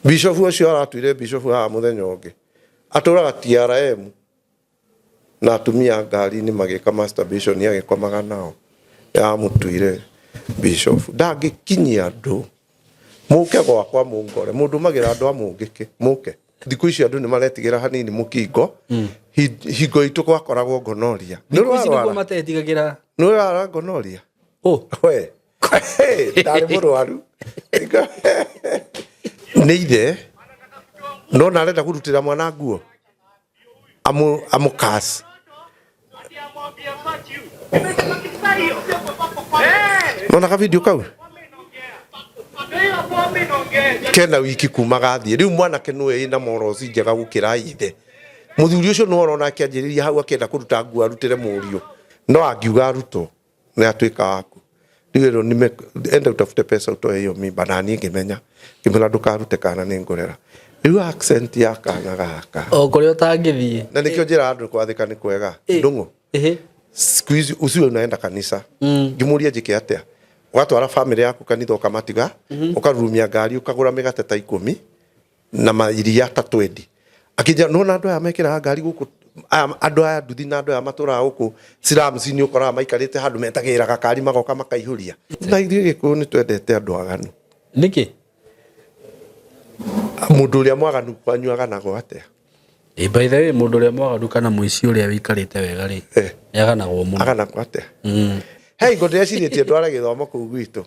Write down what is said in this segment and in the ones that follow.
Bishofu ũcio aratuire bishofu haha mũthenya ũngĩ atũraga TRM na atumia ngari-inĩ magĩka masturbation agĩkomaga nao yamũtuire bishofu. Ndangĩkinyia andũ mũke gwakwa mũngore mũndũ magĩra andũ a mũngĩkĩ mũke. Thikũ ici andũ nĩ maretigĩra hanini mũkingo. Hingo itũ gwakoragwo gonorrhea. Nĩ Thikũ ici nĩguo ũrarwara? matetigagĩra. Nĩ ũrarwara gonorrhea? Oh. We. Ndarĩ mũrwaru. Nĩ ithe no na arenda kũrutĩra mwana nguo amũkas. Nona ka video kau kena wiki kuma gathiĩ rĩu mwanake nĩwe ĩna moroci njega gũkĩra ithe. Mũthuri ũcio nĩwe ũrona akĩanjĩrĩria hau akĩenda kũruta nguo arutĩre mũriũ, no angiuga arutwo nĩ atuĩka waku. Rĩu ĩrwo nime enda utafute pesa utoe hiyo mimba, na niĩ ngĩmenya ngĩmwĩra ndũkarute kana nĩ ngũrera. Rĩu accent ya kana gaka O kũrĩa ũtangĩthiĩ. Na nĩkĩo njĩra andũ kwathĩka nĩ kwega. Ndũng'ũ siku hizi usiwe unaenda kanisa. Ngĩmũria njĩke atĩa? Ũgatwara famĩlĩ yaku kanitha ũkamatiga, ũkarurumia ngari ũkagũra mĩgate ta 10 na mairia ta 20. Akĩnjĩra nĩwona andũ aya mekĩraga ngari gũkũ, aya andũ aya nduthi na andũ aya matũraga gũkũ slums nĩ ũkoraga maikarĩte handũ metagĩrĩra gakari magoka makaihũria. Na ithuĩ Gĩkũyũ nĩ twendete andũ aganu. Nĩkĩ? Mũndũ ũrĩa mwaganu kwanyu aganagwo atĩa? Ĩ, by the way, mũndũ ũrĩa mwaganu kana mũici ũrĩa wĩikarĩte wega rĩ, nĩ aganagwo mũno. Aganagwo atĩa? He hingo ndĩrecirĩtie ndware gĩthomo kũu gwitũ.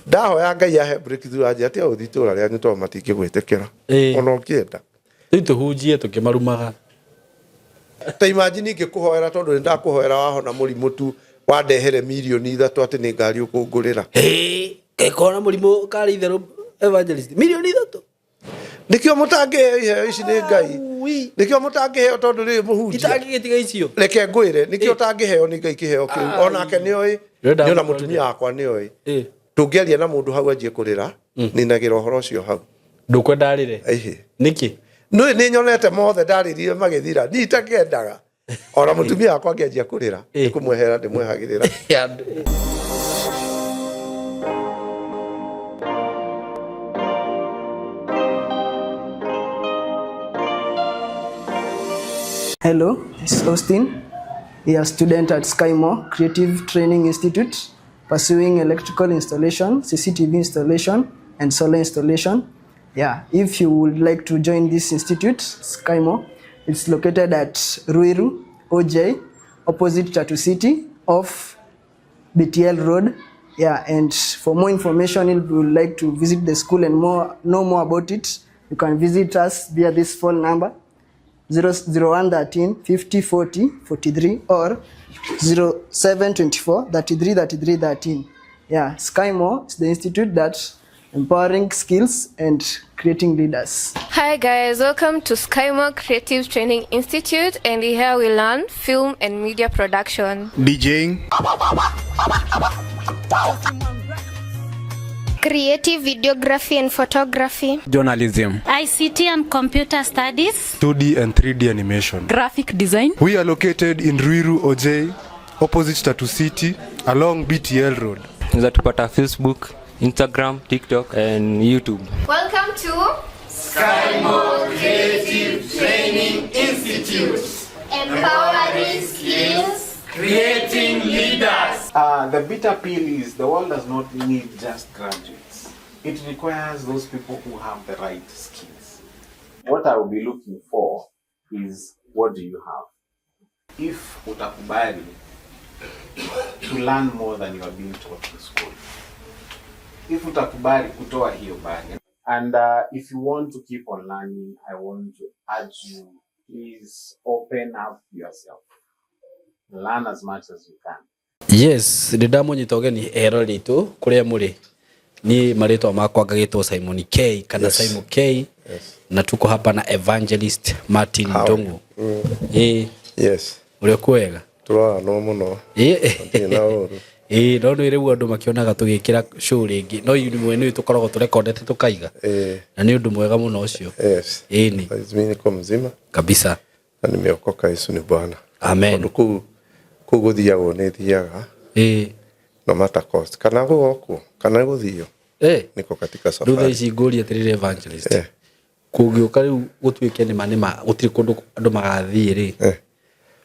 Ndahoya Ngai ahe breakthrough anjĩra tiga gũthiĩ itũũra rĩanyu tondũ matingĩgwĩtĩkĩra. Ona ũngĩenda. Rĩu tũhunjie tũkĩmarumaga. Ta imagine ingĩkũhoera tondũ nĩ ndakũhoera wahona mũrimũ tu wandehere mirioni 3 atĩ nĩ ngari ũkũngũrĩra. Ngĩkona mũrimũ karĩ itherũ evangelist mirioni 3. Nĩkĩo mũtangĩheo iheo ici nĩ Ngai. Nĩkĩo mũtangĩheo tondũ rĩrĩ mũhunjia. Itangĩgĩtiga icio. Reke ngwĩre nĩkĩo ũtangĩheo nĩ Ngai kĩheo kĩu. Onake nĩoĩ. Ndĩrenda Nĩ ona mũtwarĩre. mũtumia wakwa nĩoĩ. Tũngĩaria na mũndũ hau anjie kũrĩra, ninagĩra ũhoro ũcio hau. Ndũkwenda arĩre? Ĩhĩ. Nĩkĩ? Nĩ nĩ nyonete mothe ndarĩrire magĩthira. Niĩ itakĩendaga. Ona mũtumia wakwa angĩanjia kũrĩra, nĩ kũmwehera ndĩmwehagĩrĩra. Hello, this is Austin. We are student at Skymore Creative Training Institute, pursuing electrical installation, CCTV installation, and solar installation. Yeah, if you would like to join this institute, Skymore, it's located at Ruiru, OJ, opposite Tatu City, off BTL Road. Yeah, and for more information, if you would like to visit the school and more know more about it, you can visit us via this phone number 00113 50 40 43 or 0724 33 33 13. Yeah, Skymore is the institute that empowering skills and creating leaders. Hi guys, welcome to Skymore Creative Training Institute, and here we learn film and media production, DJing, creative videography and photography, journalism, ICT and computer studies, 2D and 3D animation, graphic design. We are located in Ruiru OJ, opposite Tatu City, along BTL Road. Unaweza tupata Facebook, Instagram, TikTok and YouTube. Welcome to Skymore Creative Training Institute. Empowering skills, creating leaders. The bitter pill is the world does not need just graduates. It requires those people who have the right skills. What I will be looking for is, what do you have? If utakubali to learn more than you are being taught in school. If utakubali kutoa hiyo bag. And if you want to keep on learning, I want to urge you, please open up yourself. Learn as much as you can. Yes, nĩ ndamũnyita ũgeni eroreri aitũ kũrĩa mũrĩ. Niĩ marĩtwa makwa ngagĩtwo Simon K kana Simon K. Na tuko hapa na Evangelist Martin Ndung'u. Ĩĩ. Ũrĩa kwega? Tũroranwo mũno. Hatirĩ na ũru. Ĩĩ, no nĩ rĩu andũ makĩonaga tũgĩkĩra show rĩngĩ. No ithuĩ nĩ tũkoragwo tũrekondete tũkaiga. Na nĩ ũndũ mwega mũno ũcio. Ĩĩ nĩ. Mimi niko mzima. Kabisa. Na nimeokoka, Yesu ni Bwana. Amen. Tondũ kũu gũthiagwo nĩ thiaga. Ĩĩ. No matter cost. Kana gũgokwo, kana gũthio. Niko katika Rĩu thaa safari. ici ngũrie atĩrĩrĩ, evangelist, kũngĩũka rĩu gũtuĩke nĩma nĩma gũtirĩ kũndũ andũ magathiĩ rĩ,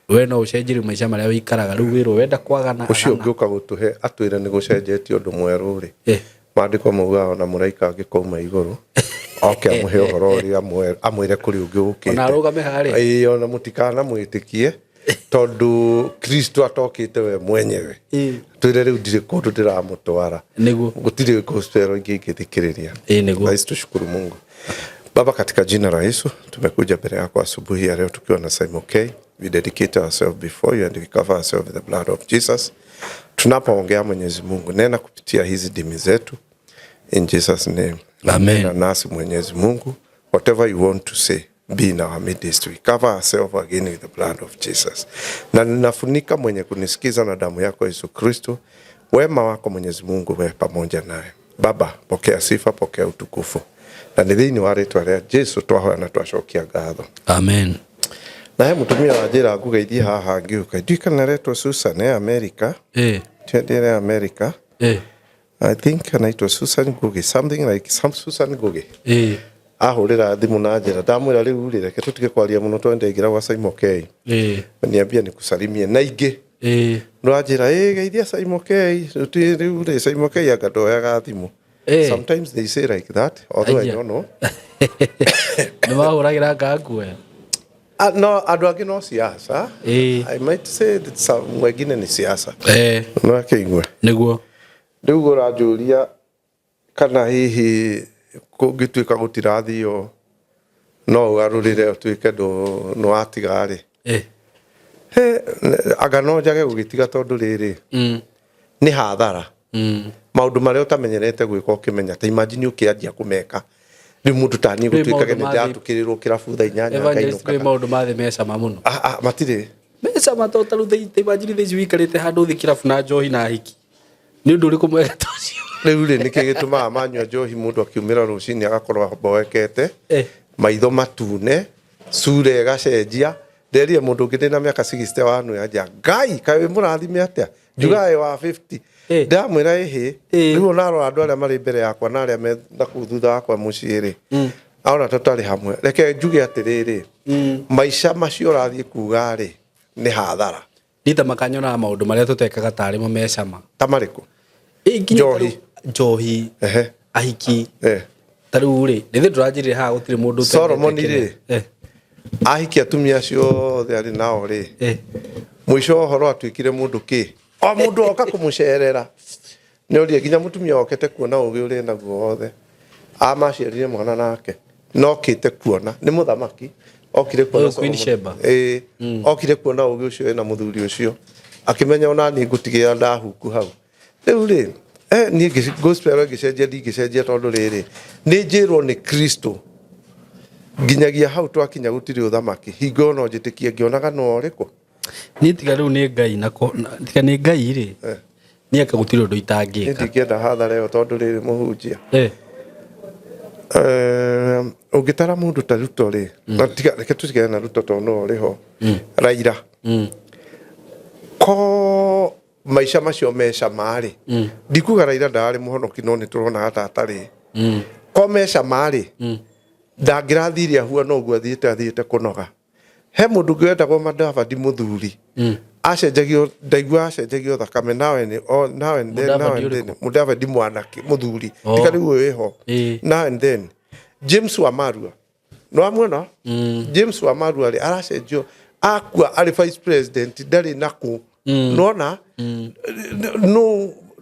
we no ũcenjie rĩu maica marĩa wĩikaraga rĩu wĩrwo wenda kwagana? Ũcio Agana. ũngĩũka gũtũhe atwĩre nĩ gũcenjetie ũndũ mwerũ rĩ, maandĩko maugaga ona mũraika angĩkauma igũrũ oke amũhe ũhoro ũrĩa amwĩre kũrĩ ũngĩ ũkĩte. Ona arũgame harĩa. Ĩĩ, ona mũtikanamwĩtĩkie tondũ Kristo atokĩte we mwenyewe twĩre rĩu ndirĩ kũndũ ndĩramũtwara. Nĩguo. Gũtirĩ gospel ingĩ ingĩthikĩrĩria. Ĩĩ, nĩguo. Rais, tushukuru Mungu. Baba, katika jina la Yesu tumekuja mbele yako asubuhi ya leo tukiwa na Simon K. We dedicate ourselves before you and we cover ourselves with the blood of Jesus. Tunapoongea, Mwenyezi Mungu, nena kupitia hizi dimi zetu. In Jesus' name. Amen. Nena nasi, Mwenyezi Mungu. Whatever you want to say, be in our midst. We cover ourselves again with the blood of Jesus. Na ninafunika mwenye kunisikiza na damu yako Yesu Kristo. Wema wako, Mwenyezi Mungu, we pamoja naye. Baba, pokea sifa, pokea utukufu. Na nĩ thĩinĩ wa rĩtwa rĩa Jesu twahoya na twacokia ngatho. Amen. Na he mũtumia wa njĩra ngũgeithie haha ngĩũka, ndiũĩ kana aretwo Susan e America. Tiendere America. I think anaitwa Susan Ngugi, something like some Susan Ngugi. Ahũrĩra thimũ na njĩra ndamwĩra rĩu rĩ, reke tũtige kwaria mũno twende ingĩra gwa Simon K. Niambia nikusalimie na ingĩ nĩwanjĩra ĩ geithia Simon K. Rĩu rĩ, Simon K anga ndoyaga thimũ. Sometimes they say like that, although I Aya. don't know. Nĩ mahũragĩra ngakuoya. Ah, no, andũ angĩ no siasa. I might say that some wengine ni siasa. No akĩigue. Nĩguo. Rĩu ũranjũria kana hihi kũngĩtuĩka gũtirathio no ũgarũrĩre ũtuĩke nĩ watiga rĩ. Anga no njage gũgĩtiga tondũ rĩrĩ nĩ hathara. Maũndũ marĩa ũtamenyerete gwĩka ũkĩmenya, ta imagine ũkĩanjia kũmeka rĩu mũndũ ta niĩ Kwĩ gũtuĩkage maũndũ nĩ ma thĩ- ndatukĩrĩrwo kĩrabu thaa 8 Evangelist, ngainũka. kwĩ maũndũ ma thĩ me cama mũno. Matirĩ. Me cama to tarĩu ta imagine thaa ici wĩikarĩte handũ ũthĩ kĩrabu na njohi na hiki, nĩ ũndũ ũrĩkũ mwega ta ũcio? Rĩu rĩ, nĩkĩ gĩtũmaga manyua njohi mũndũ akiumĩra rũcinĩ agakorwo aboekete, maitho matune, cura ĩgacenjia? Nderire mũndũ ũngĩ ndĩna mĩaka 60 wanu anja ngai kaĩ wĩ mũrathime atĩa, njugaga wĩ wa 50, ndamwĩra ĩhĩ rĩu onarora andũ arĩa marĩ mbere yakwa na arĩa me nakũu thutha wakwa mũciĩ rĩ, aona tũtarĩ hamwe. Reke njuge atĩrĩrĩ, maica macio ũrathiĩ kuga rĩ, nĩ hathara. Rita makanyonaga maũndũ marĩa tũtekaga tarĩ mo me cama. Ta marĩkũ? Njohi, njohi, ahiki. Ta rĩu rĩ, nĩthĩ ndũranjĩrire haha gũtirĩ mũndũ ũtendete Solomon kĩrĩa. rĩ, ahikia atumia acio othe arĩ nao rĩ, mũico wa ũhoro atuĩkire mũndũ kĩ o mũndũ oka kũmũcerera nĩ orie nginya mũtumia okete kuona ũgĩ ũrĩ naguo wothe amaciarire mwana nake nokĩte kuona nĩ mũthamaki okire kuona Ũyũ Queen Solomon. Sheba. Ĩĩ, okire kuona ũgĩ ũcio wĩna mũthuri ũcio akĩmenya ona niĩ ngũtigĩra ndahuku hau. Rĩu rĩ, niĩ gospel ĩngĩcenjia ndingĩcenjia tondũ rĩrĩ nĩ njĩrwo nĩ Kristo nginyagia hau twakinya gũtirĩ ũthamaki hingo ĩyo no njĩtĩkie ngĩonaga no ũrĩkũ. Niĩ tiga rĩu nĩ Ngai na tiga nĩ Ngai rĩ, niĩ aka gũtirĩ ũndũ Niĩ itangĩka. ndingĩenda hathara ĩyo tondũ rĩrĩ mũhunjia, ũngĩtara mũndũ ta Ruto rĩ, na reke tũtigane na Ruto tondũ no ũrĩ ho, Raila ko maica macio mecama rĩ, ndikuga Raila ndararĩ mũhonoki no nĩ tũronaga ta atarĩ ko mecama rĩ, ndangĩrathire ahuana ũguo athiĩte kũnoga. He mũndũ ũngĩ wetagwo Mudavadi, mũthuri acenjagio, ndaigua acenjagio thakame now and, oh, now and then, now Mudavadi and then. ũrĩkũ? Mudavadi mwanake mũthuri. Oh. Tiga rĩu ũyũ wĩho. Now and then James Wamarua, nĩ wamuona James Wamarua rĩ, aracenjio akua arĩ vice president ndarĩ nakũ. Nona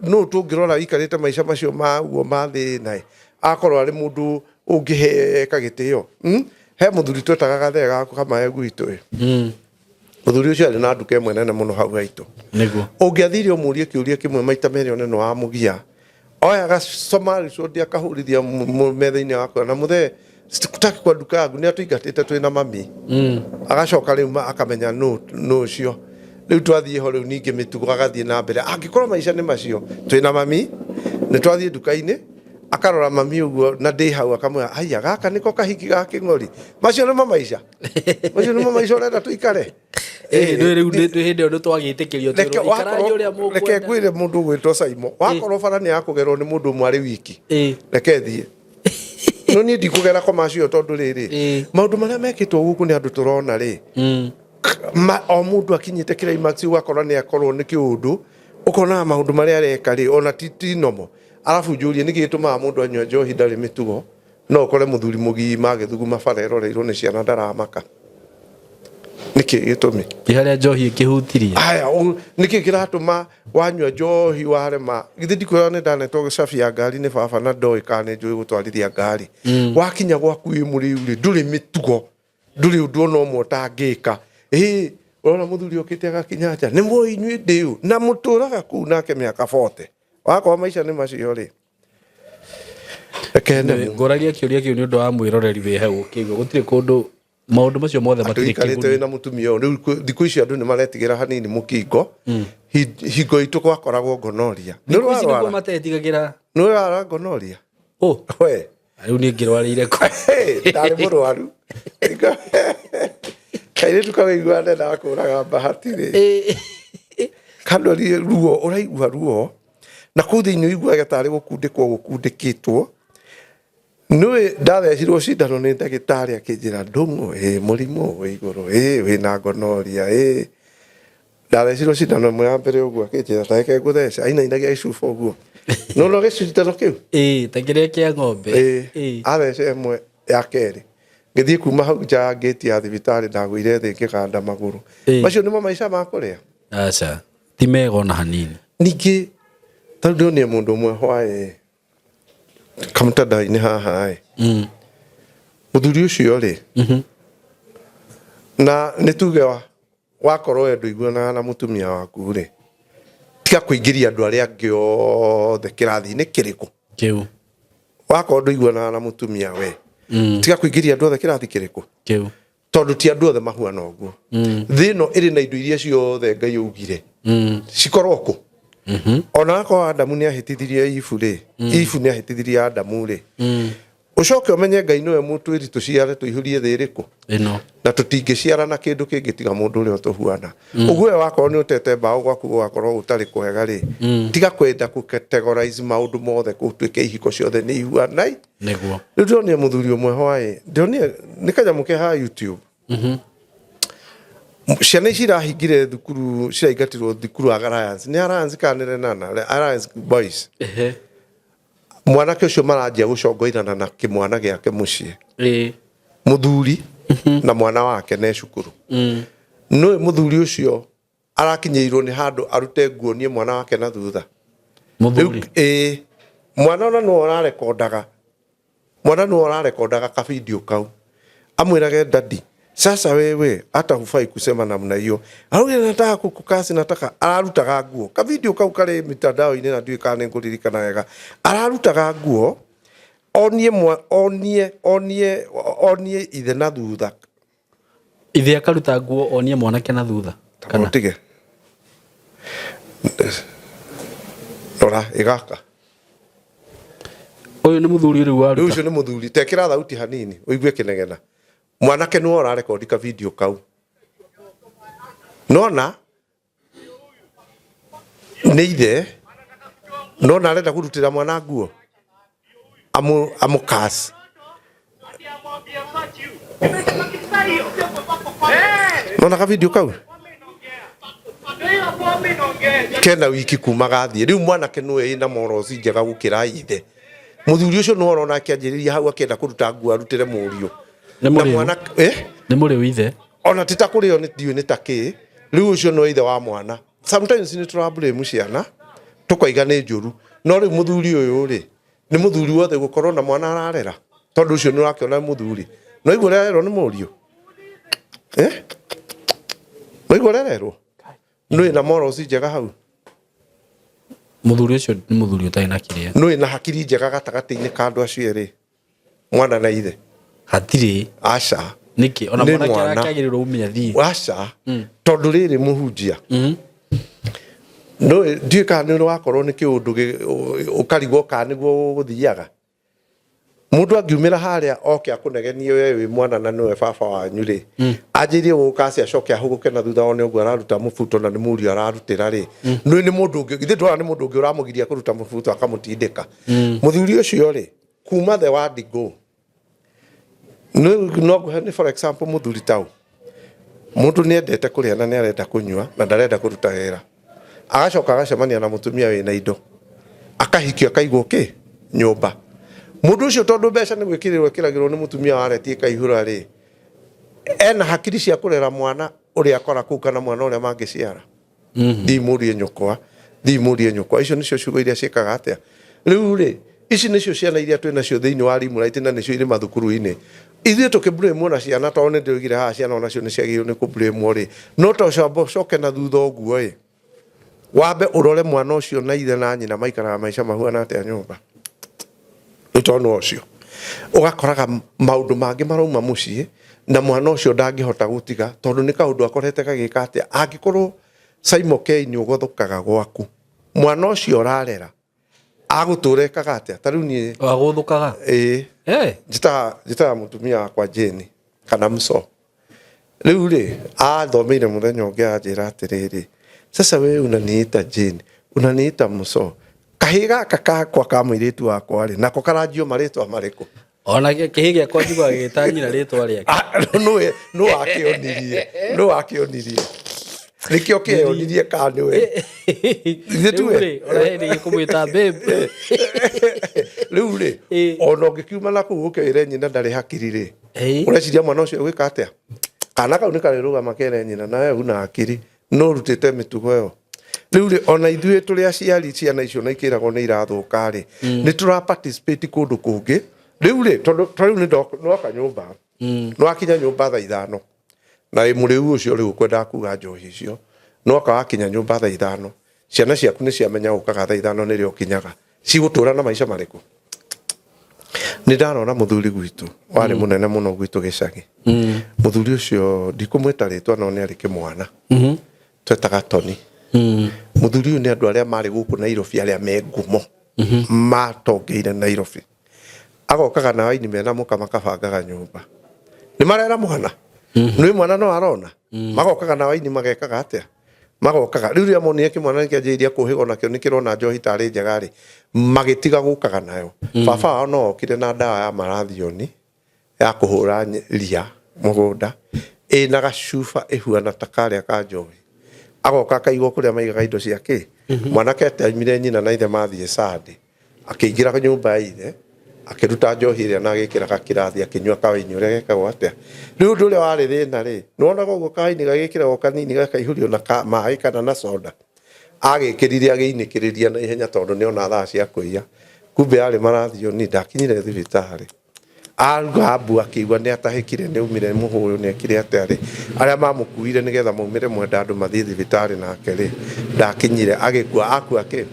no tũngĩrora ikarĩte maica macio maguo ma thĩna akorwo arĩ mũndũ ũngĩheka gĩtĩo. He mũthuri twetaga gathee gaku kamae gwitũ ĩ, mũthuri ũcio arĩ na nduka ĩmwe nene mũno hau haitũ. Nĩguo. Ũngĩathire ũmũrie kĩũria kĩmwe maita merĩ one nĩ wamũgia, oyaga somali condi akahũrithia metha-inĩ wakwa na mũthee sikutaki kwa nduka yangu nĩ atũingatĩte twĩ na mami. Agacoka rĩu akamenya nũ ũcio rĩu twathiĩ ho rĩu ningĩ mĩtugo agathiĩ na mbere angĩkorwo maica nĩ macio twĩ na mami nĩ twathiĩ nduka-inĩ akarora mami ũguo na ndĩ hau akamwĩra aya gaka nĩko kahiki ga kĩng'ori. Macio nĩmo maica, macio nĩmo maica ũrenda tũikare. Ĩ, rĩu nĩ hĩndĩ ĩyo nĩ twagĩtĩkĩrio Reke twĩrwo ikarai ũrĩa reke mũkwenda. ngwĩre mũndũ ũgwĩtwo Saimo, wakorwo bara nĩ yakũgerwo nĩ mũndũ ũmwe arĩ wiki, reke thiĩ, no niĩ ndikũgera komacio tondũ rĩrĩ, maũndũ marĩa mekĩtwo gũkũ nĩ andũ tũrona rĩ, o mũndũ akinyĩte climax, ũgakora nĩ akorwo nĩ kĩũndũ, ũkonaga maũndũ marĩa areka rĩ, ona ti nomo. Arabu njũrie, nĩkĩ gĩtũmaga mũndũ anyua njohi ndarĩ mĩtugo? No ũkore mũthuri mũgima agĩthuguma bara eroreirwo nĩ ciana, ndaramaka. Nĩkĩ gĩtũmi? Nĩ harĩa njohi ĩkĩhutirie. Aya, nĩkĩ kĩratũma wanyua njohi warema? Githĩ ndikwĩra nĩ ndanetwo cabi ya ngari nĩ baba na ndoĩ kana nĩ njũĩ gũtwarithia ngari. Wakinya gwaku wĩ mũrĩu rĩ, ndũrĩ mĩtugo, ndũrĩ ũndũ ona ũmwe ũtangĩka. Ĩ ũrona mũthuri okĩte agakinya nja, nĩ mũĩ inyuĩ ndĩũ na mũtũraga kũu nake mĩaka 40, wakorwo maica nĩ macio rĩ, reke nemu. Ngũragia kĩũria kĩu nĩ ũndũ wa mwĩroreri wĩ hau ũkĩigua gũtirĩ kũndũ maũndũ macio mothe matirĩ Atũikarĩte kĩguni. wĩna mũtumia ũyũ rĩu, thikũ ici andũ nĩ maretigĩra hanini mũkingo. Hingo itũ gwakoragwo gonorrhea. Nĩ Thikũ ici nĩguo ũrarwara? matetigagĩra. Nĩ ũrarwara gonorrhea? Ũ. We. Rĩu niĩ ngĩrwarĩire kũ? Ndarĩ mũrwaru. Kairĩtu kawĩigua ndendaga kũraga bahati rĩ, kandwarie ruo, ũraigua ruo na kũu thĩinĩ, ũiguaga tarĩ gũkundĩkwo gũkundĩkĩtwo. Nĩũĩ ndathecirwo cindano nĩ ndagĩtarĩ, akĩnjĩra, "Ndũng'ũ, ĩ mũrimũ wĩ igũrũ, ĩ wĩna gonorrhea." Ĩ ndathecirwo cindano ĩmwe ya mbere ũguo, akĩnjĩra, "Tareke ngũthece." Ainainagia gĩcuba ũguo, nĩũna gĩcindano kĩu. Ĩ, ta kĩrĩa kĩa ng'ombe. Ĩ atheca ĩmwe ya kerĩ, ngĩthiĩ kuma hau nja ya ngĩti ya thibitarĩ, ndagũire thĩ ngĩganda magũrũ. Macio nĩmo maica ma kũrĩa? Aca, ti mega ona hanini. Ningĩ tarĩu ndĩronire mũndũ ũmwe hwaĩ kamũtandao-inĩ haha ĩ, mũthuri ũcio rĩ, na nĩ tuge wakorwo we ndũiguanaga na mũtumia waku rĩ, tiga kũingĩria andũ arĩa angĩ othe kĩrathi-inĩ kĩrĩkũ. Kĩu. Wakorwo ndũiguanaga na mũtumia we, tiga kũingĩria andũ othe kĩrathi kĩrĩkũ. Kĩu. Tondũ ti andũ othe mahuana ũguo. Thĩ ĩno ĩrĩ na indo iria ciothe Ngai augire cikorwo kũ. Ona akorwo Adamu nĩ ahĩtithirie Ibu rĩ, Ibu nĩ ahĩtithirie Adamu rĩ, ũcoke ũmenye Ngai nĩwe mũtwĩri tũciare tũihũrie thĩ ĩrĩkũ. Ĩno. Na tũtingĩciara na kĩndũ kĩngĩ tiga mũndũ ũrĩa ũtũhuana. Ũguo we wakorwo nĩ ũtete mbaũ gwaku gũgakorwo gũtarĩ kwega rĩ, tiga kwenda kũ categorize maũndũ mothe gũtuĩke ihiko ciothe nĩ ihuanai. Nĩguo. Rĩu ndĩronire mũthuri ũmwe hwaĩ, ndĩronire nĩ kanyamũ ke ha YouTube. Ciana ici irahingire thukuru, ciraingatirwo thukuru Alliance, nĩ Alliance kana nĩ Lenana Alliance Boys. Mwanake ũcio maranjia gũcongoirana na kĩmwana gĩake mũciĩ. Mũthuri na mwana wake ne cukuru. Nĩũĩ mũthuri ũcio arakinyĩirwo nĩ handũ arute nguo nie mwana wake na thutha. Mũthuri? Ĩĩ, mwana ona nĩwe ũrarekondaga, mwana nĩwe ũrarekondaga kabidio kau, amwĩrage, "Daddy, sasa wewe hata hufai kusema namna hiyo." Arauga, "Nataka kukukasi, nataka." Ararutaga nguo, kabidio kau karĩ mitandao-inĩ na ndiũĩ kana nĩ ngũririkana wega. Ararutaga nguo onie mwa, onie onie onie ithe na thutha. Ithe akaruta nguo onie mwanake na thutha? Kana tige, rora ĩgaka. Ũyũ nĩ mũthuri rĩu waruta? Rĩu ũcio nĩ mũthuri. Tekĩra thauti hanini ũigue kĩnegena. Mwanake nĩwe ũrarekondi ka video kau, nona nĩ ithe, nona arenda kũrutĩra mwana nguo amũkas. Nona ka video kau kena wiki kuma gathiĩ. Rĩu mwanake nĩwe ĩna moroci njega gũkĩra ithe. Mũthuri ũcio nĩwe ũrona akĩanjĩrĩria hau akĩenda kũruta nguo arutĩre mũriũ. Nĩ Na mũrĩu. mwana eh? Nĩ mũrĩu ithe. Ona ti ta kũrĩo, nĩ ndiũĩ nĩ ta kĩ. Rĩu ũcio no ithe wa mwana. Sometimes nĩ tũra blame ciana tũkoiga nĩ njũru, no rĩu mũthuri ũyũ rĩ, nĩ mũthuri wothe gũkorwo na mwana ararera, tondũ ũcio nĩ ũrakĩona nĩ mũthuri. No igua ũrĩa arerwo nĩ mũriũ, eh? No igua ũrĩa arerwo nĩ na morals njega hau. Mũthuri ũcio nĩ mũthuri ũtarĩ na kĩrĩa. Nĩ na hakiri njega gatagatĩ-inĩ ka andũ acio erĩ, mwana na ithe? Hatirĩ. Aca. Nĩkĩ ona Nĩ mwanake mwana. arakĩagĩrĩrwo ume athiĩ? Aca, tondũ rĩrĩ, mũhunjia, no ndiũĩ kana nĩ wakorwo nĩ kĩũndũ ũkarigwo kana nĩguo gũthiaga. Mundu angiumira haria oke akunegenie we wi mwana na niwe baba wanyu ri, anjirie guka acio acoke ahuguke na thutha one uguo araruta mubuto na ni murio ararutira ri, nĩ nĩ mundu ungi githĩ ndwara nĩ mundu ungi uramugiria kuruta mubuto akamutindika. Muthuri ucio ri kuma the word go no nguhe nĩ for example muthuri tau mundu nĩ endete kũrĩa na nĩ arenda kũnyua na ndarenda kũruta wĩra, agacoka agacemania na mũtumia wĩna indo, akahikio, akaigwo kĩ nyũmba. Mundu ucio tondu mbeca nĩ gwĩkĩrĩrwo ĩkĩragĩrwo nĩ mũtumia waretie ĩkaihũra rĩ, ena hakiri cia kũrera mwana ũrĩa akora kũu kana mwana ũrĩa mangĩciara. Thiĩ mũrie nyũkwa, thiĩ mũrie nyũkwa. Icio nĩcio ciugo iria ciĩkaga atĩa. Rĩu rĩ, ici nĩcio ciana iria twĩ nacio thĩinĩ wa Rimurite na nĩcio irĩ mathukuru-inĩ. Ithuĩ tũkĩblame na ciana, tondũ nĩ ndĩroigire haha ciana onacio nĩ ciagĩrĩirwo nĩ kũblame rĩ, no to camba ũcoke na thutha ũguo ĩ, wambe ũrore mwana ũcio na ithe na nyina maikaraga maica mahuana atĩa nyũmba. Nĩ tondũ ũcio ũgakoraga maũndũ mangĩ marauma mũciĩ na mwana ũcio ndangĩhota gũtiga tondũ nĩ kaũndũ akorete gagĩka atĩa. Angĩkorwo Simon K nĩ ũgothũkaga gwaku, mwana ũcio ũrarera agũtũra ekaga atĩa? Ta rĩu niĩ Wagũthũkaga? Ĩĩ. Njĩtaga mũtumia wakwa Jane kana Mso. Rĩu rĩ, athomeire mũthenya ũngĩ anjĩra atĩrĩrĩ, sasa wewe unaniita Jane, unaniita Mso, kahĩ gaka kakwa ka mũirĩtu wakwa rĩ, nako karanjio marĩtwa marĩkũ? Ona kĩhĩ gĩakwa njiguaga gĩgĩta nyina rĩtwa rĩake. Nũwe nũ wakĩonirie, nũ wakĩonirie, nĩkĩo kĩeyonirie kana nĩwe? Ithuĩ tuwe. Rĩu rĩ, ona hĩndĩ gĩkũmwĩta babe. Rĩu rĩ, ona ũngĩkiuma na kũu ũke wĩre nyina ndarĩ hakiri rĩ, ũreciria mwana ũcio gwĩka atĩa? Kana kau nĩ karĩrũgama kere nyina na we una hakiri no ũrutĩte mĩtugo ĩyo. Rĩu rĩ, ona ithuĩ tũrĩ aciari, ciana icio na ikĩragwo nĩ irathũka rĩ, nĩ tũra participate kũndũ kũngĩ. Rĩu rĩ, tondũ ta rĩu nĩ ndoka nyũmba, nĩwakinya nyũmba thaa 5 na wĩ mũrĩu ũcio rĩu ũkwendaga kuga njohi icio, nwoka wakinya nyũmba thaa 5, ciana ciaku nĩ ciamenya ũkaga thaa 5 nĩrĩo ũkinyaga, cigũtũra na maica marĩkũ? Nĩ ndarora mũthuri gwitũ warĩ mũnene mũno gwitũ gĩcagi. Mũthuri ũcio ndikũmwĩta rĩtwa no nĩ arĩ kĩmwana twetaga Toni. Mũthuri ũyũ nĩ andũ arĩa marĩ gũkũ Nairobi arĩa me ngumo matongeire Nairobi. Agokaga na waini mena mũka makabangaga nyũmba, nĩ marera mwana, nĩ mwana no arona. Magokaga na waini magekaga atĩa? Magokaga rĩu rĩrĩa monire kĩmwana nĩ kĩanjĩrĩria kũhĩga onakĩo nĩ kĩrona njohi tarĩ njega rĩ, magĩtiga gũkaga nayo. Baba wao no okire na ndawa ya marathioni ya kũhũra ria mũgũnda ĩna gacuba ĩhuana ta karĩa ka njohi, agoka akaigwo kũrĩa maigaga indo cia kĩ. Mwanake ataimire nyina na ithe mathiĩ Sunday, akĩingĩra nyũmba ya ithe, akĩruta njohi ĩrĩa na agĩkĩra gakirathi, akĩnyua kawaini ũrĩa gekagwo atĩa. Rĩu ũndũ ũrĩa warĩ thĩna rĩ, nĩwonaga ũguo kawaini gagĩkĩragwo kanini gakaihũrio na maĩ kana na soda. Agĩkĩrire agĩinĩkĩrĩria na ihenya tondũ nĩona thaa cia kũiya, kumbe yarĩ marathioni. Ndakinyire thibitarĩ aruga mbu, akĩigua nĩ atahĩkire, nĩ aumire mũhũyũ, nĩ ekire atĩa rĩ, arĩa mamũkuire nĩgetha maumĩre mwenda andũ mathiĩ thibitarĩ nake rĩ, ndakinyire, agĩkua. Akua kĩ?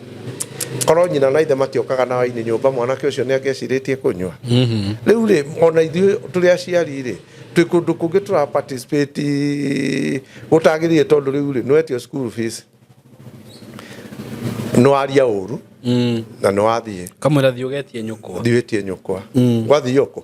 Korwo nyina na ithe matiokaga na waini nyũmba, mwanake ũcio nĩ angĩecirĩtie kũnyua. Rĩu rĩ, ona ithuĩ tũrĩ aciari rĩ, twĩ kũndũ kũngĩ tũra participate gũtagĩrĩire, tondũ rĩu rĩ, nĩwetio school fees, nĩwaria ũru na nĩwathiĩ. Kamwĩra thiĩ ũgetie nyũkwa. Thiĩ wĩtie nyũkwa. Gwathiĩ ũkũ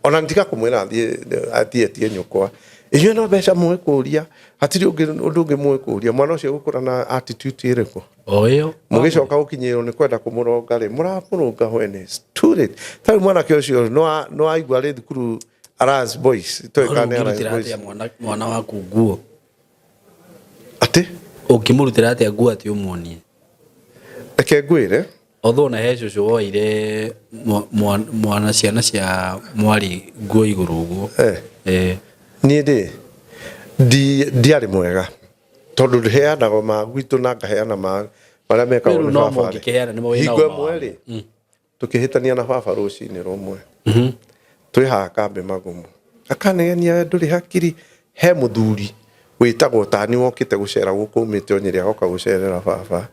ona ntiga kũmwĩra athiĩ athiĩ etie nyũkwa, inyuĩ no mbeca mũĩ kũria, hatirĩ ũngĩ ũndũ ũngĩ mũĩ kũria. Mwana ũcio gũkũra na attitude ĩrĩkũ? O ĩyo. Mũgĩcoka gũkinyĩrwo nĩ kwenda kũmũronga rĩ, mũramũrũnga when it's too late. Ta rĩu mwanake ũcio no aigua arĩ thukuru Alliance Boys, toĩ kana nĩ Alliance Ũngĩrutĩra Boys. atĩa mwana waku nguo? Atĩ? Ũngĩmũrutĩra atĩa nguo atĩ ũmuonie? Reke ngwĩre. Although ona he cũcũ woire mwana ciana cia mwarĩ nguo igũrũ ũguo. Niĩ rĩ, ndiarĩ mwega tondũ heanaga ma gwitũ na ngaheana ma marĩa mekagwo Rĩu nĩ no baba rĩ. mũngĩkĩheana nĩmo wĩna Hingo ũma ĩmwe wamo. rĩ, tũkĩhĩtania na baba rũcinĩ rũmwe twĩ haha kambĩ magumu, akanegenia, "We ndũrĩ hakiri." He mũthuri wĩtagwo tani wokĩte gũcera gũkũ, umĩte o Nyĩrĩ, agoka gũcerera baba.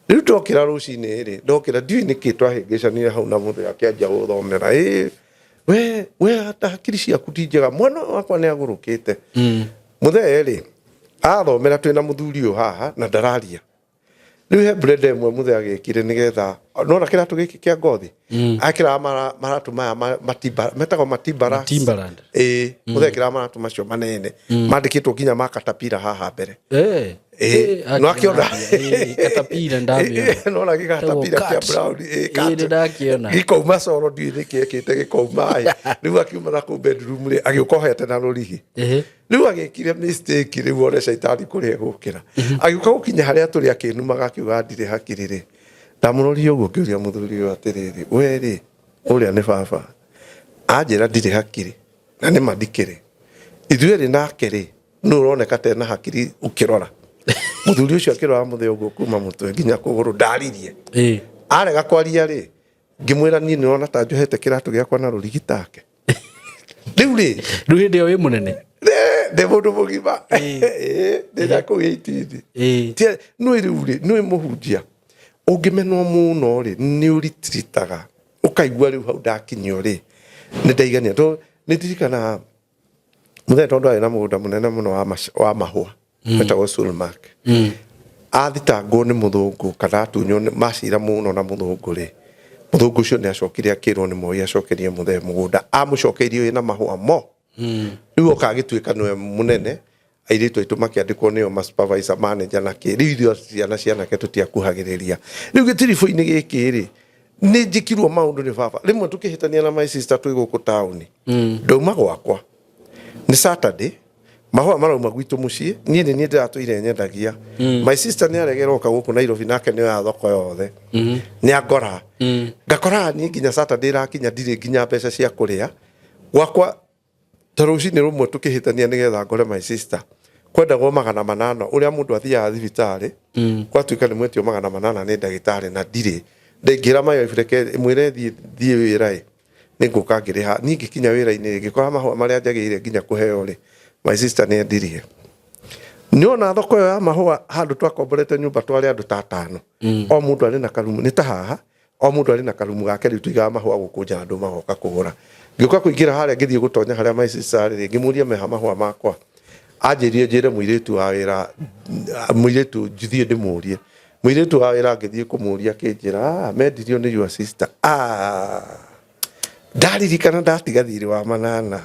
Rĩu ndokĩra rũcinĩ rĩ, ndokĩra ndiũĩ nĩkĩ twahĩngĩcanire hau na mũthee, akĩanjia gũthomera, ĩ we hata hakiri ciaku ti njega, mwana ũyũ wakwa nĩ agũrũkĩte. Mũthee rĩ, athomera twĩna mũthuri ũyũ haha na ndararia. Rĩu he blender ĩmwe mũthee agĩkire nĩgetha nona kĩratũ gĩkĩ kĩa ngothi akĩraga maratũ maya matimba metagwo matimbara. Timberland. Ĩĩ, mũthee akĩraga maratũ macio manene mandĩkĩtwo nginya ma katapira haha mbere. Eh, no akĩona. Katapira ndamĩona. Nona gĩgatapira kĩa Cat. brown, ĩĩ, Ĩĩ, cat. nĩ ndakĩona. Gĩkauma coro, ndiũĩ nĩkĩ ekĩte gĩkauma ĩ. Rĩu akiuma na kũu bedroom rĩ, agĩũka ohete na rũrigi. Rĩu agĩkire mistake, rĩu one caitani kũrĩa egũkĩra. Agĩũka gũkinya harĩa tũrĩ akĩnumaga akiuga ndirĩ hakiri rĩ. Ndamũrorire ũguo ngĩũria mũthuri ũyũ atĩrĩrĩ, we rĩ, ũrĩa nĩ baba anjĩra ndirĩ hakiri na nĩma ndikĩrĩ. Ithuĩ erĩ nake rĩ, nũ ũroneka ta ena hakiri ũkĩrora? Mũthuri ũcio akĩrora mũthee ũguo kuma mũtwe nginya kũgũrũ, ndaririe. Arega kwaria rĩ, ngĩmwĩra niĩ nĩrona ta njohete kĩratũ gĩakwa na rũrigi take rĩu rĩ. Rĩu hĩndĩ ĩyo wĩ mũnene? Ndĩ mũndũ mũgima. Ĩĩ, ndĩ na kũu 18. Nĩ rĩu rĩ, nĩ mũhunjia ũngĩmenwo mũno rĩ, nĩ ũritiritaga ũkaigua rĩu hau ndakinyio rĩ, nĩ ndaigania. Tondũ nĩ ndirikanaga mũthenya, tondũ arĩ na mũgũnda mũnene mũno wa mahũa wetagwo Sulmark. Athitangwo nĩ mũthũngũ kana atunywo macira mũno na mũthũngũ rĩ, mũthũngũ ũcio nĩ acokire akĩrwo nĩ Moi acokerie mũthee mũgũnda, amũcokeirie wĩna mahũa mo. Rĩu oka agĩtuĩka nĩwe mũnene, airĩtu aitũ makĩandĩkwo nĩo ma supervisor, manager na kĩ. Rĩu ithuĩ ciana cianake tũtiakuhagĩrĩria. Rĩu gĩtiribũ-inĩ gĩkĩ rĩ, nĩ njĩkirwo maũndũ nĩ baba. Rĩmwe tũkĩhĩtania na my sister twĩ gũkũ taũni, ndauma gwakwa nĩ Saturday, mahũa marauma gwitũ mũciĩ, niĩ nĩ niĩ ndĩratũire nyendagia. My sister nĩ aregeroka gũkũ Nairobi, nake nĩ oya thoko yothe nĩ angora. Ngakoraga niĩ nginya Saturday ĩrakinya ndirĩ nginya mbeca cia kũrĩa gwakwa. Ta rũcinĩ rũmwe tũkĩhĩtania nĩgetha ngore my sister, kwendagwo 800 ũrĩa mũndũ athiaga thibitarĩ. Gwatuĩka nĩ mwetio 800 nĩ ndagĩtarĩ na ndirĩ. Ndingĩra my wife, reke mwĩre thiĩ thiĩ wĩra ĩ, nĩ ngũka ngĩrĩha. Niĩ ngĩkinya wĩra-inĩ ngĩkora mahũa marĩa njagĩrĩire nginya kũheo rĩ, my sister nĩ endirie. Nĩona thoko ĩyo ya mahũa, handũ twakomborete nyũmba twarĩ andũ ta atano. O mũndũ arĩ na karumu, nĩ ta haha, o mũndũ arĩ na karumu gake. Rĩu tũigaga mahũa gũkũ nja, andũ magoka kũgũra. Ngĩũka kũingĩra harĩa, ngĩthiĩ gũtonya harĩa my sister arĩ rĩ, ngĩmũria meha mahũa makwa. Anjĩrire njĩre mũirĩtu wa wĩra, mũirĩtu thiĩ ndĩmũrie. Mũirĩtu wa wĩra ngĩthiĩ kũmũria akĩnjĩra, "Ah, mendirio nĩ your sister." Ah, ndaririkana ndatiga thirĩ wa 800,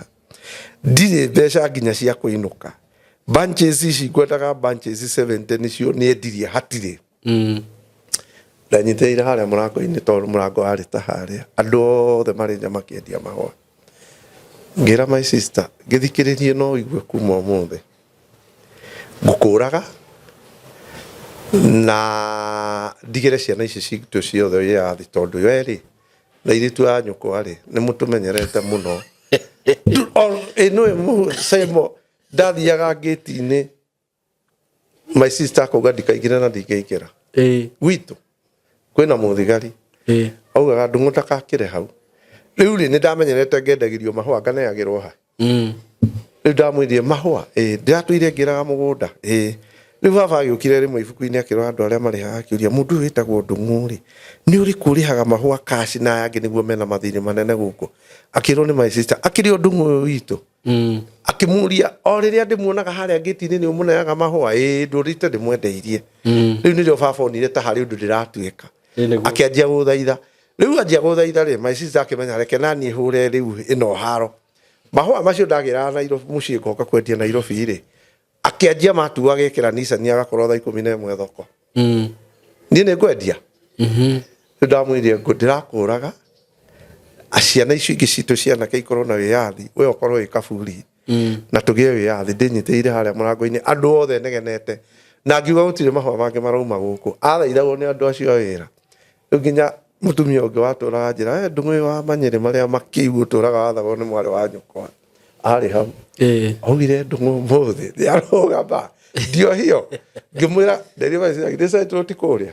ndirĩ mbeca nginya cia kũinũka. Bunches ici ngwendaga, bunches 70 nĩcio nĩendirie, hatirĩ. Ndanyitĩrĩire harĩa mũrango-inĩ, tondũ mũrango warĩ ta harĩa andũ othe marĩ nja makĩendia mahũa. Ngĩra my sister, ngĩthikĩrĩrie no igue kuma ũmũthĩ ngũkũraga na ndigĩre ciana ici citũ ciothe wĩyathi, tondũ we rĩ na airĩtu a nyũkwa rĩ, nĩ mũtũmenyerete mũno. Ĩ nĩwe Semo, ndathiaga ngĩti-inĩ, my sister akauga ndikaingĩre na ndingĩingĩra. Gwitũ kwĩna mũthigari augaga ndung'u ndakakĩre hau. Rĩu rĩ, nĩ ndamenyerete ngendagĩrio mahũa, nganeagĩrwo ha. Rĩu ndamwĩrire mahũa ĩĩ ndĩratũire ngĩraga mũgũnda ĩĩ. Rĩu baba agĩũkire rĩmwe ibuku-inĩ akĩrora andũ arĩa marĩhaga, akĩũria mũndũ ũyũ wĩtagwo Ndung'u rĩ, nĩ ũrĩkũ ũrĩhaga mahũa cash na aya angĩ nĩguo mena mathirĩ manene gũkũ? Akĩrwo nĩ my sister akĩrĩ o Ndung'u ũyũ witũ. Akĩmũria o rĩrĩa ndĩmuonaga harĩa ngĩti-inĩ, nĩ ũmũneaga mahũa? Ĩĩ, ndũrĩte ndĩmwendeirie. Rĩu nĩrĩo baba onire ta harĩ ũndũ ndĩratuĩka, akĩanjia gũthaitha. Rĩu anjia gũthaitha rĩ, my sister akĩmenya reke naniĩ hũre rĩu ĩno haro. Mahũa macio ndagĩraga Nairobi mũciĩ ngoka kwendia Nairobi rĩ, akĩanjia matua agekĩra Nissan agakorwo thaa 11 thoko. Niĩ nĩ ngwendia. Rĩu ndamwĩrire ngũ ndĩrakũraga, ciana icio ingĩ citũ cianake ikorwo na wĩyathi, we ũkorwo wĩ kaburi na tũgĩe wĩyathi. Ndĩnyitĩrĩire harĩa mũrango-inĩ, andũ othe negenete, na ngiuga gũtirĩ mahũa mangĩ marauma gũkũ. Athaithagwo nĩ andũ acio a wĩra. Rĩu nginya mũtumia ũngĩ watũraga njĩra, "Eh, Ndung'u ũyũ wa manyĩrĩ marĩa makĩu ũtũraga wathagwo nĩ mwarĩ wa nyũkwa," arĩ hau augire, "Ndung'u ũmũthĩ nĩarũgama ndiohio." Ngĩmwĩra nderire ti kũrĩa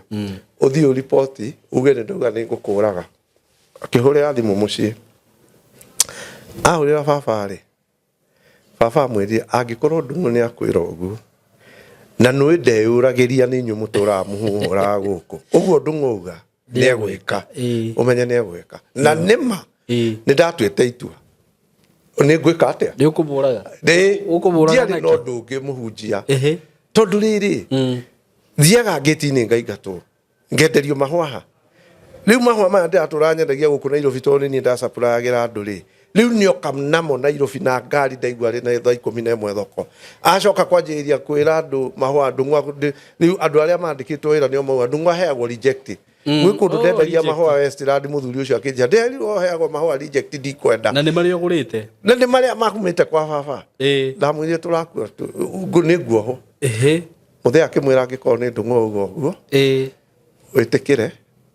ũthiĩ ũriboti uge nĩ ndauga nĩ ngũkũraga. Akĩhũrĩra thimũ mũciĩ, ahũrĩra baba rĩ, baba amwĩrire angĩkorwo Ndung'u nĩ akwĩra ũguo na nĩũĩ ndeyũragĩria, nĩ inyuĩ mũtũraga mũhuhũraga gũkũ ũguo, Ndung'u auga nĩ egwĩka, ũmenye nĩ egwĩka. Na nĩma nĩ ndatuĩte itua nĩ ngwĩka atĩa. Nĩ ũkũmũraga. Ndĩ Ũkũmũraga ndiarĩ nakĩ? na ũndũ ũngĩ, mũhunjia, tondũ rĩrĩ Thiaga ngĩti-inĩ ngaingatwo ngenderio mahũa ha rĩu mahũa maya ndĩratũra nyendagia gũkũ Nairobi tondũ nĩ niĩ ndacapuragĩra andũ rĩ rĩu nĩoka namo Nairobi na ngari ndaigua arĩ na thaa 11 thoko acoka kwanjĩrĩria kwĩra andũ mahũa ndũng'wa rĩu andũ arĩa mandĩkĩtwo wĩra nĩo mauga ndũng'wa aheagwo reject gwĩ kũndũ Oh, ndendagia reject. mahũa Westland mũthuri ũcio akĩnjĩra ndĩherirwo heagwo mahũa reject ndikwenda Na nĩ marĩa ũgũrĩte. Na nĩ marĩa makumĩte kwa baba. Ndamwĩrire tũrakua nĩ nguohwo. Mũthee akĩmwĩra angĩkorwo nĩ ndũng'wa ũguo ũguo wĩtĩkĩre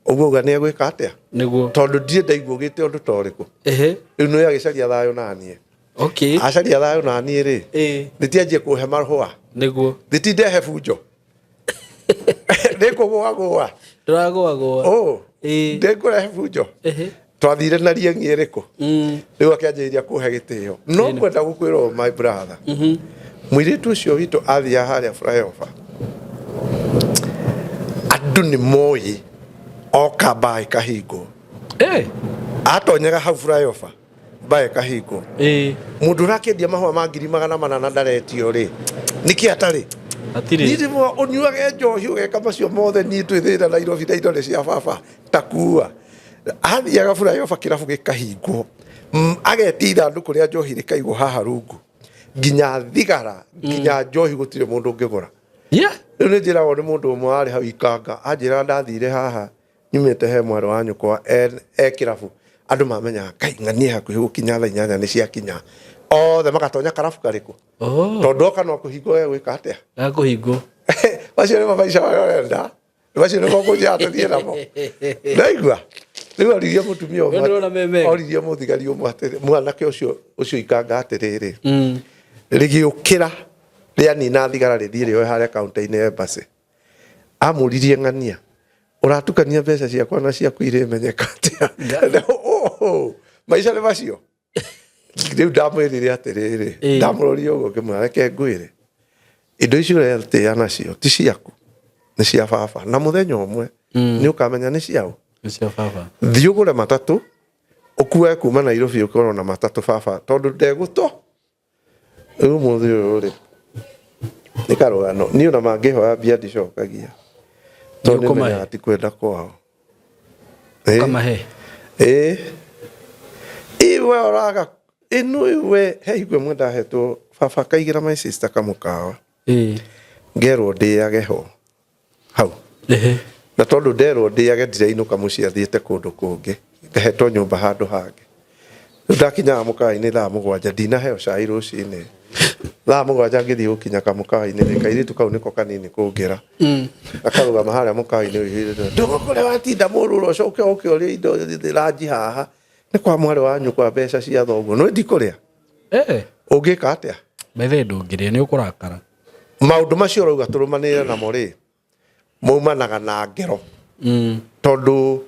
ũguo uga nĩ egwĩka atĩa nĩguo tondũ ndirĩ ndaigua ũgĩte ũndũ ta ũrĩkũ rĩu nĩ agĩcaria thayũ naniĩ okay. Acaria thayũ naniĩ rĩ nĩtianjie kũhe mahũa nĩguo nĩtindehe bunjo ndĩkũgũagũa ndũragũagũa ndĩkũrehe bunjo twathire na rieng'i ĩrĩkũ rĩu akĩanjĩrĩria kũhe gĩtĩo no kwenda gũkwĩra ũũ, my brother mũirĩtu ũcio witũ athiaga harĩa flyover andũ nĩ moĩ oka mbaa ĩkahingwo atonyaga hau flyover mbaa ĩkahingwo mũndũ ũrakĩendia mahũa ma 400,000 ndaretio rĩ nĩkĩ atarĩ Hatirĩ. Niĩ ndĩmwa ũnyuage njohi ũgeka macio mothe niĩ twĩ thĩna Nairobi na indo nĩ cia baba takua athiaga flyover kĩrabu gĩkahingwo agetia ithandũkũ rĩa njohi rĩkaigwo haha rungu nginya thigara nginya njohi gũtirĩ mũndũ ũngĩgũra rĩu nĩ njĩragwo nĩ mũndũ ũmwe warĩ hau ikanga anjĩraga ndathire haha nyumĩte he mwarĩ wa nyũkwa e kĩrabu andũ mamenyaga kai ng'anie hakuhĩ gũkinya thaa 8 nĩ ciakinya othe magatonya karabu karĩkũ tondũ oka no kũhingwo gegwĩka atĩa gakũhingwo macio nĩmo maica marĩa ũrenda macio nĩmo ũkũnjĩra tũthiĩ namo ndaigua rĩu oririe mũtumia We ndũrona me mega? oririe mũthigari ũmwe atĩrĩ mwanake ũcio ũcio ikanga atĩrĩrĩ rĩgĩũkĩra rĩanina thigara rĩthiĩ rĩoe harĩa kaunta-inĩ ya embassy amũririe ng'ania ũratukania mbeca ciakwa na ciaku irĩmenyeka atĩa Oh, maica nĩ macio rĩu ndamwĩrire atĩrĩrĩ ndamũrorire ũguo ngĩmwĩra reke ngwĩre indo icio ũretĩa nacio ti ciaku nĩ cia baba na mũthenya ũmwe nĩ ũkamenya nĩ ciaũ nĩ cia baba thiĩ ũgũre matatũ ũkue kuma Nairobi ũkorwo na matatũ baba tondũ ndegũto rĩu ũmũthĩ ũyũ rĩ nĩ karũgano niĩ ona mangĩhoya mbia ndicokagia tondũ Nĩũkũmahe? nĩmenyaga ti kwenda kwao Ũkamahe? ĩĩ iwe ũraga ĩno iwe he hingo ĩmwe ndahetwo baba akaigĩra my sister kamũkawa ngerwo ndĩage ho hau na tondũ nderwo ndĩage ndirainũka mũciĩ athiĩte kũndũ kũngĩ ngahetwo nyũmba handũ hangĩ rĩu ndakinyaga mũkawa-inĩ thaa 7 ndinaheo cai rũcinĩ thaa 7 ngĩthiĩ gũkinya kamũkawa-inĩ rĩ kairĩtu kau nĩko kanini kũngĩra gakarũgama harĩa mũkawa-inĩ ũihũrĩte ndũgũ kũrĩa watinda mũrũrũ ũcoke ũke ũrĩe indo ranji haha nĩ kwa mwarĩ wa nyũkwa mbeca cia thoguo nĩ ndikũrĩa ũngĩka atĩa bethe ndũngĩrĩa nĩ ũkũrakara maũndũ macio ũrauga tũrũmanĩrĩre namo rĩ maumanaga na ngero tondũ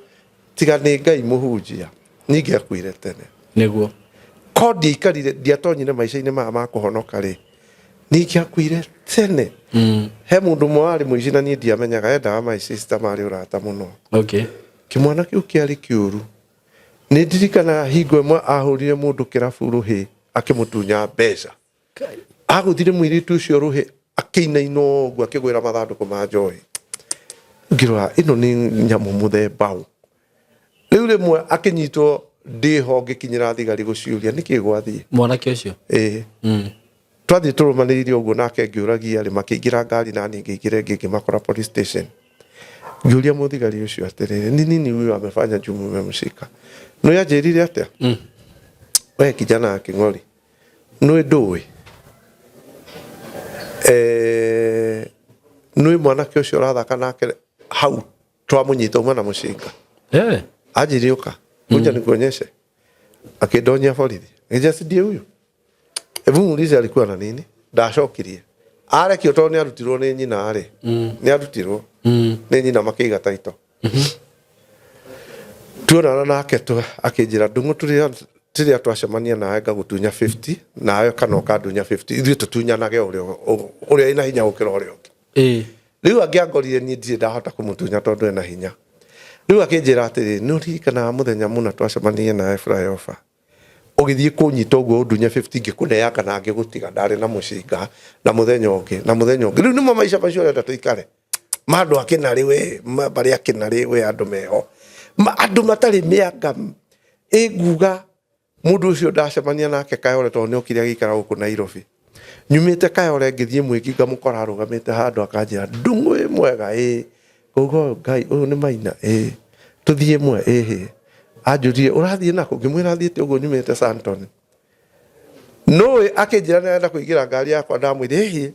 tiga nĩ Ngai mũhunjia ningĩ akuire tene nĩguo ko ndiaikarire ndiatonyire maica-inĩ maya ma kũhonoka rĩ ningĩakuire tene he mũndũ ũmwe warĩ mũici na niĩ ndiamenyaga endaga my sister marĩ ũrata mũno okay. Kĩmwana kĩu kĩarĩ kĩũru nĩ ndirikanaga hingo ĩmwe ahũrire mũndũ kĩrabu rũhĩ akĩmũtunya mbeca agũthire mũirĩtu ũcio rũhĩ akĩinaina ũguo akĩgwĩra mathandũkũ ma njohi ngĩrora ĩno nĩ nyamũ mũthemba ũ rĩu rĩmwe akĩnyitwo ndĩho ngĩkinyĩra thigari gũciũria nĩkĩ gwathiĩ mwanake ũcio ĩĩ twathiĩ tũrũmanĩrĩire ũguo nake ngĩũragia rĩ makĩingĩra ngari na niĩ ngĩingĩra ĩngĩ ngĩmakora police station ngĩũria mũthigari ũcio atĩrĩrĩ ni nini huyu amefanya juu mmemshika nĩ anjĩrire atĩa we kijana wa kĩng'ori nĩ ndũĩ nĩ mwanake ũcio ũrathaka nake hau twamũnyita uma na mũcinga anjĩrire ũka kuja nikuonyeshe akĩndonya borithi ngĩnjĩra si ndiye huyu hebu muulize alikuwa na nini ndacokirie arekio tondũ nĩ arutirwo nĩ nyina rĩ nĩ arutirwo nĩ nyina makĩiga taito tuonana nake tu akĩnjĩra ndung'u tũrĩa twacemania nawe ngagũtunya 50 nawe kana ũkandunya 50 ithuĩ tũtunyanage ũrĩa ĩna hinya gũkĩra ũrĩa ũngĩ rĩu angĩangorire niĩ ndirĩ ndahota kũmũtunya tondũ ena hinya rĩu akĩnjĩra atĩrĩ nĩ ũririkanaga mũthenya mũna twacemanirie nawe flyover ũgĩthiĩ kũnyita ũguo ũndunye 50 ngĩkũneanga na ngĩgũtiga ndarĩ na mũcinga na mũthenya ũngĩ na mũthenya ũngĩ rĩu nĩmo maica macio ũrenda tũikare Ma andũ a kĩnarĩ we, mbarĩ ya kĩnarĩ we andũ meho. Andũ matarĩ mĩanga ĩnguga Mũndũ ũcio ndacemania nake Kayole tondũ nĩ okire agĩikara gũkũ Nairobi. Nyumĩte Kayole ngĩthiĩ Mwĩki ngamũkora arũgamĩte handũ akanjĩra Ndung'u wĩ mwega? Ĩĩ. Ngauga ũyũ Ngai ũyũ nĩ Maina? Ĩĩ. Tũthiĩ ĩmwe? Ĩhĩ. Anjũririe ũrathiĩ nakũ? Ngĩmwĩra thiĩte ũguo nyumĩte Sandton. Nũĩ akĩnjĩra nĩ arenda kũingĩra ngari yakwa ndamwĩra ĩhĩ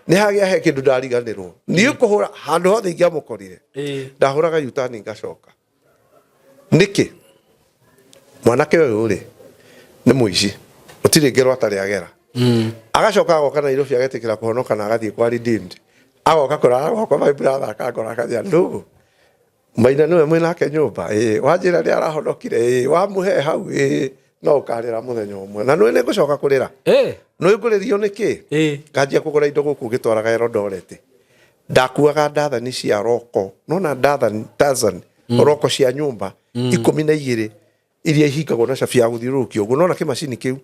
nĩ hagĩa he kĩndũ ndariganĩrwo. Niĩ kũhũra handũ hothe ingĩamũkorire ndahũraga yutani ngacoka. Nĩkĩ? Mwanake ũyũ rĩ, nĩ mũici. Gũtirĩ ngero atarĩ agera. Agacoka agoka Nairobi agetĩkĩra kũhonoka na agathiĩ kwa Redeemed. Agoka kũrara gwakwa my brother akangora akanjĩra ndũgũ. Maina nĩwe mwĩ nake nyũmba? Ĩĩ. Wanjĩra nĩ arahonokire? Ĩĩ. Wamũhe hau? Ĩĩ. No ũkarĩra mũthenya ũmwe. Na nĩũĩ nĩ ngũcoka kũrĩra? Nĩũĩ ngũrĩrio nĩkĩ? Nganjia kũgũra indo gũkũ ngĩtwaraga Eldoret. Ndakuaga ndathani cia roko nona ndathani dozen roko cia nyũmba 12 iria ihingagwo na cabi ya gũthiũrũrũkia ũguo nona kĩmacini kĩu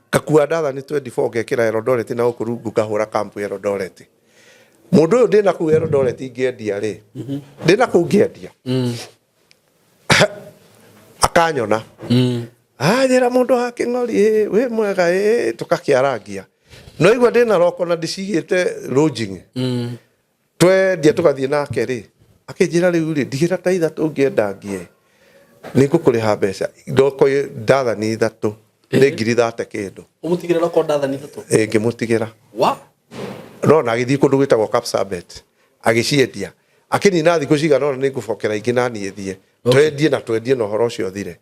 ngakua ndathani 24 ngekĩra Eldoret na gũkũ rungu ngahũra kampu Eldoret. Mũndũ ũyũ ndĩna kũu Eldoret ingĩendia rĩ, ndĩna kũu ngĩendia akanyona anjĩra mũndũ wa kĩng'ori ĩ, wĩ mwega ĩ tũgakĩarangia no igua ndĩna roko na ndĩcigĩte lodging twendia tũgathiĩ nake rĩ akĩnjĩra rĩu rĩ ndigĩra ta ithatũ ngĩenda ngie nĩ ngũkũrĩha mbeca ndoko ndathani ithatũ nĩ 30,000 kĩndũ. Ũmũtigĩre roko ndathani ithatũ? Ĩ, ngĩmũtigĩra. Wa? No na agĩthiĩ kũndũ gwĩtagwo Kapsabet agĩciendia. Akĩnina thikũ cigana ũna nĩ ngũbokera ingĩ na niĩ thiĩ twendie na twendie na ũhoro ũcio ũthire.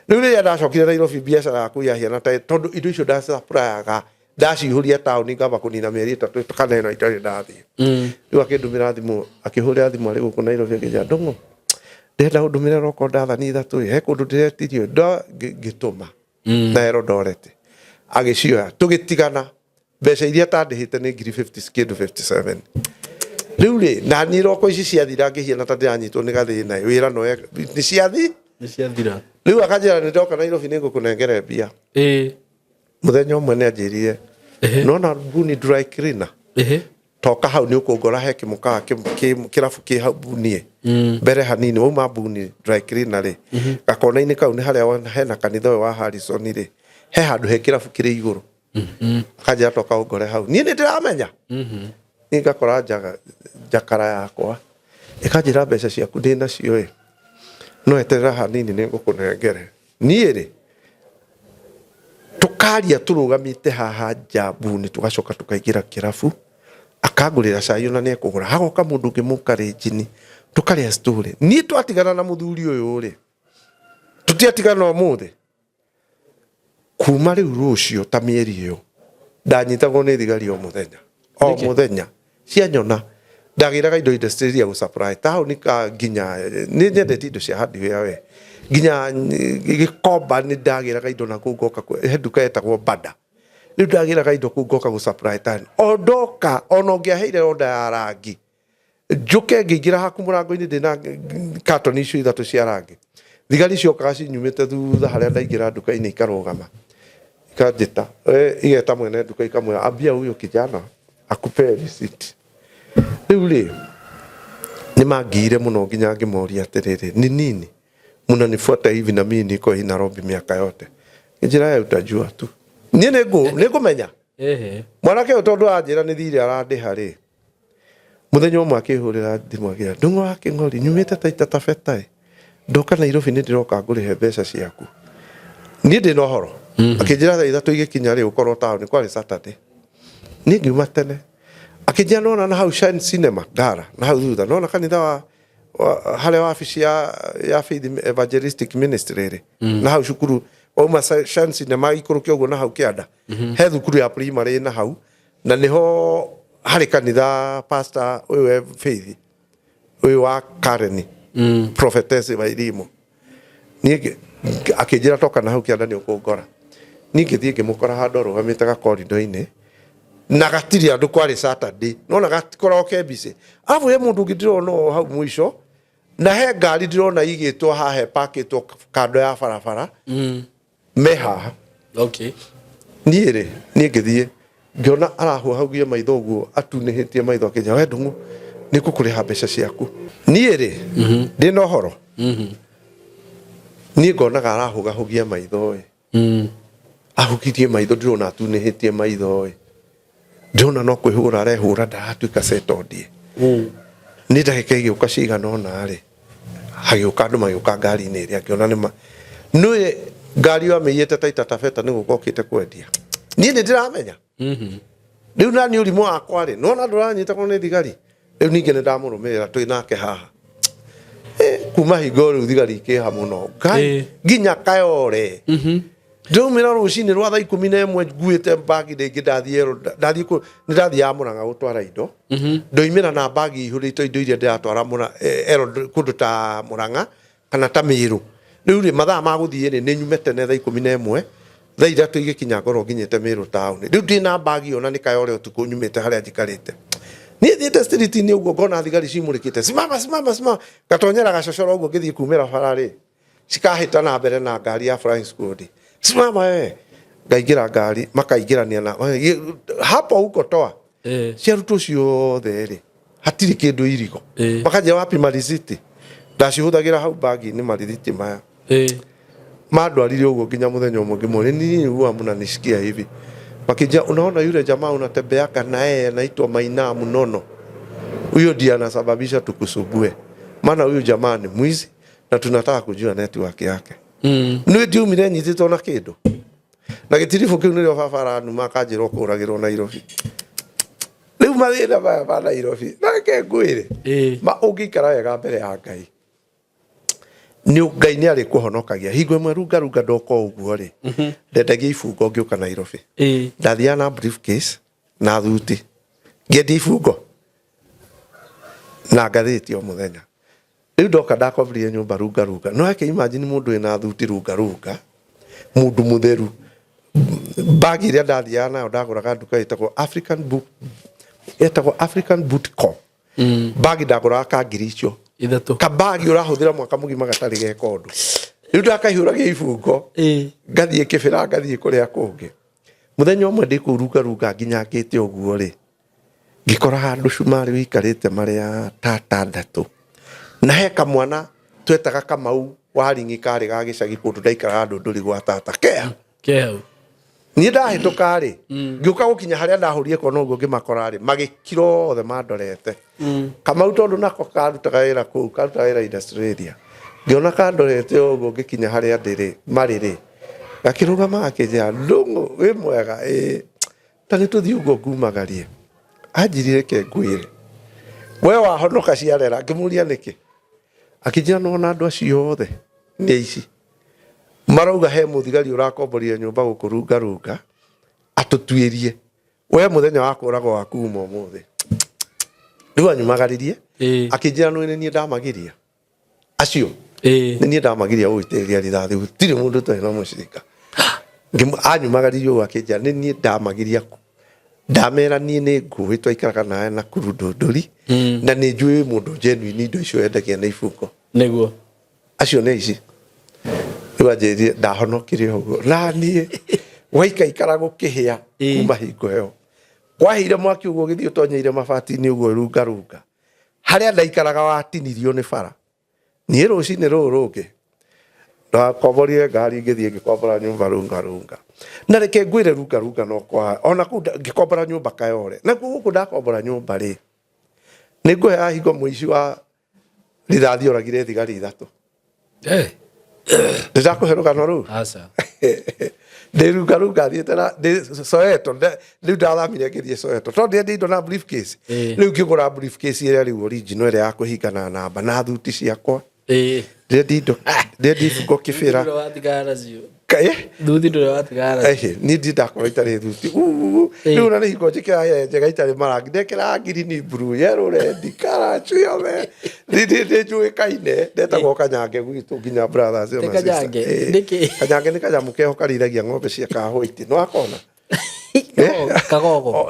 Rĩu rĩrĩa ndacokire Nairobi biacara yaku yahiana ta tondũ indo icio ndacapurayaga ndacihũria taũni ngamba kũnina mĩeri 3 kana ĩno itarĩ ndathiĩ. Rĩu akĩndũmĩra thimũ akĩhũrĩra thimũ arĩ gũkũ Nairobi akĩnjĩra Ndũng'ũ ndĩrenda ũndũmĩre roko ndathani ithatũ ĩ he kũndũ ndĩretirio ngĩtũma na Eldoret agĩcioya tũgĩtigana. Mbeca iria atandĩhĩte nĩ ngiri 50 kĩndũ 57. Rĩu rĩ, na niĩ iroko ici ciathira ngĩhiana ta ndĩranyitwo nĩ gathĩna ĩ, wĩra no nĩ ciathi? Nĩ ciathira. Rĩu akanjĩra nĩ ndoka Nairobi nĩ ngũkũnengere mbia. Mũthenya ũmwe nĩ anjĩrire, nona Buni dry cleaner? Toka hau nĩ ũkũngora he kĩmũkawa kĩrabu kĩ hau Buni mbere hanini wauma Buni dry cleaner rĩ, gakona-inĩ kau nĩ harĩa hena kanitha ũyũ wa Harrison rĩ, he handũ he kĩrabu kĩrĩ igũrũ. Akanjĩra toka ũngore hau. Niĩ nĩ ndĩramenya. Niĩ ngakora njakara yakwa ĩkanjĩra mbeca ciaku ndĩ nacio ĩ, no eterera hanini nĩ ngũkũnengere. Niĩ rĩ, tũkaria tũrũgamĩte haha nja Buni tũgacoka tũkaingĩra kĩrabu, akangũrĩra cai ona nĩ ekũgũra, hagoka mũndũ ũngĩ mũkarenjini tũkarĩa story. Niĩ twatigana na mũthuri ũyũ rĩ, tũtiatigana ũmũthĩ. Kuma rĩu rũciũ ta mĩeri ĩyo ndanyitagwo nĩ thigari o mũthenya o mũthenya cianyona ndagĩraga indo industry cia gũ supply taũni ka nginya nĩ nyendete indo cia hardware we nginya Gĩkomba nĩ ndagĩraga indo na kũu ngoka he nduka yetagwo Bada rĩu ndagĩraga indo kũu ngoka gũ supply taũni o ndoka ona ũngĩaheire order ya rangi Njũke ngĩingĩra haku mũrango-inĩ ndĩna katoni icio ithatũ cia rangi. Thigari ciokaga cinyumĩte thutha harĩa ndaingĩra nduka-inĩ ikarũgama. Ikanjĩta, igeta mwene nduka ikamwĩra ambia huyo kijana akupe receipt. Rĩu rĩ, nĩ mangiire mũno nginya ngĩmoria atĩrĩrĩ, ni nini mnanifuata hivi na mimi niko hii Nairobi miaka yote? Ngĩnjĩra we utajua tu. Niĩ nĩ ngũmenya. Mwanake ũyũ tondũ anjĩra nĩ thirĩ arandĩha rĩ, Mũthenya ũmwe akĩhũrĩra thimũ akĩra, Ndung'u wa Kĩng'ori, nyumĩte Taita Taveta ĩ, ndoka Nairobi nĩ ndĩroka ngũrĩhe mbeca ciaku. Niĩ ndĩ na ũhoro. Akĩnjĩra thaa 3 igĩkinya rĩ, ũkorwo taũni, kwarĩ Saturday. Niĩ ngiuma tene. Akĩnjĩra nĩwona na hau Shine Cinema, Ngara, na hau thutha, nĩwona kanitha wa harĩa wabici ya Faith Evangelistic Ministry rĩ, na hau cukuru, wauma Shine Cinema ikũrũke ũguo na hau kĩanda, he thukuru ya primary ĩ na hau, Na nĩho harĩ kanitha pastor ũyũ we Faith ũyũ wa Karen prophetess Wairimu. Niĩ akĩnjĩra toka na hau kĩanda nĩ ũkũngora. Niĩ ngĩthiĩ ngĩmũkora handũ arũgamĩte gakorido-inĩ na gatirĩ andũ kwarĩ Saturday. Nona gatikoragwo ke busy. Arabu he mũndũ ũngĩ ndĩrona o hau mũico na he ngari ndĩrona igĩtwo haha ĩpakĩtwo kando ya barabara me haha. Niĩ rĩ, niĩ ngĩthiĩ ngĩona arahuhagia maitho ũguo atunĩhĩtie maitho akĩnjĩra we Ndung'u Nĩ ngũkũrĩha mbeca ciaku. Niĩ rĩ, ndĩ na ũhoro. Niĩ ngonaga arahũgahũgia maitho ĩ. Ahũgirie maitho ndĩrona atunĩhĩtie maitho ĩ. Ndĩrona no kwĩhũra arehũra ndaratuĩka settled ĩ. Nĩ ndagĩka igĩũka cigana ũna rĩ, hagĩũka andũ magĩũka ngari-inĩ ĩrĩa ngĩona nĩ ma nĩũĩ ngari ĩyo amĩiyĩte Taita Taveta nĩ gũka okĩte kwendia. Niĩ nĩ ndĩramenya. Rĩu nani ũrimũ wakwa rĩ, nĩwona ndũranyitagwo nĩ thigari. Rĩu ningĩ nĩ ndamũrũmĩrĩra twĩ nake haha. Eh, kuma hingo rĩu thigari ikĩha mũno. Ngai, nginya Kayore. Ndĩraumĩra rũcinĩ rwa thaa 11 nguĩte mbagi rĩngĩ ndathiĩ ndathiĩ kũ- nĩ ndathiaga Mũrang'a gũtwara indo. Ndoimĩra na mbagi ihũrĩtwo indo iria ndĩratwara kũndũ ta Mũrang'a kana ta Mĩrũ. Rĩu rĩ mathaa ma gũthiĩ rĩ nĩ nyume tene thaa 11 thaa 3 igĩkinya ngorwo nginyĩte Mĩrũ taũni. Rĩu ndĩna mbagi ĩyo na nĩ Kayore ũtukũ nyumĩte harĩa njikarĩte. Niĩ thiĩte street-inĩ ũguo ngona thigari cimũrĩkĩte simama simama simama ngatonyera gacocoro ũguo ngĩthiĩ kumĩra bara rĩ cikahĩta na mbere na ngari ya flying squad. Simama wewe. Ngaingĩra ngari makaingĩrania na hapo huko toa. Ciarutwo ciothe rĩ hatirĩ kĩndũ irigo. Makanjĩra wapi marisiti. Ndacihũthagĩra hau bagi-inĩ marithiti maya. Mandwarire ũguo nginya mũthenya ũmwe ngĩmũria ni nini huwa mnanisikia hivi. Makija unaona yule jamaa unatembeaka na yeye anaitwa Maina Mnono. Huyo ndiye anasababisha tukusumbue. Maana huyu jamaa ni mwizi na tunataka kujua network yake. Nĩ ndiumire nyitĩtwo na kĩndũ. Na gĩtiribũ kĩu nĩrĩo baba aranuma akanjĩra ũkũragĩrwo Nairobi. Rĩu mathĩna maya ma Nairobi, na reke ngwĩre, ma ũngĩikara wega mbere ya Ngai, nĩ Ngai nĩ arĩkũhonokagia. Hingo ĩmwe runga runga ndoka ũguo rĩ, ndendagia ibungo ngĩũka Nairobi. Ndathiaga na briefcase na thuti. Ngĩendia ibungo na ngathĩti o mũthenya. Rĩu ndoka ndakomborire nyũmba runga runga. No eke imagine mũndũ wĩna thuti runga runga, mũndũ mũtheru. Bag ĩrĩa ndathiaga nayo ndagũraga nduka ĩtagwo African Book, ĩtagwo African Boot Co. Bag ndagũraga ka ngiri icio. Ithatũ. Kabagi ũrahũthĩra mwaka mũgima gatarĩ geka ũndũ. Rĩu ndakaihũragia ibungo, ngathiĩ kĩbĩra ngathiĩ kũrĩa kũngĩ. Mũthenya ũmwe ndĩ kũu runga runga nginyangĩte ũguo rĩ, ngĩkora handũ cumarĩ wĩikarĩte marĩa ta atandatũ. Na he kamwana twetaga Kamau wa ring'i karĩ ga gĩcagi kũndũ ndaikaraga Ndũndũri gwa tata. Kea. Kea. Niĩ ndahĩtũka rĩ, ngĩũka gũkinya harĩa ndahũrire kona ũguo ngĩmakora rĩ, magĩkira othe mandorete. Kamau tondũ nako karutaga wĩra kũu, karutaga wĩra industrial area. Ngĩona kandorete ũguo ngĩkinya harĩa ndĩ rĩ, marĩ rĩ, gakĩrũgama gakĩnjĩra, Ndũng'ũ wĩ mwega? Ĩĩ. Ta nĩ tũthiĩ ũguo ngumagarie. Anjĩrire reke ngwĩre. We wahonoka ciarera. Ngĩmũria nĩkĩ? Akĩnjĩra nĩwona andũ acio othe nĩ aici. Marauga he mũthigari ũrakomborire nyũmba gũkũ runga runga atũtuĩrie. We mũthenya wa kũragwo waku uma ũmũthĩ. Rĩu anyumagaririe akĩnjĩra nĩ niĩ ndamagiria. Acio nĩ niĩ ndamagiria gũgũitĩrĩria rithathi gũtirĩ mũndũ twarĩ na mũcinga. Anyumagaririe ũguo akĩnjĩra nĩ niĩ ndamagiria ndamera niĩ nĩ ngũĩ twaikaraga nawe na kuru ndũndũri na nĩ njũĩ wĩ mũndũ genuine indo icio wendagia na ibungo. Nĩguo. Acio nĩ aici. Rĩu anjĩrire ndahonokire ũguo na niĩ waikaikara gũkĩhĩa kuma hingo ĩyo. Kwahĩire mwaki ũguo ũgĩthiĩ ũtonyeire mabati-inĩ ũguo runga runga. Harĩa ndaikaraga watinirio nĩ bara. Niĩ rũcinĩ rũrũ rũngĩ ndakomborire ngari ngĩthiĩ ngĩkombora nyũmba runga runga. Na reke ngwĩre runga runga no kwa ona kũu ngĩkombora nyũmba Kayole. Nakuo gũkũ ndakombora nyũmba rĩ, nĩ ngũheaga hingo mũici wa rithathi oragire thigari ithatũ. Ndĩrakũhe rũgano rũu? Aca. Ndĩ runga runga thiĩte na ndĩ Soweto, rĩu ndathamire ngĩthiĩ Soweto. Tondũ ndĩendia indo na briefcase. Rĩu ngĩgũra briefcase ĩrĩa rĩu original ĩrĩa ya kũhinga na namba na thuti ciakwa. Ndĩrendia indo, ndĩrendia ibungo kĩbĩra. Thuti ndũrĩ watigana nacio. Kaĩ? Thuti ndũrĩ watigana nacio. Ehe, niĩ ndirĩ ndakorwo itarĩ thuti. Rĩu ona nĩ hingo njĩkĩraga ĩrĩa njega itarĩ marangi. Ndekĩraga ngirini, blue, yellow, red, colour ciothe. Nĩ njũĩkaine, ndetagwo Kanyange gwitũ nginya brothers Nĩ na sisters. Kanyange? Ĩĩ. Nĩkĩ? Kanyange nĩ kanyamũ keho karĩithagia ng'ombe cia ka white. Nĩ wakona? Kagogo.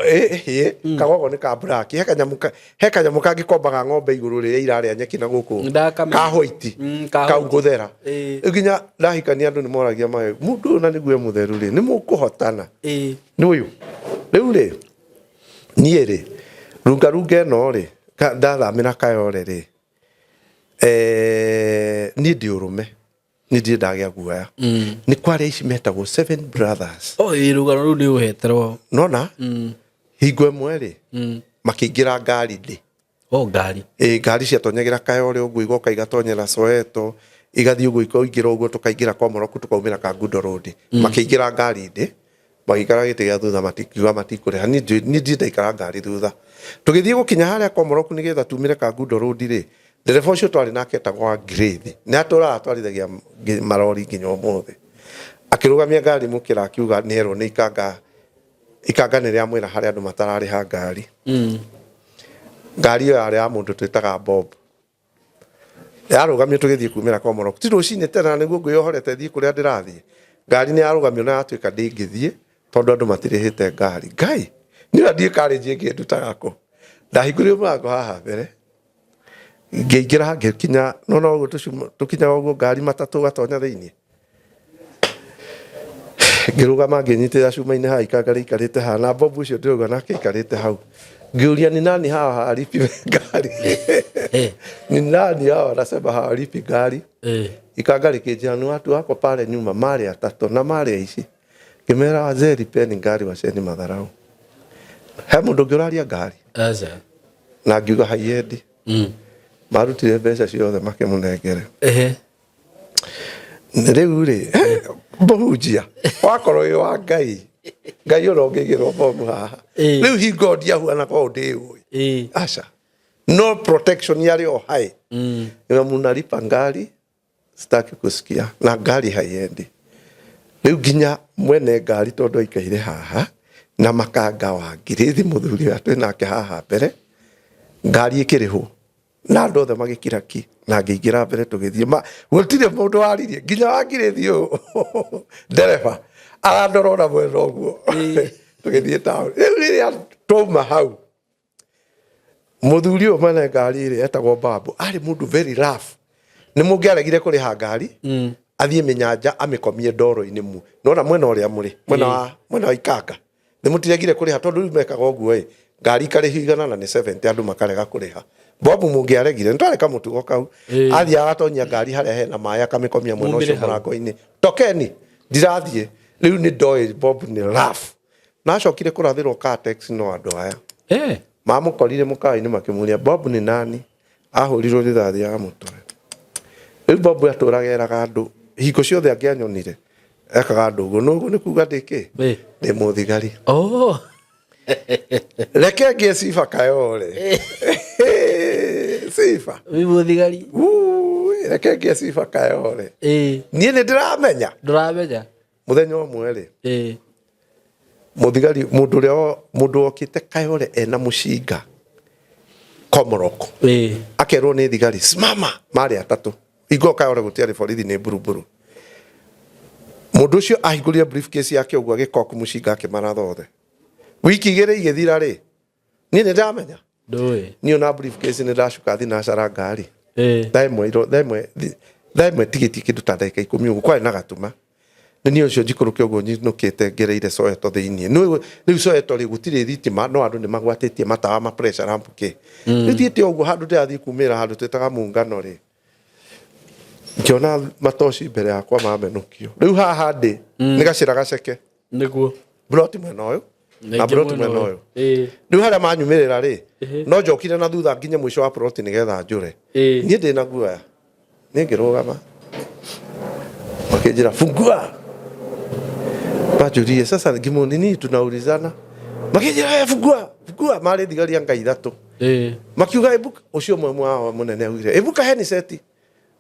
Kagogo nĩ ka black. He kanyamũ he kanyamũ kangĩ kombaga ng'ombe igũrũ rĩrĩa irarĩa nyeki na gũkũ. Ndakamenya. Ka white. Ka Kau white. gũthera. Rĩu nginya ndahikania andũ nĩ moragia maĩ, mũndũ ũyũ na nĩguo e mũtheru rĩ, nĩ mũkũhotana? Nĩ ũyũ. Rĩu rĩ, niĩ rĩ, runga runga ĩno rĩ, Ndathamĩra Kayole rĩ, niĩ ndĩ ũrũme, niĩ ndirĩ ndagĩa guoya. Nĩ kwarĩa ici metagwo Seven Brothers. Oh, ĩ rũgano rũu nĩ ũheterwo. Nona hingo ĩmwe rĩ, makĩingĩra ngari ndĩ. Oh, ngari. Ĩ, ngari ciatonyagĩra Kayole ũguo, igoka igatonyera Soweto, igathiĩ ũguo ikaingĩra ũguo, tũkaingĩra kwa Morocco, tũkaumĩra Kangundo Road. Makĩingĩra ngari ndĩ, magĩikara gĩtĩ gĩa thutha, matikiuga matikũrĩha. Niĩ ndirĩ ndaikara ngari thutha. Tũgĩthiĩ gũkinya harĩa kwa Morocco nĩgetha tumĩre Kangundo Road rĩ, ndereba ũcio twarĩ nake etagwo wa Ngirĩthi, nĩ atũraga atwarithagia marori nginya ũmũthĩ. Akĩrũgamia ngari mũkĩra akiuga nĩ erwo nĩ ikanga, ikanga nĩ rĩamwĩra harĩa andũ matararĩha ngari. Ngari ĩyo yarĩ ya mũndũ twĩtaga Bob. Yarũgamio tũgĩthiĩ kumĩra kwa Morocco. Ti rũcinĩ tene na nĩguo ngwĩyohorete thiĩ kũrĩa ndĩrathiĩ. Ngari nĩ yarũgamio na yatuĩka ndĩngĩthiĩ tondũ andũ matirĩhĩte ngari. Ngai, niĩ ona ndiĩ karĩnji ĩngĩ ndutaga kũ. Ndahingũrire mũrango haha mbere, ngĩingĩra ngĩkinya, no no ũguo tũkinyaga ũguo ngari matatũ ũgatonya thĩinĩ. Ngĩrũgama ngĩnyitĩrĩra cuma-inĩ haha ikanga rĩikarĩte haha na Bob ũcio ndĩrauga nake aikarĩte hau. Ngĩũria ni nani hawa hawalipi ngari? Ni nani hawa wanasema hawalipi ngari? Ikanga rĩkĩnjĩra ni watu wako pale nyuma marĩ atatũ na marĩ aici. Ngĩmera wazee lipeni ngari wacheni madharau. He mũndũ ũngĩ ũraria ngari? Aca. Na ngiuga haiendi. Marutire mbeca ciothe makĩmũnengere. Rĩu rĩ, mũhunjia wakorwo wĩ wa Ngai, Ngai ũrĩa ũngĩigĩrwo bomu haha. Rĩu hingo ndiahuana korwo ndĩũĩ. Aca. No protection yarĩ o hai. Na munalipa ngari, sitaki kusikia. Na ngari haiendi. Rĩu nginya mwene ngari tondũ aikaire haha na makanga wa Ngirĩthi mũthuri ũrĩa twĩ nake haha mbere, ngari ĩkĩrĩhwo. Na andũ othe magĩkira ki na ngĩingĩra mbere tũgĩthiĩ. Ma, gũtirĩ mũndũ waririe nginya wa Ngirĩthi ũyũ ndereba arandora ona mwena ũguo. Tũgĩthiĩ taũni. Rĩu rĩrĩa twauma hau, mũthuri ũyũ mwene ngari ĩrĩa etagwo Babu arĩ mũndũ very rough. Nĩ mũngĩaregire kũrĩha ngari, athiĩ mĩnyanja amĩkomie ndoro-inĩ mu. Nona mwena ũrĩa mũrĩ, mwena wa Ikanga. Nĩ mũtiregire kũrĩha tondũ rĩu mekaga ũguo ĩ, ngari ikarĩhio igana na nĩ 70 andũ makarega kũrĩha. Bob mũngĩaregire, nĩ twarĩ kamũtugo kau. Athiaga agatonyia ngari harĩa hena maĩ akamĩkomia mwena ũcio Mumĩre hau. mũrango-inĩ. Tokeni, ndirathiĩ. Rĩu nĩ ndoĩ Bob nĩ rough. Na acokire kũrathĩrwo car taxi no andũ aya. Mamũkorire mũkawa-inĩ makĩmũria Bob nĩ nani? Ahũrirwo rithathi ya mũtwe. Rĩu Bob atũraga eraga andũ hingo ciothe angĩanyonire ekaga andũ ũguo. Nũguo nĩ kuga ndĩ kĩ? Ndĩ mũthigari. Reke ngĩe sifa Kayole. Sifa. Wĩ mũthigari. Reke ngĩe sifa Kayole. Niĩ nĩ ndĩramenya. Ndũramenya. Mũthenya ũmwe rĩ, mũthigari mũndũ ũrĩa mũndũ wokĩte Kayole ena mũcinga Komoroko. Akerwo nĩ thigari simama, marĩ atatũ. Hingo Kayole gũtiarĩ borithi nĩ mburumburu. Mũndũ ũcio ahingũrire briefcase yake ũguo agĩkoku mũcinga akĩmaratha othe. Wiki igĩrĩ igĩthira rĩ, niĩ nĩ ndamenya. Ndũĩ. Niĩ ona briefcase nĩ ndacuka thinacara ngari. Thaa ĩmwe thaa ĩmwe thaa ĩmwe tigĩtie kĩndũ ta ndagĩka ikũmi ũguo kwarĩ na gatuma. Nĩ niĩ ũcio njikũrũke ũguo nyinũkĩte ngereire Soweto thĩinĩ. Nĩ rĩu Soweto rĩ gũtirĩ thitima no andũ nĩ magwatĩtie matawa ma pressure lamp kĩ. Rĩu thiĩte ũguo handũ ndĩrathiĩ kumĩra handũ twĩtaga Muungano rĩ. Ngĩona matoci mbere yakwa mamenũkio. Rĩu haha ndĩ nĩ gacĩra gaceke. Nĩguo. Broti mwena ũyũ na broti mwena ũyũ. Rĩu harĩa manyumĩrĩra rĩ, no njokire na thutha nginye mũico wa ploti nĩgetha njũre. Niĩ ndĩ na guoya. Niĩ ngĩrũgama. Makĩnjĩra fungua. Manjũririe sasa ngĩmũ nini tunaulizana. Makĩnjĩra eh, fungua, fungua. Marĩ thigari anga ithatũ. Makiuga ebu ũcio ũmwe wao mũnene augire ebu kaheni seti.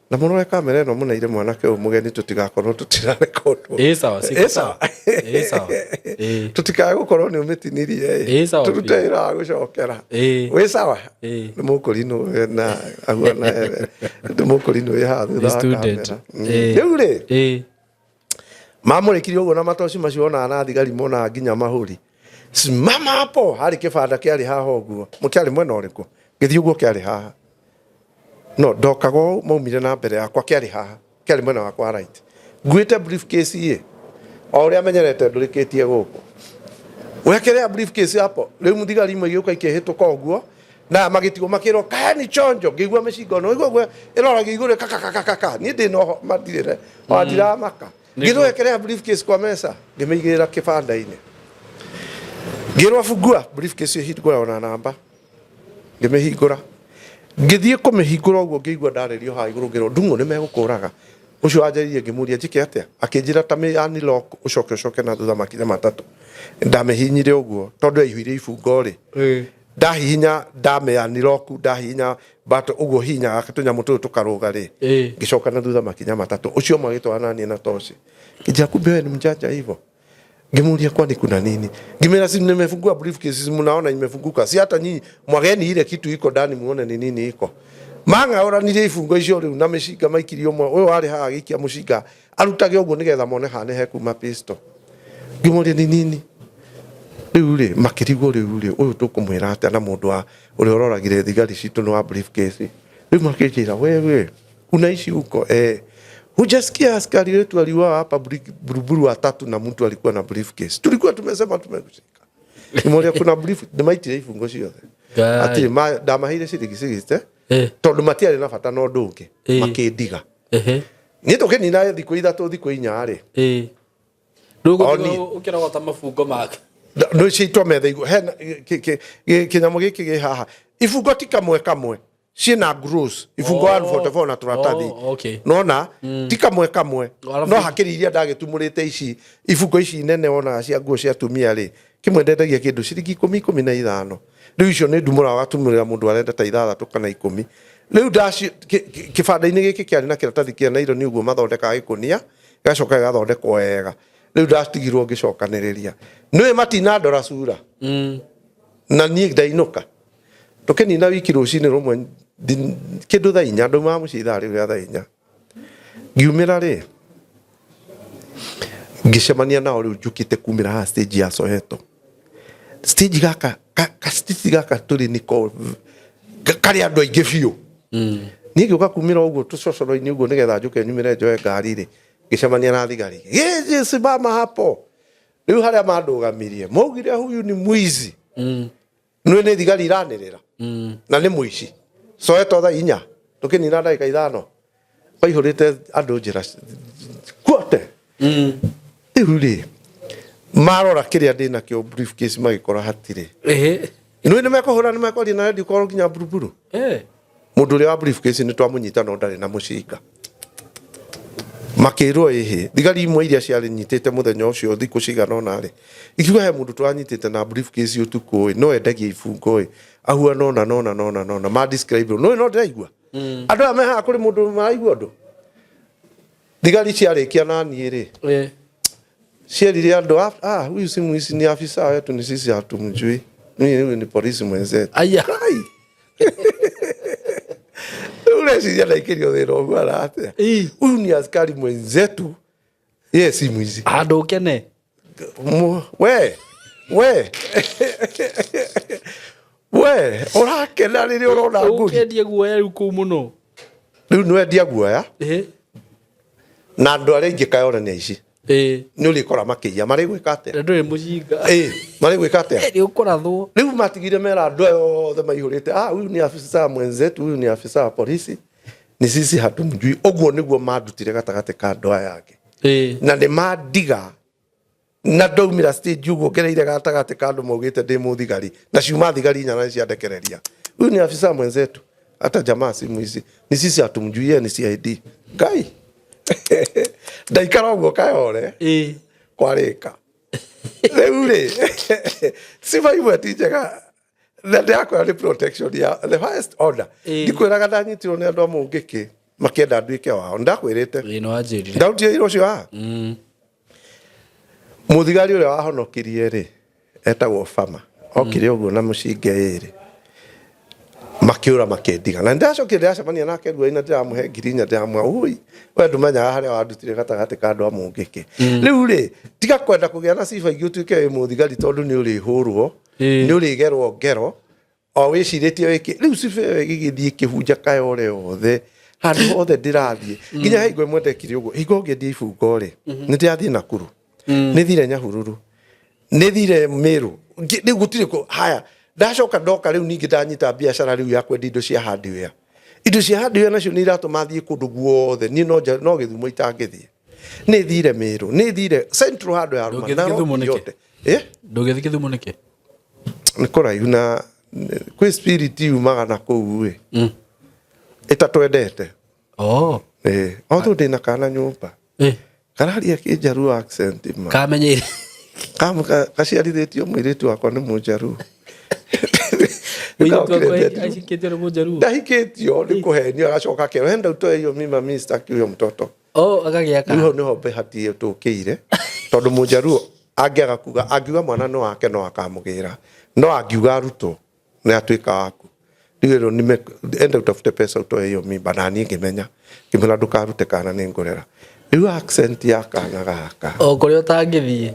Na mũrore kamera ĩno mũneire mwanake ũyũ mũgeni tũtigakorwo tũtirarekondwo. Ĩ sawa, siko Ĩ sawa. Ĩ sawa. Ĩ. Tũtikae gũkorwo nĩ ũmĩtinirie Ĩ sawa tũrute biũ. wĩra wa gũcokera. Ĩ. Wĩ sawa? Ĩ. Nĩ mũkũrinũ na ahuana nĩ mũkũrinũ wĩ haha thutha wa Student. kamera. Ĩ. Rĩu rĩ, Ĩ. mamũrĩkirie ũguo na matoci macio onaga na thigari monaga nginya mahũri. Simama hapo, harĩ kĩbanda kĩarĩ haha ũguo. Kĩarĩ mwena ũrĩkũ? Ngĩthiĩ ũguo kĩarĩ haha. No ndokaga ũũ maumire na mbere yakwa kĩarĩ haha, kĩarĩ mwena wakwa right. Nguĩte briefcase ĩ, o ũrĩa menyerete ndũrĩkĩtie gũkũ. Wekelea briefcase hapo, rĩu thigari imwe igĩũka ikĩhĩtũka ũguo, Na magĩtigwo makĩrwo kaeni chonjo ngĩigua mĩcinga no igua guo ĩroragia igũrũ kakakakaka niĩ ndĩ noho matirĩre ona ndiramaka. Ngĩrwo ekerea briefcase kwa mesa ngĩmĩigĩrĩra kĩbanda-inĩ. Ngĩrwo fungua briefcase ĩhingũra ona namba ngĩmĩhingũra ngĩthiĩ kũmĩhingũra ũguo ngĩigua ndarĩrio haha igũrũ ngĩrwo ndung'u nĩ megũkũraga ũcio wanjaririe ngĩmũria njĩke atĩa akĩnjĩra ta mĩ unlock ũcoke ũcoke na thutha makinya matatũ ndamĩhihinyire ũguo tondũ yaihũire ibungo rĩ ndahihinya ndamĩ unlock ndahihinya but ũguo hihinyaga tũnyamũ tũtũ tũkarũga rĩ ngĩcoka na thutha makinya matatũ ũcio ũmwe agĩtwara naniĩ na toci kĩnjĩra kumbe wewe ni mjanja hivyo ngimuuria kwani kuna nini ngimera si nimefungua briefcase si mnaona imefunguka si hata nyinyi mwageni ile kitu iko ndani muone ni nini iko mang'aũranirie ibungo icio rĩu na mĩcinga maikirie ũmwe ũyũ warĩ haha agĩikia mũcinga arutage ũguo nĩgetha mone haha nĩ hekuma pistol ngĩmũria ni nini rĩu rĩ makĩrigwo rĩu rĩ ũyũ tũkũmwĩra atĩa na mũndũ wa ũrĩa ũroragire thigari citũ nĩ wa briefcase rĩu makĩnjĩra wewe unaishi huko eh hujasikia askari wetu aliuawa hapa Buruburu watatu na mtu alikuwa na briefcase tulikuwa tumesema tumekushika nimoria kuna brief nĩmaitire ibungo ciothe atirĩ ndamaheire ciringi 60 tondũ matiarĩ na bata na ũndũ ũngĩ makĩndiga niĩ tũkĩnina thikũ ithatũ thikũ inya rĩ Rĩu ũkĩrogota mabungo make nä ciitwo metha igå hena kĩnyamũ gĩkĩ gĩ haha ibungo ti kamwe kamwe ciĩna gross ibungo 144 na tũratathi nona ti kamwe kamwe no hakĩrĩ iria ndagĩtumũrĩte ici ibungo ici nene wonaga cia nguo cia atumia rĩ kĩmwe ndendagia kĩndũ ciringi ikũmi ikũmi na ithano rĩu icio nĩ ndumũra watumũrĩra mũndũ arenda ta ithathatũ kana ikũmi rĩu ndaci kĩbanda-inĩ gĩkĩ kĩarĩ na kĩratathi kĩa naironi ũguo mathondekaga gĩkũnia gĩgacoka gĩgathondekwo wega rĩu ndatigirwo ngĩcokanĩrĩria nĩũĩ matinandora cura na niĩ ndainũka tũkĩnina wiki rũcinĩ rũmwe kĩndũ thaa inya ndaumaga mũciĩ ithaa rĩu rĩa thaa inya ngiumĩra rĩ ngĩcemania nao rĩu njũkĩte kumĩra haha stage ya Soweto stage gaka ka stage gaka tũrĩ nĩko karĩ andũ aingĩ biũ niĩ ngĩũka kumĩra ũguo tũcocoro-inĩ ũguo nĩgetha njũke nyumĩre njoe ngari rĩ ngĩcemania na thigari gĩĩ simama hapo rĩu harĩa mandũgamirie maugire huyu ni mwizi nĩ nĩ thigari iranĩrĩra na nĩ mũici Soweto thaa inya tũkĩnina ndagĩka ithano kwaihũrĩte andũ njĩra kuote rĩu rĩ marora kĩrĩa ndĩ nakĩo briefcase magĩkora hatirĩ nĩ nĩ mekũhũra nĩ mekwaria na redio korwo nginya Buruburu mũndũ ũrĩa wa briefcase nĩ twamũnyita no ndarĩ na mũcinga makĩrwo ĩhĩ thigari imwe iria ciarĩ nyitĩte mũthenya ũcio thikũ cigana ũna rĩ ikiuga he mũndũ tũranyitĩte na briefcase ũtukũ ĩ no endagia ibungo ĩ ahuana ũna nona nona nona ma describe no no ndĩraigua andũ aya me haha kũrĩ mũndũ maraigua ũndũ thigari ciarĩkia na niĩ rĩ cierire andũ ah huyu si mwizi ni afisa wetu ni sisi hatumjui huyu ni polisi mwenzetu aya ureciria ndaikĩrio thĩna ũguo ara atĩa huyu ni askari mwenzetu ye si mwizi handũ ũkene we we we ũrakena rĩrĩa ũrona ngũri ũkĩendia guoya rĩu kũu mũno rĩu nĩwendia guoya na andũ arĩa aingĩ kayore nĩ aici nĩ ũrĩkora makĩiya marĩ gwĩka atĩa ndũrĩ mũcinga marĩ gwĩka atĩa nĩ ũkũrathwo rĩu matigire mera andũ aya othe maihũrĩte ah huyu ni afisa mwenzetu huyu ni afisa wa polisi ni sisi hatumjui ũguo nĩguo mandutire gatagatĩ ka andũ aya angĩ na nĩ mandiga na ndaumĩra stage ũguo ngereire gatagatĩ ka andũ maugĩte ndĩ mũthigari na ciuma thigari inya na ciandekereria huyu ni afisa mwenzetu hata jamaa si mwizi ni sisi hatumjui yeye ni CID ngai ndaikara ũguo kayore kwarĩka rĩu rĩ ciba imwe ti njega na ndĩrakwĩra nĩ protection ya the highest order ndikwĩraga ndanyitirwo nĩ andũ a mũngĩkĩ makĩenda nduĩke wao ndakwĩrĩte ndarutire wĩra ũcio haha mũthigari ũrĩa wahonokirie rĩ etagwo Fama okire ũguo na mũcinga ĩrĩ makiura makindiga na ndacokire ndacemania nake ruai na ndĩramũhe ngiri inya ndĩramwĩra ui we ndũmenyaga harĩa wandutire gatagatĩ ka andũ a mũngĩkĩ rĩu rĩ tiga kwenda kũgĩa na ciba ingĩ ũtuĩke wĩ mũthigari tondũ nĩ ũrĩhũrwo nĩ ũrĩgerwo ngero o wĩcirĩtie wĩkĩ rĩu ciba ĩyo ĩgĩgĩthiĩ ĩkĩhunja kayore yothe handũ hothe ndĩrathiĩ nginya hingo ĩmwe ndekire ũguo hingo ngĩendia ibungo rĩ nĩ ndĩrathiĩ Nakuru nĩ thire Nyahururu nĩ thire Meru rĩu gũtirĩ haya Ndacoka ndoka rĩu ningĩ ndanyita biacara rĩu ya kwendia indo cia hardware. Indo cia hardware nacio nĩ iratũma thiĩ kũndũ guothe. Niĩ no nja- no Gĩthumo itangĩthiĩ. Nĩ thire Meru, nĩ thire Central handũ ya Ruma, Ndũngĩthiĩ Nairobi Gĩthumo nĩkĩ? yote. Eh? Ndũngĩthiĩ Gĩthumo nĩkĩ? Nĩ kũraihu na kwĩ spirit yumaga na kũu ĩ. Ĩtatwendete. Oh. Eh, although ndĩna kana nyũmba. Eh. Kararia kĩnjaruo accent ma. Kamenyeire. Kaciarithĩtio mũirĩtu wakwa nĩ mũnjaruo. Mũirĩtu wakwa acikĩtio nĩ mũnjaruo. Ndahikĩtio nĩ kũhenio agacoka akerwo enda utoe hiyo mimba mimi sitaki huyo mtoto. Oh, agagĩa Rĩu hau nĩho behati tũkĩire tondũ mũnjaruo angĩaga kuga angiuga mwana nĩ wake no akamũgĩra no angiuga arutwo nĩ atuĩka waku. Rĩu ĩrwo nime enda utafute pesa utoe hiyo mimba na niĩ ngĩmenya ngĩmwĩra ndũkarute kana nĩ ngũrera. Rĩu accent ya kana gaka O kũrĩa ũtangĩthiĩ.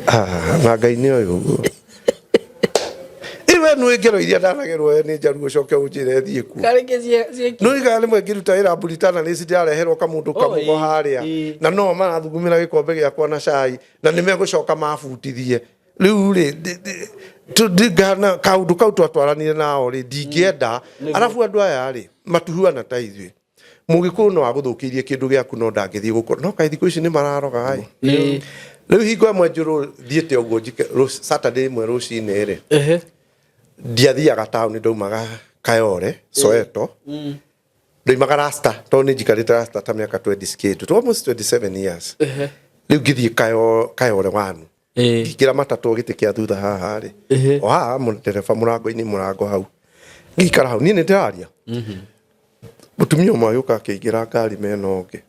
Ah, na Ngai nĩ oĩ ũguo. Iwe nĩ ngero iria ndanagerwo we nĩ njaruo ũcoke ũnjĩre thiĩ kuo. Karĩ kĩ ciĩ Nĩ igaga rĩmwe ngĩruta wĩra Mburitana nĩ ndĩrareherwo kamũndũ kamũgo harĩa na no marathugumĩra gĩkombe gĩakwa na cai na nĩ megũcoka mabutithie. Rĩu rĩ kaũndũ kau twatwaranire nao rĩ ndingĩenda arabu andũ aya rĩ matuhuana ta ithuĩ. Mũgĩkũyũ no agũthũkĩirie kĩndũ gĩaku no ndangĩthiĩ gũkũ no kaĩ thikũ ici nĩ mararoga ĩ. Rĩu hingo ĩmwe njũrũ thiĩte ũguo njike Saturday ĩmwe rũcinĩ rĩ ndiathiaga taũni ndaumaga Kayole Soweto ndoimaga Rasta tondũ nĩ njikarĩte Rasta ta mĩaka 20 kĩndũ almost 27 years rĩu ngĩthiĩ Kayole wanu ngĩingĩra matatũ gĩtĩ kĩa thutha haha rĩ o haha ndereba mũrango-inĩ mũrango hau ngĩikara hau niĩ nĩ ndĩraria mũtumia ũmwe agĩũka akĩingĩra ngari mena ũngĩ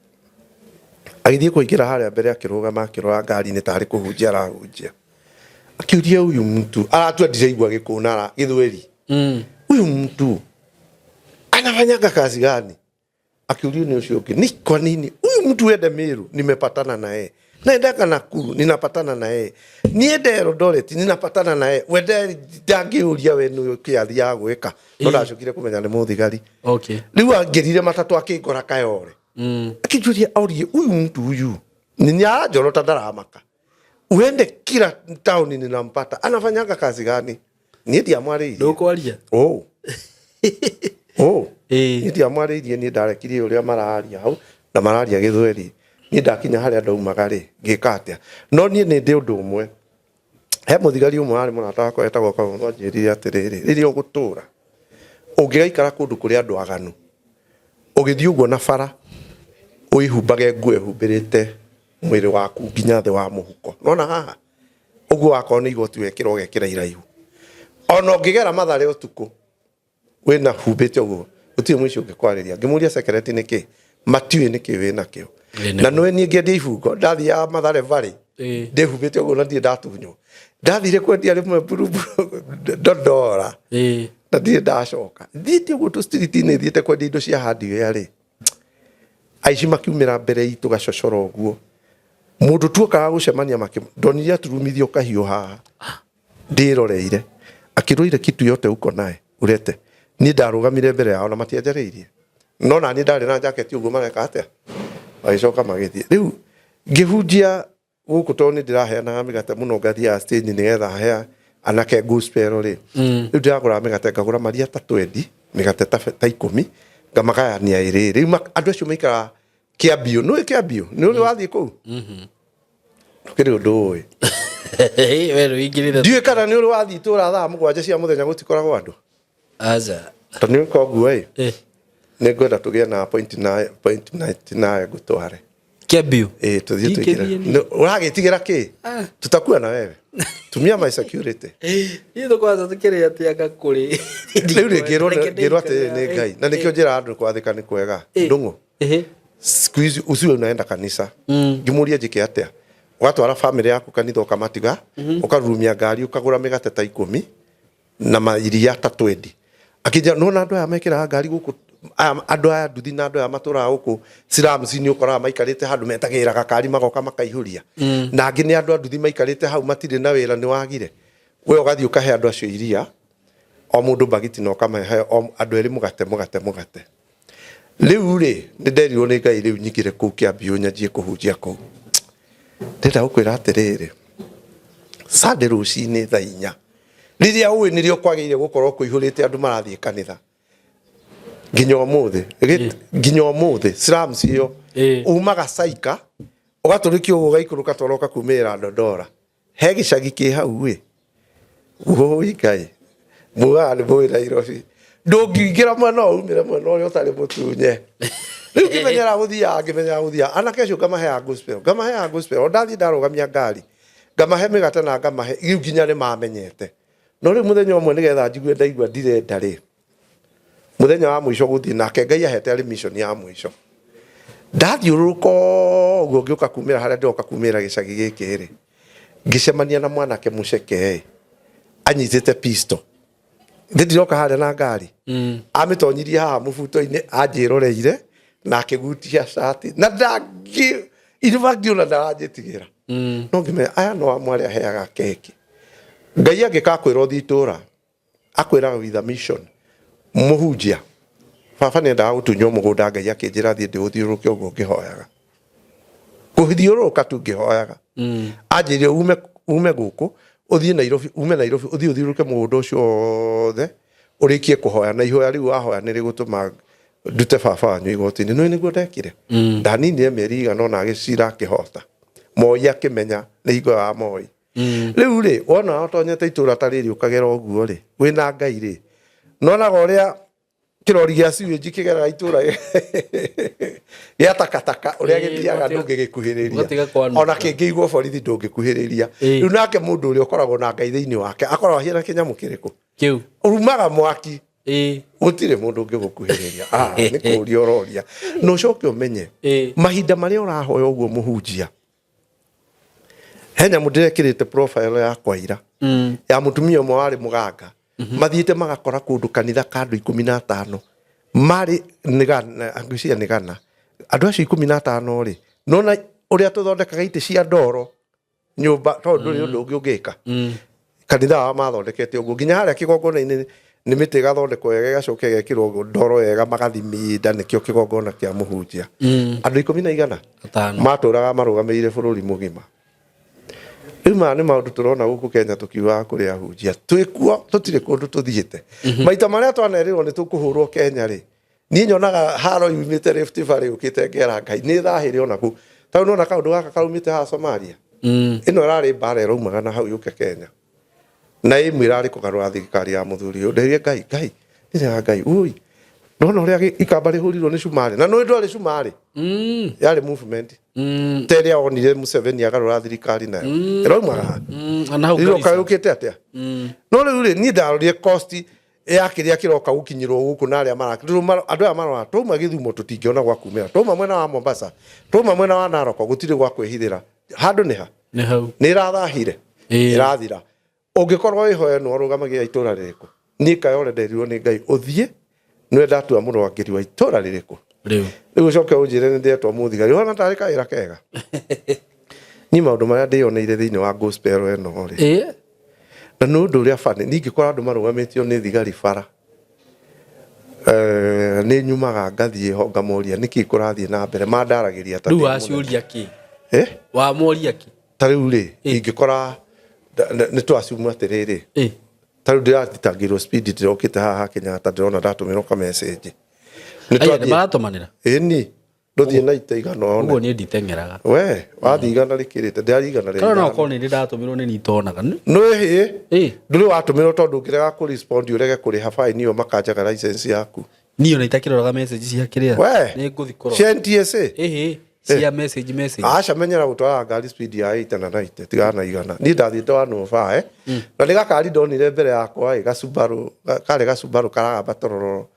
agĩthiĩ kũingĩra harĩa mbere akĩrũgama akĩrora ngari-inĩ tarĩ kũhunjia arahunjia akiuria huyu mtu aratua ndiraigua gĩkũnara gĩthweri huyu mtu anafanyaga kazi gani akiurio nĩ ũcio ũngĩ ni kwa nini huyu mtu ende Meru nimepatana na yeye naendaka Nakuru ninapatana na yeye niende Eldoret ninapatana na yeye wende ndangĩũria we nĩ kĩ athiaga gwĩka no ndacokire kũmenya nĩ mũthigari Okay. rĩu angĩrire matatũ akĩngora Kayole akĩnjũria orie huyu mtu huyu nini aranjorota ndaramaka uende kila tauni ninampata anafanyaga kazi gani niĩ ndiamwarĩirie ndũkwaria oh oh niĩ ndiamwarĩirie niĩ ndarekirie ũrĩa mararia hau na mararia gĩthweri niĩ ndakinya harĩa ndaumaga rĩ ngĩka atĩa no niĩ nĩ ndĩ ũndũ ũmwe he mũthigari ũmwe warĩ mũrata wakwa etagwo Kagongo anjĩrire atĩrĩrĩ rĩrĩa ũgũtũra ũngĩgaikara kũndũ kũrĩ andũ aganu ũgĩthiĩ ũguo na bara wĩhumbage nguo ĩhumbĩrĩte mwĩrĩ waku nginya thĩ wa mũhuko nona haha ũguo wakorwo nĩ igoti wekĩra ũgekĩra iraihu ona ũngĩgera Mathare ũtukũ wĩna humbĩte ũguo gũtirĩ mũici ũngĩkwarĩria ngĩmũria sekereti nĩ kĩ matiũĩ nĩ kĩ wĩna kĩo na nĩwe niĩ ngĩendia ibungo ndathiaga Mathare Valley ndĩhumbĩte ũguo na ndirĩ ndatunywo ndathire kwendia rĩmwe mburuburu Dodora na ndirĩ ndacoka thiĩte ũguo tũ street-inĩ thiĩte kwendia indo cia hardware rĩ aici makiumĩra mbere itũ gacocoro ũguo mũndũ tuokaga gũcemania makĩ ndonire aturumithio kahiũ haha ndĩroreire akĩrwo ile kitu yote uko naye urete niĩ ndarũgamire mbere yao na matianjarĩirie no naniĩ ndarĩ na jaketi ũguo mareka atĩa magĩcoka magĩthiĩ rĩu ngĩhunjia gũkũ tondũ nĩ ndĩraheanaga mĩgate mũno ngathiaga stage nĩgetha hea anake gospel rĩ rĩu ndĩragũra mĩgate ngagũra maria ta 20 mĩgate ta 10 ngamagayania ĩrĩ rĩu andũ acio maikaraga Kĩambiũ nĩũĩ Kĩambiũ nĩ ũrĩ wathiĩ kũu ndũkĩrĩ ũndũ ũĩ We nĩũingĩrĩte. ndiũĩ kana nĩ ũrĩ wathiĩ itũra thaa mũgwanja cia mũthenya gũtikoragwo andũ Aca. tondũ nĩ koguo ĩ nĩ ngwenda tũgĩe na appointment nawe ngũtware Kĩambiũ ĩ tũthiĩ tũingĩre ũragĩtigĩra kĩ tutakuwa na wewe tumia my security Ithuĩ kwanza tũkĩrĩ atĩa kũrĩ rĩu rĩ ngĩrwo atĩrĩrĩ nĩ Ngai na nĩkĩo njĩraga andũ kwathĩka nĩ kwega ndũng'ũ siku hizi usiwe unaenda kanisa ngĩmũria njĩke atĩa ũgatwara famĩlĩ yaku kanitha ũkamatiga ũkarurumia ngari ũkagũra mĩgate ta 10 na mairia ta 20 akĩnjĩra nĩwona andũ aya mekĩraga ngari gũkũ andũ aya nduthi na andũ aya matũraga gũkũ slums nĩ ũkoraga maikarĩte handũ metagĩrĩra gakari magoka makaihũria na angĩ nĩ andũ a nduthi maikarĩte hau matirĩ na wĩra nĩ wagire we ũgathiĩ ũkahe andũ acio iria o mũndũ mbagiti na ũkamahe andũ erĩ mũgate mũgate mũgate rĩu rĩ nĩ nderirwo nĩ Ngai rĩu nyingĩre kũu Kĩambiũ nyanjie kũhunjia kũu ndĩrenda gũkwĩra atĩrĩrĩ Sunday rũcinĩ thaa 4 Rĩrĩa ũĩ nĩrĩo kwagĩrĩire gũkorwo kũihũrĩte andũ marathiĩ kanitha. Nginya ũmũthĩ, nginya ũmũthĩ slums ĩyo umaga Saika ũgatũrĩkia ũguo ũgaikũrũka toroka kumĩrĩra Dodora. He gĩcagi kĩ hau ĩ. Wũi Ngai. Mugaga nĩ mũĩ Nairobi. Ndũngĩingĩra mwena ũyũ umĩre mwena ũrĩa ũtarĩ mũtunye. Rĩu ngĩmenyera gũthiaga ngĩmenyera gũthiaga. Anake acio ngamaheaga gospel. Ngamaheaga gospel. O ndathiĩ ndarũgamia ngari. Ngamahe mĩgate na ngamahe. Rĩu nginya nĩ mamenyete. No rĩu mũthenya ũmwe nĩgetha njigue ndaigua ndirenda rĩ. Mũthenya wa mũico gũthiĩ nake Ngai ahete arĩ mission ya mũico. Ndathiũrũrũka ũguo ngĩũka kumĩra harĩa ndĩroka kumĩra gĩcagi gĩkĩ rĩ, ngĩcemania na mwanake mũceke ĩ, anyitĩte pistol. Nĩ ndiroka harĩa na ngari. Amĩtonyirie haha mũbuto-inĩ anjĩroreire na akĩgutia cati na ndangĩ in fact ona ndaranjĩtigĩra. No ngĩmenya aya no amwe arĩa aheaga keki. Ngai angĩkakwĩra ũthiĩ itũra akwĩraga with a mission mũhunjia baba nĩendaga gũtunywo mũgũnda Ngai akĩnjĩra thiĩ ndĩũthiũrũrũke ũguo ngĩhoyaga kũthiũrũrũka tu ngĩhoyaga anjĩrire ume ume gũkũ ũthiĩ Nairobi ume Nairobi ũthiĩ ũthiũrũrũke mũgũnda ũcio wothe ũrĩkie kũhoya na ihoya rĩu wahoya nĩ rĩgũtũma ndute baba wanyu igoti-inĩ nĩ nĩguo ndekire ndaninire mĩeri igana ũna agĩcira akĩhota Moi akĩmenya nĩ hingo ya Moi Rĩu rĩ, wona ũtonyete itũra ta rĩrĩ ũkagera ũguo rĩ, wĩna Ngai rĩ, nonaga ũrĩa kĩrori gĩa sewage kĩgeraga itũra gĩa takataka ũrĩa gĩthiaga ndũngĩgĩkuhĩrĩria, ona kĩngĩigwo borithi ndũngĩkuhĩrĩria. Rĩu nake mũndũ ũrĩa ũkoragwo na Ngai thĩinĩ wake akoragwo ahiana kĩnyamũ kĩrĩkũ? Kĩu. Urumaga mwaki. Gũtirĩ mũndũ ũngĩgũkuhĩrĩria. Ah, nĩ kũũria ũroria. Na ũcoke ũmenye mahinda marĩa ũrahoya ũguo mũhunjia, he nyamũ ndĩrekĩrĩte profile yakwa ira ya mũtumia ũmwe warĩ mũganga mathiĩte magakora kũndũ kanitha ka andũ 15 marĩ nĩ gana ngwĩciria nĩ gana andũ acio 15 rĩ nona ũrĩa tũthondekaga itĩ cia ndoro nyũmba tondũ ndũrĩ ũndũ ũngĩ ũngĩka kanitha wao mathondekete ũguo nginya harĩa kĩgongona-inĩ nĩ mĩtĩ ĩgathondekwo wega ĩgacoka ĩgekĩrwo ndoro wega magathiminda nĩkĩo kĩgongona kĩa mũhunjia andũ ikũmi na igana Atano. matũraga marũgamĩrĩire bũrũri mũgima rĩu maya nĩ maũndũ tũrona gũkũ Kenya tũkiugaga kũrĩ ahunjia twĩkuo tũtirĩ kũndũ tũthiĩte maita marĩa twanerĩrwo nĩ tũkũhũrwo Kenya rĩ niĩ nyonaga haro yumĩte Rift Valley yũkĩte ngera Ngai nĩ thahĩre ona kũu tondũ nona kaũndũ gaka karaumĩte haha Somalia ĩno ĩrarĩ mbara ĩraumaga na hau yũke Kenya na ĩmwe ĩrarĩ kũgarũra thirikari ya mũthuri ũyũ nderie Ngai Ngai ndĩrega Ngai ui nona ũrĩa ikamba rĩhũrirwo nĩ cumarĩ na nĩ ndwarĩ cumarĩ yarĩ movement ta ĩrĩa onire Museveni agarũra thirikari nayo ĩraumaga ha Na hau ĩroka Garissa. yũkĩte atĩa no rĩu rĩ niĩ ndarorire cost ya kĩrĩa kĩroka gũkinyĩrwo gũkũ na arĩa mara andũ aya marora twauma Gĩthumo tũtingĩona gwa kumĩra twauma mwena wa Mombasa twauma mwena wa Narok gũtirĩ gwa kwĩhithĩra handũ nĩ ha Nĩ hau. nĩ ĩrathahire ĩrathira ũngĩkorwo wĩho ĩno ũrũgamagia itũra rĩrĩkũ niĩ Kayore nderirwo nĩ Ngai ũthiĩ nĩwe ndatua mũrũangĩri wa itũra rĩrĩkũ Rĩu. rĩu ũcoke ũnjĩre nĩ ndetwo mũthigari ũhana tarĩ kawĩra kega niĩ maũndũ marĩa ndĩyoneire thĩinĩ wa gospel ĩno rĩ na nĩ ũndũ ũrĩa funny niĩ ingĩkora andũ marũgamĩtio nĩ thigari bara eh, nĩ nyumaga ngathiĩ ho ngamoria nĩkĩ kũrathiĩ na mbere mandaragĩria ta Rĩu ndĩ mũnene. waciũria kĩ? Eh? Wamoria kĩ? ta rĩu rĩ ingĩkora nĩ twaciuma atĩrĩrĩ ta rĩu ndĩrathitangĩirwo speed ndĩrokĩte haha Kenyatta ndĩrona ndatũmĩrwo ka message Nĩ Aya, nĩ maratũmanĩra? Ĩni ndũthiĩ na ita igana one Ũguo niĩ nditeng'eraga. we wathiĩ igana rĩkĩrĩte ndĩrarĩ igana rĩa Kana no ithano. okorwo nĩ ndĩ ndatũmĩrwo nĩ nitonaga. Nĩ hĩ ndũrĩ watũmĩrwo tondũ ũngĩrega kũ respond ũrege kũrĩha fine ĩyo makanjaga license yaku Niĩ ona itakĩroraga message cia kĩrĩa. We. Nĩ ngũthi kũrora. Cia NTSA? Ĩhĩ. Cia message message. Aca menyera gũtwara ngari speed ya 80 na 90 tigana na igana. Niĩ ndathiĩte 105 na nĩ gakari ndonire mbere yakwa ĩ gacubaru karĩ gacubaru karagamba torororo.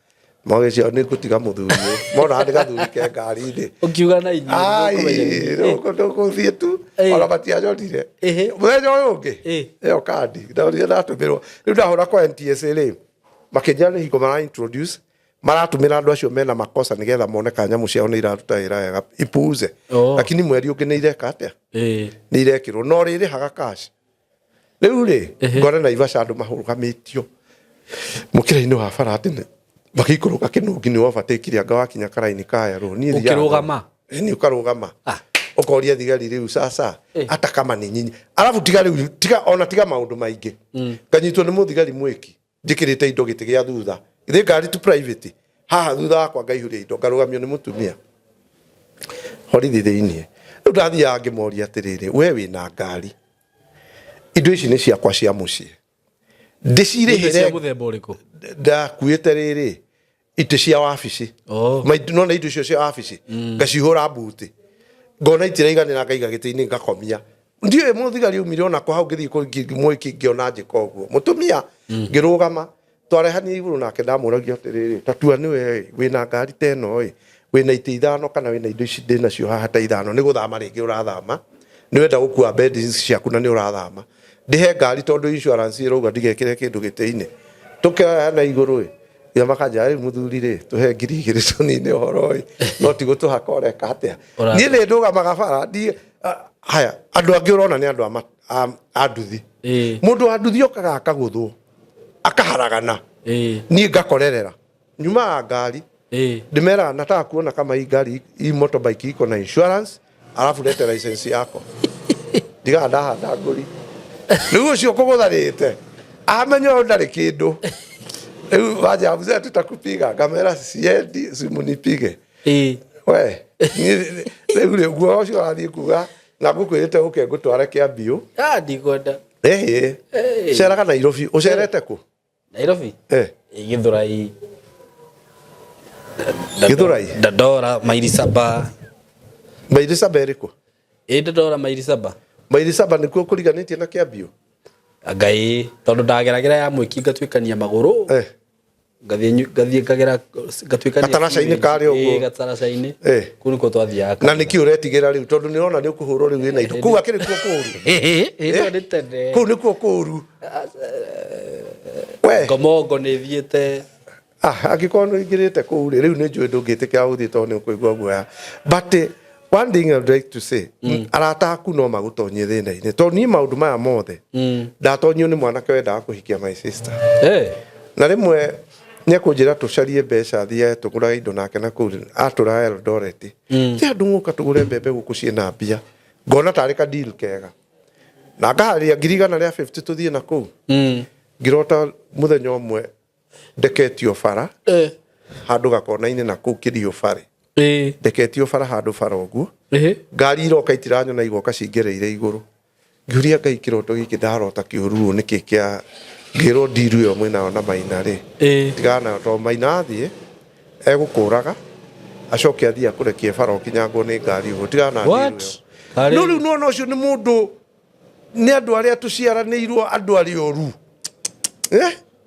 Magĩcia nĩ ngũtiga mũthuri ũyũ. Mona nĩ gathuri ke ngari-inĩ. Ũkiuga na inyuĩ. Ndũgũthiĩ tu ona matianyonire. Mũthenya ũyũ ũngĩ ĩyo kandi ndonire ndatũmĩrwo. Rĩu ndahũra kwa NTSA rĩ makĩnjĩra nĩ hingo mara introduce maratũmĩra andũ acio mena makosa nĩgetha mone kana nyamũ ciao nĩ iraruta wĩra wega ipuuze. Lakini mweri ũngĩ nĩ ireka atĩa? Nĩ irekĩrwo no rĩrĩhaga cash. Rĩu rĩ ngore Naivasha andũ mahũgamĩtio mũkĩra-inĩ wa bara atĩ magĩikũrũka kĩnũngi nĩ overtake anga wakinya karaini ka erũ. Niĩ thiaga Ũkĩrũgama? Ĩni ũkarũgama. Ũkoria thigari rĩu sasa hata kama ni nyinyi. Alafu tiga rĩu tiga ona tiga maũndũ maingĩ. Nganyitwo nĩ mũthigari mwĩki njĩkĩrĩte indo gĩtĩ gĩa thutha. Githĩ ngari tu private. Haha thutha wakwa ngaihũria indo ngarũgamio nĩ mũtumia. Borithi thĩiniĩ. Rĩu ndathiaga ngĩmoria atĩrĩrĩ, we wĩna ngari. Indo ici nĩ ciakwa cia mũciĩ. Indo cia Ndĩcirĩhĩre mũthemba ũrĩkũ? Ndakuĩte rĩrĩ itĩ cia wabici. Oh. Nona indo icio cia wabici ngacihũra mbuti ngona itiraiganĩra ngaiga gĩtĩ-inĩ ngakomia ndiũĩ mũthigari aumire onako hau ngĩthiĩ mwĩki ngĩona njĩka ũguo mũtumia ngĩrũgama twarehania igũrũ nake ndamũragia atĩrĩrĩ tatua nĩwe wĩna ngari ta ĩno ĩ wĩna itĩ ithano kana wĩna indo ici ndĩ nacio haha ta ithano nĩ gũthama rĩngĩ ũrathama nĩ wenda gũkua beddings ciaku na nĩ ũrathama ndĩhe ngari tondũ insurance ĩrauga ndigekĩre kĩndũ gĩtĩ-inĩ tũkĩoya na igũrũ ĩ ya makanja rĩu mũthuri rĩ tũhe 2000 tũnine ũhoro ĩ no ti gũtũhaka ũreka atĩa. Ũraka. Niĩ nĩ ndũgamaga bara haya andũ angĩ ũrona nĩ andũ a nduthi. Mũndũ wa nduthi okaga akagũthwo akaharagana niĩ ngakorerera nyumaga ngari ndĩmeraga nataka kuona kama hii ngari hii motorbike iko na insurance alafu lete license yako ndigaga ndahanda ngũri rĩu ũcio kũgũtharĩte amenya ũyũ ndarĩ kĩndũ rĩu wanja mzee tutakupiga ngamera siendi simunipige we rĩu rĩ guo ũcio ũrathiĩ kuga na ngũkwĩrĩte ũke ngũtware Kĩambiũ. Ah, ndikwenda. Ĩhĩ ceraga Nairobi ũcerete kũ? Nairobi? Githurai. Githurai? Dandora maili saba. Maili saba ĩrĩkũ? Ĩ Dandora maili saba. Maili saba nĩkuo kũriganĩtie na Kĩambiũ? Ngai tondũ ndageragĩra ya mwĩki ngatuĩkania magũrũ. Ngathiĩ ngagera ngatuĩkania Gataraca-inĩ karĩa ũguo. Ĩ, gataraca-inĩ. Kũu nĩkuo twathiaga. Na nĩkĩ ũretigĩra rĩu tondũ nĩ ũrona nĩ ũkũhũrwo rĩu wĩna indo kũu akĩrĩ kuo kũũru. Ĩ, nĩ tene. Kũu nĩkuo kũũru. Ngomongo nĩ thiĩte. Ah, angĩkorwo nĩ ũingĩrĩte kũu rĩ rĩu nĩ njũĩ ndũngĩtĩkĩra gũthiĩ tondũ nĩ ũkũigua guoya. But one thing I would like to say, arata aku no magũtonyie thĩna-inĩ tondũ niĩ maũndũ maya mothe ndatonyio nĩ mwanake wendaga kũhikia my sister. Na rĩmwe nĩ ekũnjĩra tũcarie mbeca thiage tũgũrage indo nake na kũu atũraga Eldoret. Ti andũ ngũka tũgũre mbembe gũkũ ciĩna mbia ngona tarĩ ka deal kega na ngaharĩria 150,000 tũthiĩ na kũu. Ngĩrota mũthenya ũmwe ndeketio bara handũ gakona-inĩ na kũu kĩrio barĩ ndeketio bara handũ bara ũguo ngari iroka itiranyona igoka cingereire igũrũ ngĩũria Ngai kĩroto gĩkĩ ndarota kĩũru ũũ nĩkĩ kĩa ngĩrwo ndiru ĩyo mwĩnayo na Maina rĩ tigana nayo tondũ Maina athiĩ egũkũraga acoke athiĩ akũrekie bara ũkinyangwo nĩ ngari ũguo tigana na ndiru ĩyo. No rĩu nĩwona ũcio nĩ mũndũ nĩ andũ arĩa tũciaranĩirwo andũ arĩa oru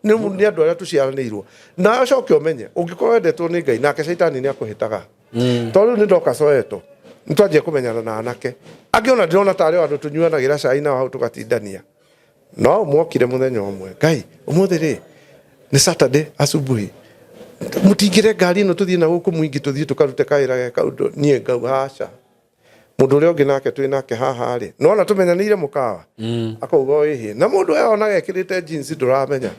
nĩ andũ arĩa tũciaranĩirwo na ũcoke ũmenye ũngĩkorwo wendetwo nĩ Ngai nake caitani nĩ akũhĩtaga tondũ rĩu nĩ ndoka Soweto nĩ twanjia kũmenyana na anake angĩ ona ndĩrona tarĩ o andũ tũnyuanagĩra cai nao hau tũgatindania no mokire mũthenya ũmwe Ngai ũmũthĩ rĩ nĩ Saturday asubuhi mũtingĩre ngari ĩno tũthiĩ na gũkũ mwingi tũthiĩ tũkarute kawĩra ge kaũndũ niĩ ngauga aca mũndũ ũrĩa ũngĩ nake twĩ nake haha rĩ nona tũmenyanĩire mũkawa akauga ĩhĩ na mũndũ ũyũ onaga ekĩrĩte jeans ndũramenya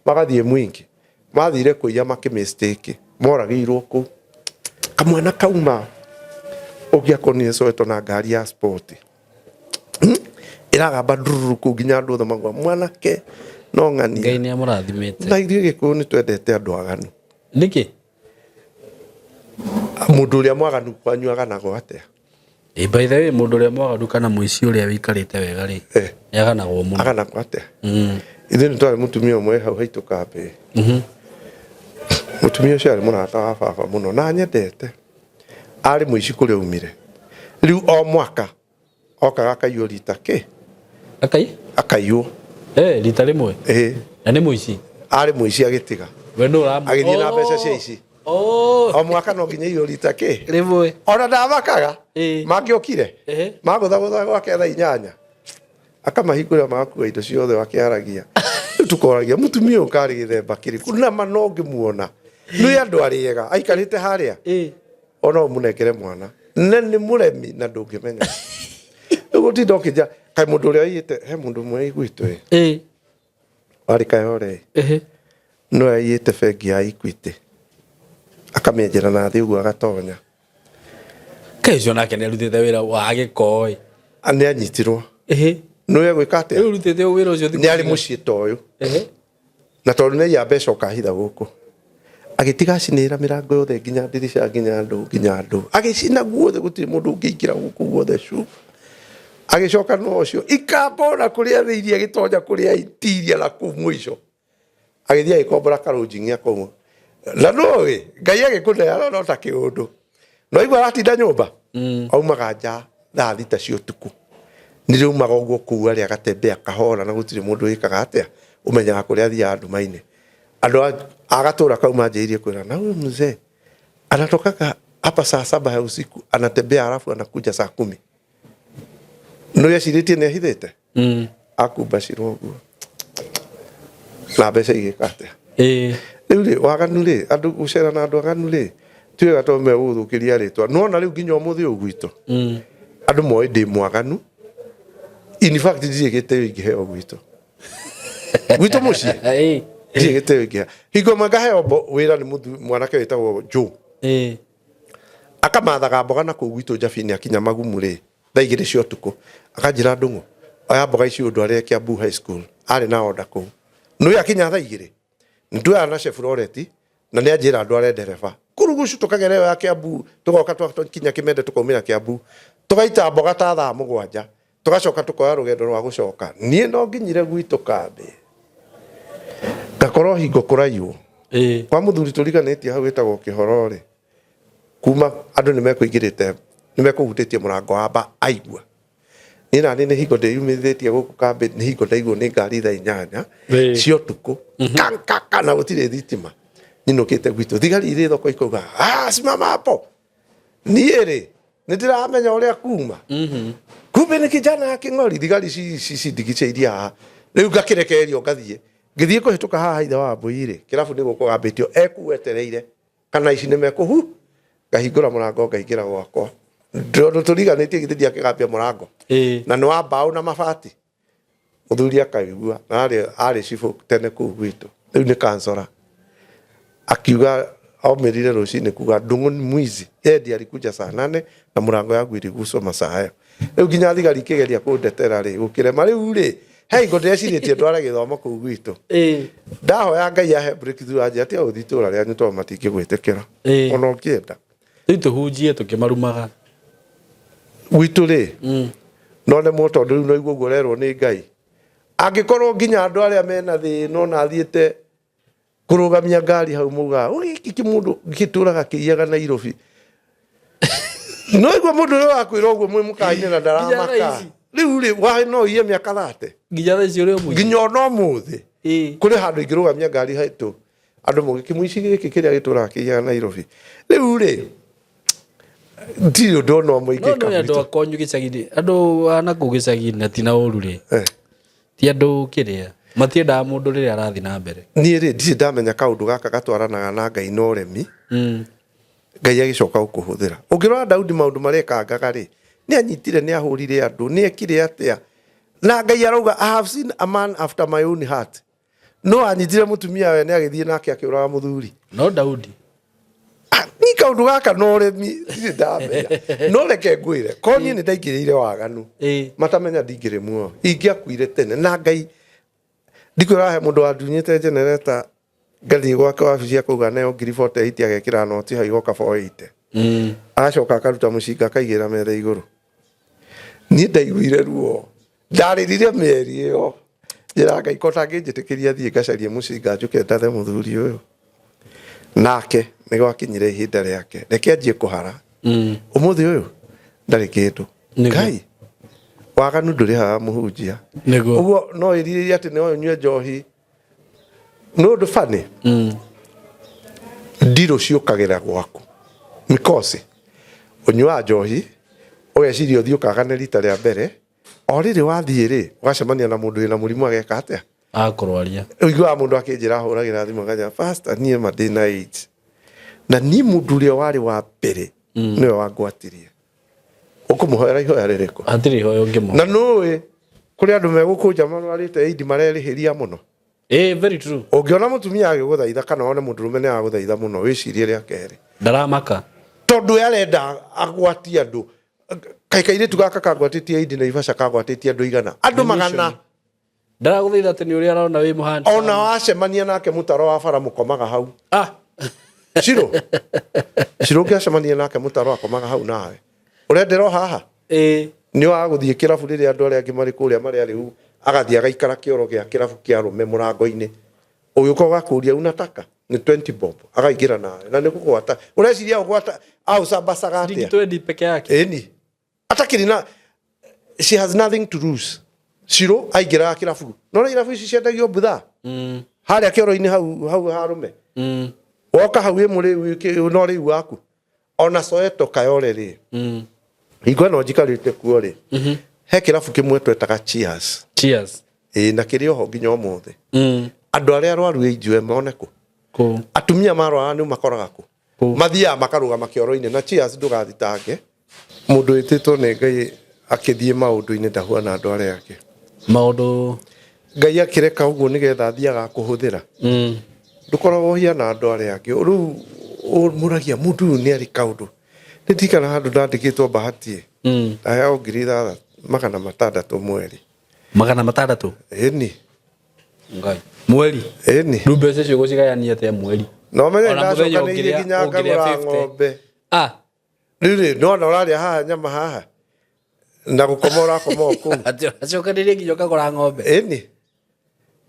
magathiĩ mwingi mathire kũiya makĩmistake moragĩirwo kũu kamwana kauma ũngĩakonire Soweto na ngari ya sport ĩragamba ndururu kũu nginya andũ othe magwa mwanake no ng'ania Ngai nĩ amũrathimĩte. Na ithuĩ Gĩkũyũ nĩ twendete andũ aganu. Nĩkĩ? Mũndũ ũrĩa mwaganu kwanyu aganagwo atĩa? Ĩ, by the way mũndũ ũrĩa mwaganu kana mũici ũrĩa wĩikarĩte wega rĩ nĩ aganagwo mũno. Aganagwo atĩa? Ithuĩ nĩ twarĩ mũtumia ũmwe hau haitũ kambĩ. Mũtumia ũcio arĩ mũrata wa baba mũno na anyendete. Arĩ mũici kũrĩa aumire. Rĩu o mwaka okaga akaiywo rita kĩ? Akai? Akaiywo. Rita rĩmwe? Ĩĩ. Na nĩ mũici? Arĩ mũici agĩtiga. We nũ ũramũ? Agĩthiĩ na mbeca cia ici. O mwaka no nginya iywo rita kĩ? Rĩmwe. Ona ndamakaga. Mangĩokire. Magũthagũtha gwake thaa 8. Akamahingũra magakua indo ciothe wakĩaragia. Rĩu tũkoragia mũtumia ũyũ karĩ gĩthemba kĩrĩkũ na ma no ngĩmuona. Nĩ andũ arĩega aikarĩte harĩa. Ona ũmũnengere mwana. Na nĩ mũremi na ndũngĩmenya. Rĩu gũtinda ũkĩnja kaĩ mũndũ ũrĩa aiyĩte he mũndũ ũmwe aiguĩtwo ĩ. Warĩ Kayore ĩ. No aiyĩte bengi ya Equity. Akamĩenjera na thĩ ũguo agatonya. Kaĩ ũcio nake nĩ arutĩte wĩra wa gĩko ĩ. Nĩ anyitirwo. Nĩ egwĩka atĩa? Rĩu ũrutĩte wĩra ũcio thikũ Nĩ arĩ cigana? mũciĩ ta ũyũ. Na tondũ nĩ aiya mbeca ũkahitha gũkũ. Agĩtiga acinĩra mĩrango yothe nginya ndirica nginya ndũ nginya ndũ. Agĩcina guothe gũtirĩ mũndũ ũngĩingĩra gũkũ guothe cu. Agĩcoka no ũcio ikamba ona kũrĩa thĩinĩ agĩtonya kũrĩa interior na kũu mũico. Agĩthiĩ agĩkombora karũnjing'i kũu. Na nũĩ Ngai agĩkũneana no ta kĩũndũ. No igua aratinda nyũmba. Aumaga nja thaa 6 cia ũtukũ. Nĩ rĩumaga ũguo kũu arĩa agatembea kahora na gũtirĩ mũndũ wĩkaga atĩa ũmenyaga kũrĩa athiaga nduma-inĩ. Andũ a gatũra kau manjĩrĩirie kwĩra na huyu mzee anatokaga hapa saa 7 ya usiku anatembea alafu anakuja saa 10. Nĩ ecirĩtie nĩ ahithĩte? Akumbacirwo ũguo na mbeca igĩka atĩa? Rĩu rĩ waganu rĩ andũ gũcera na andũ aganu rĩ ti wega tondũ megũgũthũkĩria rĩtwa. Nĩwona rĩu nginya ũmũthĩ ũyũ gwitũ andũ moĩ ndĩ mwaganu. In fact ndirĩ gĩtĩo ingĩheo gwitũ. Gwitũ mũciĩ ndirĩ gĩtĩo ingĩheo. Hingo ĩmwe ngaheo wĩra nĩ mwanake wĩtagwo Joe. Akamathaga mboga na kũu gwitũ Njabini akinya magumu rĩ thaa 2 cia ũtukũ akanjĩra Ndũng'ũ oya mboga ici ũndwarĩre Kiambu High School arĩ na order kũu. Nĩũĩ akinya thaa 2 nĩtuoyaga na Chevrolet na nĩ anjĩra ndware ndereba kurugucu tũkagera ĩyo ya Kiambu tũgoka twakinya Kĩmende tũkaumĩra Kiambu tũgaita mboga ta thaa 7 tũgacoka tũkoya rũgendo rwa gũcoka. Niĩ no nginyire gwitũ kambĩ ngakorwo hingo kũraiywo kwa mũthuri tũriganĩtie hau wĩtagwo Kĩhoro rĩ kuma andũ nĩ mekũingĩrĩte nĩ mekũhutĩtie mũrango wa mba aigua. Niĩ naniĩ nĩ hingo ndĩyumĩrĩtie gũkũ kambĩ nĩ hingo ndaiguo nĩ ngari thaa 8 cia ũtukũ kankaka na gũtirĩ thitima nyinũkĩte gwitũ thigari irĩ thoko ikauga ah simama hapo. Niĩ rĩ nĩ ndĩramenya ũrĩa kuma kumbe nĩ kijana ya kĩng'ori thigari cindigicĩirie haha rĩu ngakĩrekererio ngathiĩ ngĩthiĩ kũhĩtũka haha ithe wa mbũi rĩ kĩrabu nĩ gũkũ gambĩtio ekuu etereire kana ici nĩ mekũhu ngahingũra mũrango ngaingĩra gwakwa tondũ tũriganĩtie githĩ ndiakĩgambia mũrango na nĩ wa mbaũ na mabati. Mũthuri akaigua na arĩ cibũ tene kũu gwitũ rĩu nĩ kansora akiuga aumĩrire rũcinĩ kuga Ndung'u ni mwizi yeye alikuja saa 8 na mũrango yangu iliguswa masaa hayo. Rĩu nginya thigari ikĩgeria kũndetera rĩ gũkĩrema rĩu rĩ he hingo ndĩrecirĩtie ndware gĩthomo kũu gwitũ. Ndahoya Ngai ahe breakthrough anjĩra tiga gũthiĩ itũũra rĩanyu tondũ matingĩgwĩtĩkĩra ona ũngĩenda. Rĩu tũhunjie tũkĩmarumaga. Gwitũ rĩ no nemwo tondũ rĩu no igua ũguo ũrerwo nĩ Ngai. Angĩkorwo nginya andũ arĩa mena thĩna ona athiĩte kũrũgamia ngari hau maugaga gĩkĩ kĩmũndũ gĩtũraga kĩiyaga Nairobi. No igua mũndũ ũrĩa wakwĩra ũguo mwĩ mũkawa-inĩ na ndaramaka. Rĩu rĩ wa no iye mĩaka 30. Nginya thaa ici ũrĩ o mũici. Nginya ona ũmũthĩ kũrĩ handũ ingĩrũgamia ngari haitũ andũ mauge kĩmũici gĩkĩ kĩrĩa gĩtũraga kĩiyaga Nairobi. Rĩu rĩ ndirĩ ũndũ ona ũmwe ingĩka. No andũ akonyu gĩcagi-inĩ andũ a nakũu gĩcagi-inĩ na ti na ũru rĩ ti andũ kĩrĩa matiendaga mũndũ rĩrĩa arathiĩ na mbere. Niĩ rĩ ndirĩ ndamenya kaũndũ gaka gatwaranaga na Ngai na ũremi. Ngai agĩcoka gũkũhũthĩra. Ũngĩrora Daudi maũndũ marĩa ekangaga rĩ nĩ anyitire nĩ ahũrire andũ nĩ ekire atĩa na Ngai arauga I have seen a man after my own heart. No anyitire mũtumia we nĩ agĩthiĩ nake akĩũraga mũthuri. No Daudi ni kaũndũ gaka no ũremi ndirĩ ndamenya no reke ngwĩre korwo niĩ nĩ ndaingĩrĩire waganu matamenya ndingĩrĩ muoyo ingĩakuire tene na Ngai ndikwĩra he mũndũ wandunyĩte generator ngathiĩ gwake wabici akauga neo ngiri 48 agekĩra noti hau igoka 480 agacoka akaruta mũcinga akaigĩrĩra metha igũrũ. Niĩ ndaiguire ruo ndarĩrire mĩeri ĩyo njĩra Ngai ko tangĩnjĩtĩkĩria thiĩ ngacarie mũcinga njũke ndathe mũthuri ũyũ. Nake nĩ gwakinyire ihinda rĩake reke anjie kũhara. Ũmũthĩ ũyũ ndarĩ kĩndũ. Ngai waganu ndũrĩhaga mũhunjia. Ũguo no ĩrirĩrie atĩ no ũnyue njohi nĩ ũndũ bani ndirũ ciũkagĩra gwaku mikosi ũnyuaga njohi ũgeciria ũthiĩ ũkagane rita rĩa mbere o rĩrĩ wathiĩ rĩ ũgacemania na mũndũ wĩna mũrimũ ageka atĩa akũrwaria. Ũiguaga mũndũ akĩnjĩra ahũragĩra thimũ akanja pastor niĩ ma ndĩna AIDS na niĩ mũndũ ũrĩa warĩ wa mbere nĩwe wangwatirie. Ũkũmũhoera ihoya rĩrĩkũ? Hatirĩ ihoya ũngĩmũhoera. Na nũĩ kũrĩ andũ megũkũnja marwarĩte AIDS marerĩhĩria mũno. Very true. Ũngĩona mũtumia agĩgũthaitha kana wone mũndũrũme nĩ agũthaitha mũno wĩcirie rĩa kerĩ. Ndaramaka. Tondu we arenda agwatie andu. Kaĩ kairĩtu gaka kangwatĩtie Indi Naivasha kagwatĩtie andũ igana, andũ magana. Ndaragũthaitha atĩ nĩ ũrĩa arona wĩ mũhandi. Ona wacemania nake mũtaro wa bara mũkomaga hau. Ah. Ciro Ciro ũngĩacemania nake mũtaro akomaga hau nawe ũrendera o haha. Ĩĩ. Nĩ wa gũthiĩ kĩrabu rĩrĩa andũ arĩa angĩ marĩ kũrĩa marĩ arĩu, agathiĩ agaikara kĩoro gĩa kĩrabu kĩa arũme mũrango-inĩ, ũgĩũka ũgakũria unataka nĩ 20 bob, akaingĩra nawe na nĩ kũgwata ũreciria ũgwata aũcambacaga atĩa? 20 peke yake. Ĩni atakĩrĩ na, she has nothing to lose. Ciro aingĩraga kĩrabu, no irabu ici ciendagio mbutha harĩa kĩoro-inĩ hau hau harũme. Woka hau ĩ mũrĩu no rĩu waku ona Soweto Kayole rĩ, hingo ĩno njikarĩte kuo rĩ, he kĩrabu kĩmwe twetaga Cheers. Cheers. Ĩĩ, na kĩrĩ oho nginya ũmũthĩ. Andũ arĩa arwaru AIDS mone kũ? Kũ? Atumia marwara nĩ makoraga kũ? Mathiaga makarũgama kĩoro-inĩ na Cheers ndũgathitange. Mũndũ wĩtĩtwo nĩ Ngai akĩthiĩ maũndũ-inĩ ndahuana andũ arĩa angĩ. Maũndũ Ngai akĩreka ũguo nĩgetha athiaga kũhũthĩra. Ndũkoragwo ũhiana andũ arĩa angĩ. Rĩu ũmũragia mũndũ ũyũ nĩ arĩ kaũndũ. Nĩ ndirikana handũ ndandĩkĩtwo bahati. Ndaheagwo 6,600 mweri. 600? Ĩni. Ngai. Mweri? Ĩni. Rĩu mbeca icio ũgũcigayania atĩa mweri? No menye Ona mũthenya ndacokanĩirie nginya ũngĩrĩa ngagũra 50. ng'ombe. Ah. Rĩu rĩ, nĩwona ũrarĩa haha nyama haha na gũkoma ũrakoma o kũu. Atĩ ũracokanĩrĩria nginya ũkagũra ng'ombe. Ĩni.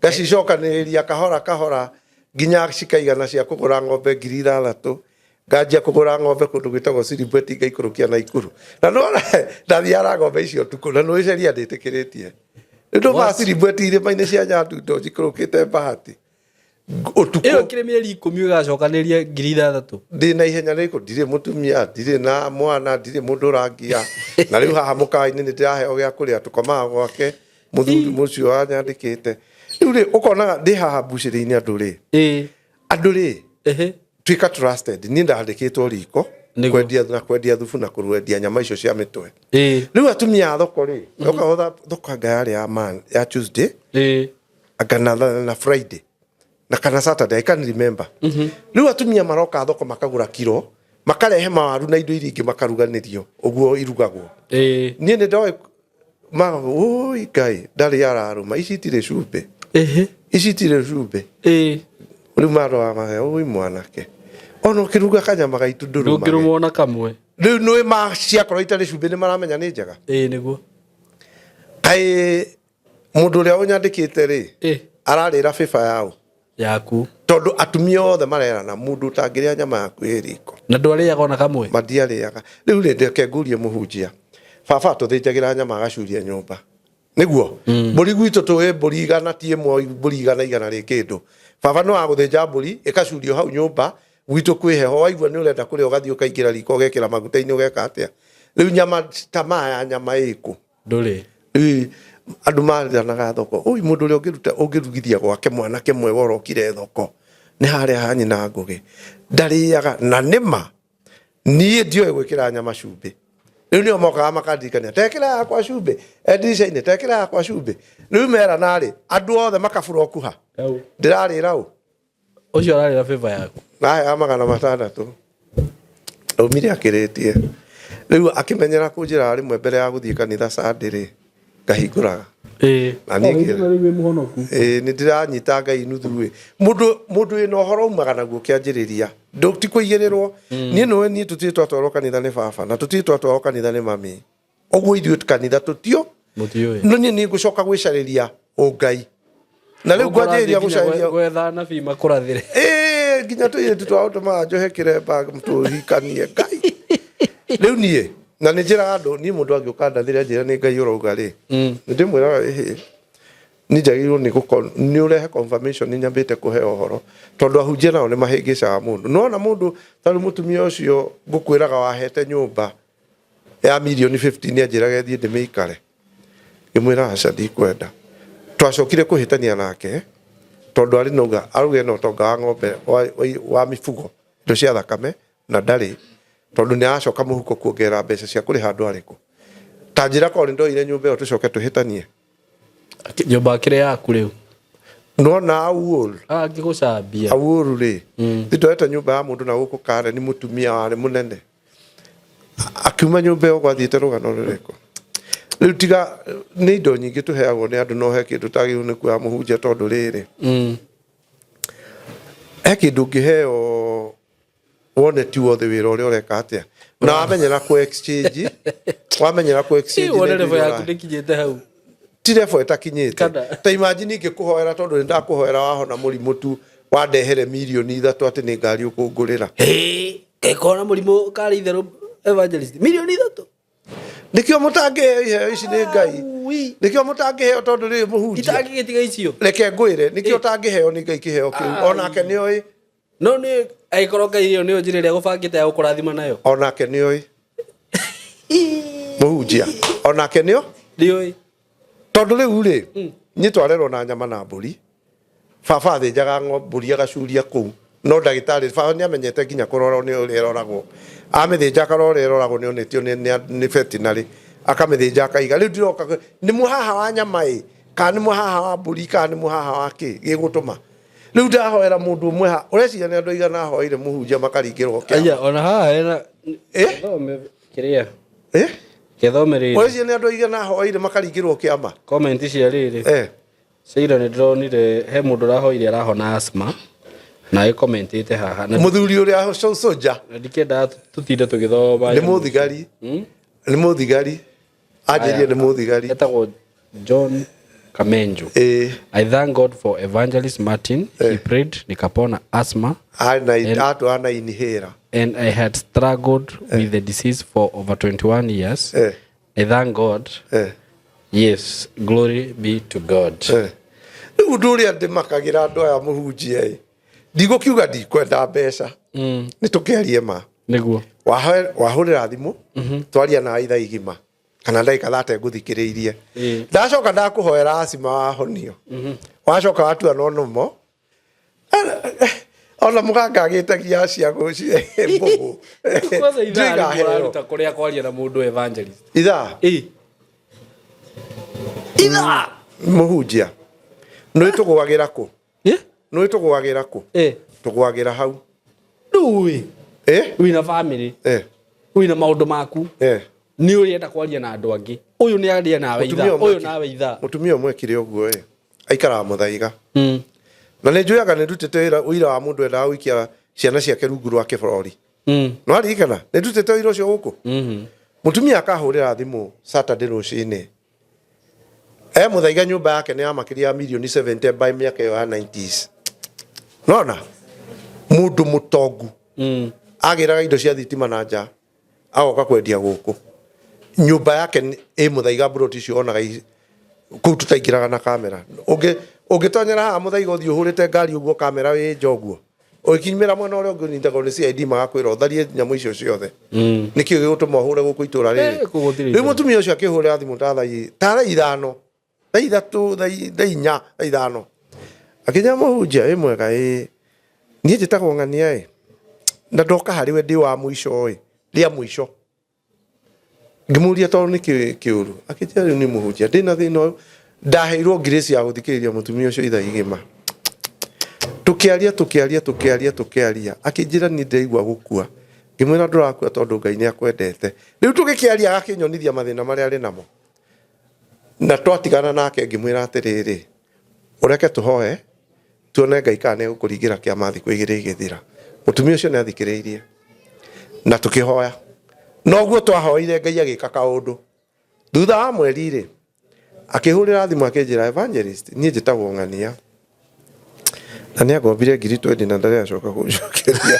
Ngacicokanĩrĩria kahora kahora nginya cikaigana cia kũgũra ng'ombe 6,000. Nganjia kũgũra ng'ombe kũndũ gwĩtagwo Silibweti ngaikũrũkia Naikuru. Na nĩwona ndathiaga na ng'ombe icio ũtukũ na nĩũĩ sheria ndĩtĩkĩrĩtie. Rĩu ndaumaga Silibweti irĩma-inĩ cia Nyandundo njikũrũkĩte Bahati. Ũtukũ. Ĩyo ĩkĩrĩ mĩeri 10 ũgacokanĩria 6,000. Ndĩ na ihenya rĩrĩkũ? Ndirĩ mũtumia, ndirĩ na mwana, ndirĩ mũndũ ũrangia. Na rĩu haha mũkawa-inĩ nĩ ndĩraheo gĩa kũrĩa, tũkomaga gwake mũthuri mũcio wanyandĩkĩte. Rĩu rĩ, ũkonaga ndĩ haha mbucĩrĩ-inĩ andũ rĩ. Andũ rĩ, tuĩka trusted. Niĩ ndandĩkĩtwo riko kwendia na kwendia thubu na kwendia nyama icio cia mĩtwe. Rĩu atumia a thoko rĩ, thoko thoko anga yarĩ ya man, ya Tuesday anga na Friday na kana Saturday, I can't remember. Rĩu atumia maroka thoko makagũra kiro, makarehe mawaru na indo iria ingĩ makaruganĩrio ũguo irugagwo. Niĩ nĩ ndoĩ magaga, oi Ngai ndarĩ ararũma, ici itirĩ cumbĩ, ici itirĩ cumbĩ. Rĩu maroraga mahe, oi mwanake ona ũkĩruga kanyama gaitu ndũrũmage. Ndũngĩrũma ona kamwe. Rĩu nĩ ma ciakorwo itarĩ cumbĩ nĩ maramenya nĩ njega. Ĩĩ nĩguo. Kaĩ mũndũ ũrĩa ũnyandĩkĩte rĩ ararĩra bĩba yaũ yaku, tondũ atumia othe marerana mũndũ ũtangĩrĩa nyama yaku ĩ riko. Na ndwarĩaga ona kamwe? Matiarĩaga. Rĩu rĩ, reke ngũrie mũhunjia, baba atũthĩnjagĩra nyama agacuria nyũmba nĩguo mbũri gwitũ tũĩ mbũri igana ti ĩmwe, mbũri igana igana rĩ kĩndũ. Baba nĩ wa gũthĩnja mbũri ĩkacurio hau nyũmba gwitũ kwĩ heho, waigua nĩ ũrenda kũrĩa ũgathiĩ ũkaingĩra riko ũgekĩra maguta-inĩ ũgeka atĩa. Rĩu nyama tamaa ya nyama ĩkũ? Ndũrĩ. Rĩu andũ marĩranaga thoko, oi mũndũ ũrĩa ũngĩruta ũngĩrugithia gwake mwanake mwega ũrokire thoko nĩ harĩa ha nyina Ngũgĩ ndarĩaga. Na nĩma niĩ ndioĩ gwĩkĩra nyama cumbĩ. Rĩu nĩo mokaga makandirikania tekĩra yakwa cumbĩ ndirica-inĩ, tekĩra yakwa cumbĩ. Rĩu merana rĩ, andũ othe makaburoku ha ndĩrarĩra ũ. Ũcio ararĩra bĩba yaku. Naheaga 600 aumire akĩrĩtie. Rĩu akĩmenyera kũnjĩra rĩmwe mbere ya gũthiĩ kanitha Sunday rĩ, ngahingũraga. Na niĩ ngĩra, nĩ ndĩranyita Ngai nuthu ĩ. Mũndũ mũndũ wĩna ũhoro umaga naguo kĩanjĩrĩria. Ti kũigĩrĩrwo. Niĩ nĩwe niĩ tũtirĩ twatwarwo kanitha nĩ baba na tũtirĩ twatwarwo kanitha nĩ mami. Ũguo ithuĩ kanitha tũtio. Mũtiũĩ. No niĩ nĩ ngũcoka gwĩcarĩria ũngai. Na rĩu ngwanjĩrĩria gũcarĩria gwetha anabii makũrathĩre. Ĩĩ, nginya tũirĩtu twao tũmaga njohe kĩremba tũhikanie Ngai. Rĩu niĩ na nĩ njĩraga andũ, niĩ mũndũ angĩũka ndathĩre anjĩre nĩ Ngai ũrauga rĩ, nĩ ndĩmwĩraga ĩhĩ, niĩ njagĩrĩirwo nĩ gũkorwo nĩ ũrehe confirmation nĩ nyambĩte kũheo ũhoro, tondũ ahunjia nao nĩ mahĩngĩcaga mũndũ. Nĩwona mũndũ ta rĩu mũtumia ũcio ngũkwĩraga wahete nyũmba ya mirioni 15 anjĩraga thiĩ ndĩmĩikare. Ngĩmwĩra aca ndikwenda. Twacokire kũhĩtania nake tondũ arĩ nauga arauga ena ũtonga wa ng'ombe wa mifugo indo cia thakame na ndarĩ, tondũ nĩ aracoka mũhuko kuongerera mbeca cia kũrĩha andũ arĩkũ. Ta njĩra korwo nĩ ndoire nyũmba ĩyo tũcoke tũhĩtanie. Nyũmba akĩrĩ yaku rĩu. Nona Awuor. Angĩgũcambia. Awuor rĩ, nĩ ndoete nyũmba ya mũndũ na gũkũ Karen mũtumia warĩ mũnene. Akiuma nyũmba ĩyo gwathiĩte rũgano rũrĩkũ? Rĩu tiga nĩ indo nyingĩ tũheagwo nĩ andũ, no he kĩndũ tagĩrĩirwo nĩ kuoya mũhunjia tondũ rĩrĩ, he kĩndũ ũngĩheo wone ti wothe wĩra ũrĩa ũreka atĩa na wamenyera kũ exchange, wamenyera kũ exchange. Wone nĩ level indo yaku ndĩkinyĩte hau. Ti level ĩtakinyĩte. Kana. Ta imagine ingĩkũhoera, tondũ nĩ ndakũhoera wahona mũrimũ tu, wandehere 3 mirioni atĩ nĩ ngari ũkũngũrĩra. Ngĩkona mũrimũ karĩ itherũ, evangelist, 3 mirioni. Nĩkĩo mũtangĩheo iheo ici nĩ Ngai, nĩkĩo mũtangĩheo, tondũ rĩrĩ, mũhunjia, Itangĩgĩtiga icio. Reke ngwĩre nĩkĩo ũtangĩheo nĩ Ngai kĩheo kĩu, onake nĩoĩ. No nĩ angĩkorwo Ngai ĩyo nĩyo njĩra ĩrĩa gũbangĩte ya gũkũrathima nayo. Onake nĩoĩ, mũhunjia, onake nĩo Nĩoĩ. Tondũ rĩu rĩ, niĩ twarerwo na nyama na mbũri. Baba athĩnjaga mbũri agacuria kũu, no ndagĩtarĩ baba nĩ amenyete nginya kũrora nĩ ũrĩa ĩroragwo. Amĩthĩnja akarora ũrĩa ĩroragwo, nĩ onetio nĩ veterinary, akamĩthĩnja akaiga. Rĩu ndiroka nĩ mũhaha wa nyama ĩ, kana nĩ mũhaha wa mbũri, kana nĩ mũhaha wa kĩ gĩgũtũma rĩu ndahoera mũndũ ũmwe ha. Ũreciria nĩ andũ aigana ahoeire mũhunjia makaringĩrwo kĩama? Aya, ona haha hena Eh? Gĩthome kĩrĩa Eh? gĩthome rĩrĩ. Ũreciria nĩ andũ aigana ahoeire makaringĩrwo kĩama? Comment cia rĩrĩ. Eh. Ciira nĩ ndĩronire he mũndũ ũrahoire arahona asthma na ĩkomentĩte haha na Mũthuri ũrĩa soja. Na ndikĩendaga tũtinde tũgĩthoma. Nĩ mũthigari, nĩ mũthigari, anjĩrie nĩ mũthigari. Etagwo John Kamenjo. Ĩĩ. "I thank God for Evangelist Martin. He prayed nikapona asthma." Atwara na inihĩra. "And I had struggled with the disease for over 21 years. I thank God. Yes, glory be to God." Rĩu ũndũ ũrĩa ndĩmakagĩra andũ aya, mũhunjia ĩ, ndigũkiuga ndikwenda mbeca, nĩ tũkĩarie ma. Nĩguo. Wahũrĩra thimũ, twaria na ithaa igima kana ndagĩka 30 ngũthikĩrĩirie. Ndacoka ndakũhoera acima, wahonio, wacoka watua no nomo ona mũganga agĩtagia cia mbũgũ. Kwanza ithaa rĩmwe Ndigaheo. ũraruta kũrĩa kwaria na mũndũ, evangelist? Ithaa? Ĩ. Ithaa, mũhunjia, nĩ tũgũagĩra kũ? Eh? Nĩ tũgũagĩra kũ? Eh. Tũgũagĩra hau. Rĩu ĩ, Eh? wĩna family, Eh. wĩna maũndũ maku, Eh. nĩ ũrenda kwaria na andũ angĩ, ũyũ nĩ aria nawe ithaa, Mũtumia ũmwe ũyũ nawe ithaa. Mũtumia ũmwe ekire ũguo ĩ, aikaraga Mũthaiga, na nĩ njũyaga nĩ ndutĩte ũira wa mũndũ endaga gũikia ciana ciake rungu rwa kĩborori. No aririkana nĩ ndutĩte ũira ũcio gũkũ. Mũtumia akahũrĩra thimũ Saturday rũcinĩ e Mũthaiga, nyũmba yake nĩ ya makĩria ya mirioni 70 by mĩaka ĩyo ya 90s. Nona mũndũ mũtongu agĩraga indo cia thitima na nja, agoka kwendia gũkũ. Nyũmba yake ĩ Mũthaiga, mburoti icio onaga kũu tũtaingĩraga na kamera. Ũngĩtonyera haha Mũthaiga ũthiĩ ũhũrĩte ngari ũguo kamera wĩ nja ũguo, ũgĩkinyĩra mwena ũrĩa ũngĩ ũnyitagwo nĩ CID, magakwĩra ũtharie nyamũ icio ciothe. Nĩkĩ gĩgũtũma ũhũre gũkũ itũra rĩrĩ? Eh, kũu gũtirĩ Rĩu itũra. Mũtumia ũcio akĩhũrĩra thimũ ta thaa 5, thaa 3, thaa 4, thaa 5, akĩnjĩra, "Mũhunjia ĩ mwega?" "Ĩ." "Niĩ njĩtagwo ng'ania ĩ, na ndoka harĩ we ndĩ wa mũico ĩ, rĩa mũico." Ngĩmũria tondũ nĩ kĩ kĩũru. Akĩnjĩra, "Rĩu nĩ mũhunjia, ndĩna thĩna ũyũ." Ndaheirwo grace ya gũthikĩrĩria mũtumia ũcio ithaa igima, tũkĩaria, tũkĩaria, tũkĩaria, tũkĩaria. Akĩnjĩra, "Niĩ ndĩraigua gũkua." Ngĩmwĩra, "Ndũrakua tondũ Ngai nĩ akwendete." Rĩu tũgĩkĩaria, agakĩnyonithia mathĩna marĩa arĩ namo, na twatigana nake ngĩmwĩra atĩrĩrĩ, "Ũreke tũhoe tuone Ngai kana nĩ egũkũringĩra kĩama." Thikũ 2 igĩthira, mũtumia ũcio nĩ athikĩrĩirie na tũkĩhoya. Noguo twahoire, Ngai agĩka kaũndũ. Thutha wa mweri rĩ, akĩhũrĩra thimũ akĩnjĩra, "Evangelist, niĩ njĩtagwo ng'ania, na nĩ angombire ngiri 20 na ndarĩ acoka kũnjokeria."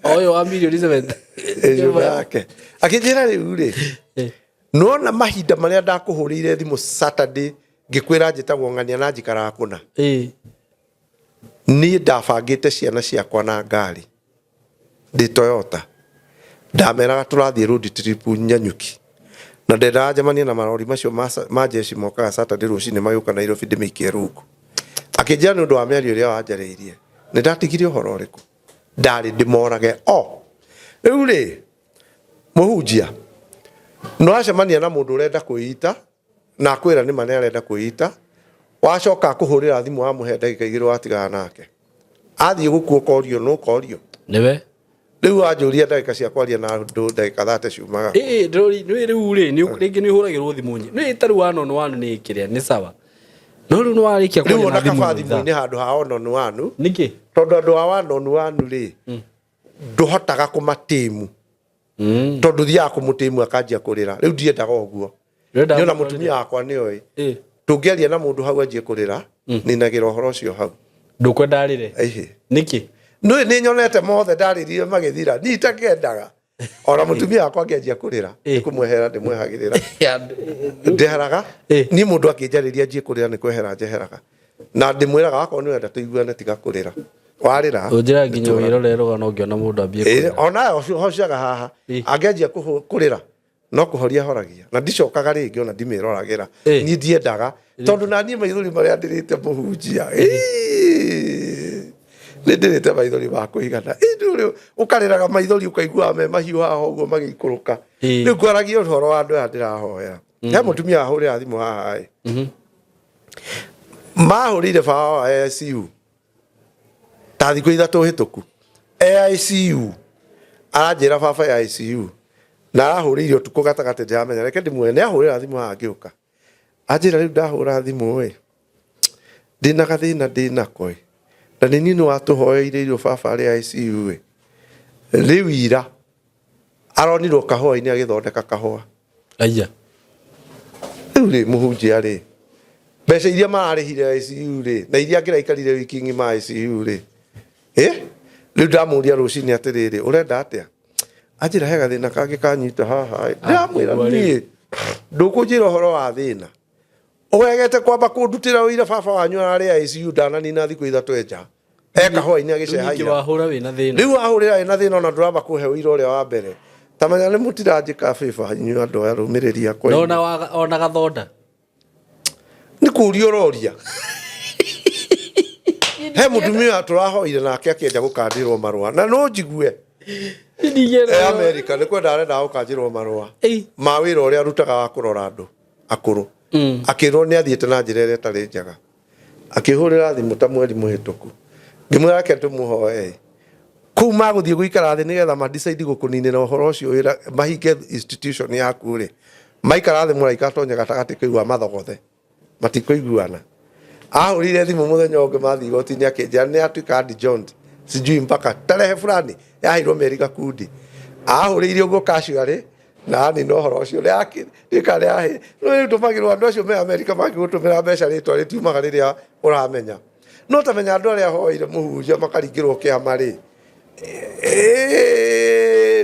Ũyũ wa mirioni 70. Ĩyo yake. Akĩnjĩra, "Rĩu rĩ, nona mahinda marĩa ndakũhũrĩire thimũ Saturday ngĩkwĩra njĩtagwo ng'ania na njikaraga kũna, niĩ ndabangĩte ciana ciakwa na ngari ndĩ Toyota, ndameraga tũrathiĩ road trip Nyanyuki, na ndendaga njemanie na marori macio ma jeshi mokaga Saturday rũcinĩ magĩũka Nairobi, ndĩmĩikie rungu." Akĩnjĩra, "Nĩ ũndũ wa mĩario ĩrĩa wanjarĩirie, nĩ ndatigire ũhoro ũrĩkũ ndarĩ ndĩmorage o rĩu rĩ." Mũhunjia, no acemania na mũndũ ũrenda kwĩita na akwĩra nĩ ma nĩ arenda kwĩita, wacoka akũhũrĩra thimũ, wamũhe ndagĩka 2, watigana nake athiĩ gũkua, ũkorio nũ ũkorio. Nĩwe. Rĩu wanjũria ndagĩka cia kwaria na andũ ndagĩka 30 ciumaga. Ĩĩ, ndĩrori nĩ rĩu rĩ nĩ rĩngĩ nĩ ũhũragĩrwo thimũ nyingĩ. Nĩ ta rĩu one on one nĩ kĩrĩa nĩ sawa. No rĩu nĩ warĩkia Rĩu kwaria ona na thimũ kaba nĩ thimũ-inĩ handũ ha one on one. Nĩkĩ? Tondũ andũ a one on one rĩ, ndũhotaga kũmatĩmu. Tondũ thiaga kũmũtĩmu akanjia kũrĩra. Rĩu ndiendaga ũguo. Ndũrenda Niĩ ona mũndũ mũtumia wakwa nĩoĩ. Ĩĩ. Tũngĩaria na mũndũ hau anjie kũrĩra, ninagĩra ũhoro ũcio hau. Ndũkwenda arĩre? Ĩhĩ. Nĩkĩ? Nĩ nĩ nyonete mothe ndarĩrire magĩthira. Niĩ itakendaga. Ona mũtumia wakwa angĩanjia kũrĩra, nĩ kũmwehera ndĩmwehagĩrĩra. Ndeheraga. Niĩ mũndũ akĩnjarĩria anjie kũrĩra nĩ kwehera njeheraga. Na ndĩmwĩraga wakorwo nĩ ũrenda tũiguane tiga kũrĩra. Warĩra. Ũnjĩraga nginya wĩrore rũgano ũngĩona mũndũ ambie Ĩĩ, kũrĩra. ona hocaga haha. Angĩanjia kũrĩra no kũhoria horagia na ndicokaga rĩngĩ ona ndimĩroragĩra. Niĩ ndiendaga tondũ na niĩ maithori marĩa ndĩrĩte mũhunjia. Ĩĩ, nĩ ndĩrĩte maithori ma kũigana. Ĩĩ, ndũrĩ ũkarĩraga maithori ũkaiguaga me mahiũ haha ũguo magĩikũrũka. Rĩu ngwaragia ũhoro wa andũ aya ndĩrahoera. He mũtumia wahũrĩra thimũ haha ĩ. Mahũrĩire baba wa ICU ta thikũ ithatũ hĩtũku. E ICU aranjĩra baba e ICU na arahũrĩire ũtukũ gatagatĩ ndiramenya reke ndĩmuone nĩ ahũrĩra thimũ haha ngĩũka. Anjĩra rĩu ndahũra thimũ ĩ ndĩna gathĩna ndĩnako ĩ na nĩ niĩ nĩ watũhoeire irio baba arĩ ICU ĩ rĩu ira aronirwo kahũa-inĩ agĩthondeka kahũa. Aya. Rĩu rĩ mũhunjia rĩ mbeca iria mararĩhire ICU rĩ na iria angĩraikarire wiki ng'ima ICU rĩ ĩ rĩu ndamũria rũcinĩ atĩrĩrĩ ũrenda atĩa anjĩra he gathĩna kangĩ kanyita haha ĩ. Ndĩramwĩra niĩ ndũkũnjĩra ũhoro wa thĩna ũgegete kwamba kũndutĩra ũira baba wanyu ararĩ ICU ndananina thikũ ithatũ enja e kahũa-inĩ agĩceha Ningĩ ira. wahũra wĩna thĩna. Rĩu wahũrĩra wĩna thĩna ona ndũramba kũhe ũira ũrĩa wa mbere ta menya nĩ mũtiranjĩka favor inyuĩ andũ aya arũmĩrĩri akwa Na ona ona gathonda. Nĩ kũria ũroria. He mũtumia tũrahoire nake akĩenda gũkanjĩrwo marũa na no njigue e America nĩ kwenda arenda gũkanjĩrwo marũa ma wĩra ũrĩa arutaga wa kũrora andũ akũrũ. Akĩrwo nĩ athiĩte na njĩra ĩrĩa ĩtarĩ njega. Akĩhũrĩra thimũ ta mweri mũhĩtũku. Ngĩmwĩra reke tũmũhoe. Kũu magũthiĩ gũikara thĩ nĩgetha ma decide gũkũninĩra ũhoro ũcio wĩra mahinge institution yaku rĩ. Maikara thĩ mũraika atonye gatagatĩ kau amathogothe. Matikũiguana. Ahũrĩire thimũ mũthenya ũngĩ mathiĩ igoti-inĩ akĩnjĩra nĩ atuĩka adjourned sijui mpaka tarehe fulani yaheirwo mĩeri gakundi. Ahũrĩire ũguo casually na anina ũhoro ũcio rĩka rĩahe rĩu tũmagĩrwo andũ acio me Amerika mangĩgũtũmĩra mbeca rĩtwa rĩtiumaga rĩrĩa ũramenya. No tamenya andũ arĩa hoire mũhunjia makaringĩrwo kĩama rĩ,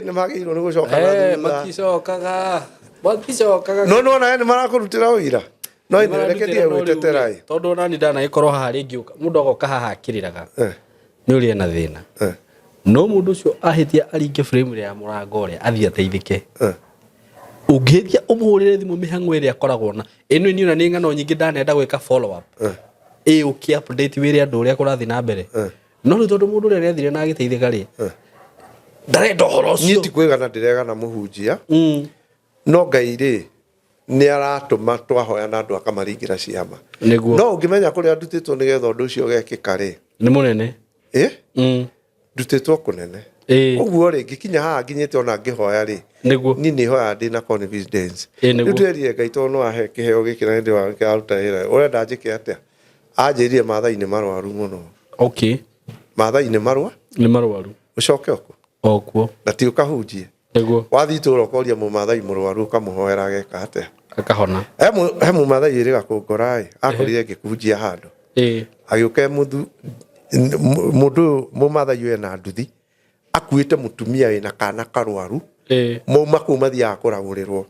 nĩ magĩrĩirwo nĩ gũcoka na thutha. Maticokaga. Maticokaga. No nĩwona we nĩ marakũrutĩra ũira. No ĩnĩ reke ndige gwĩtetera ĩ. Tondũ ona niĩ ndanagĩkorwo haha rĩngĩ ũka mũndũ agoka haha akĩrĩraga nĩ ũrĩa ena thĩna. No mũndũ ũcio ahĩtia aringe frame ĩrĩa ya mũrango ũrĩa athiĩ ateithĩke. Ũngĩhĩtia ũmũhũrĩre thimũ mĩhang'o ĩrĩa akoragwo na ĩno niĩ ona nĩ ng'ano nyingĩ ndanenda gwĩka follow up. Ĩ ũkĩ update wĩre andũ ũrĩa kũrathiĩ na mbere. No rĩu tondũ mũndũ ũrĩa nĩathire na agĩteithĩka rĩ, ndarenda ũhoro ũcio. Niĩ ti kwĩgana ndĩregana mũhunjia. No Ngai rĩ nĩ aratũma twahoya na andũ akamaringĩra ciama. Nĩguo. No ũngĩmenya kũrĩa ndutĩtwo nĩgetha ũndũ ũcio ũgekĩka rĩ. Nĩ mũnene. Ĩ? Ndutĩtwo kũnene. Ũguo rĩ ngĩkinya haha nginyĩte ona ngĩhoya rĩ. Nĩguo. Niĩ nĩ hoyaga ndĩna confidence. Ĩ, nĩguo. Rĩu ndĩrerire Ngai tondũ no ahe kĩheo gĩkĩ na nĩ ndĩraruta wĩra. Ũrenda njĩke atĩa? Anjĩrire Maathai nĩ marwaru mũno. Okay. Maathai nĩ marwa? Nĩ marwaru. Ũcoke ũkũ? O kuo. Na ti ũkahunjie? Nĩguo. Wathiĩ itũũra ũkoria mũmaathai mũrwaru ũkamũhoera ageka atĩa? Akahona. He mũmaathai wĩrĩga kũngora ĩ, akorire ngĩkũhunjia handũ. Agĩũka e mũthu, mũndũ ũyũ mũmaathai ũyũ ena nduthi, akuĩte mũtumia wĩna kana karwaru, mauma kũu mathiaga kũragũrĩrwo.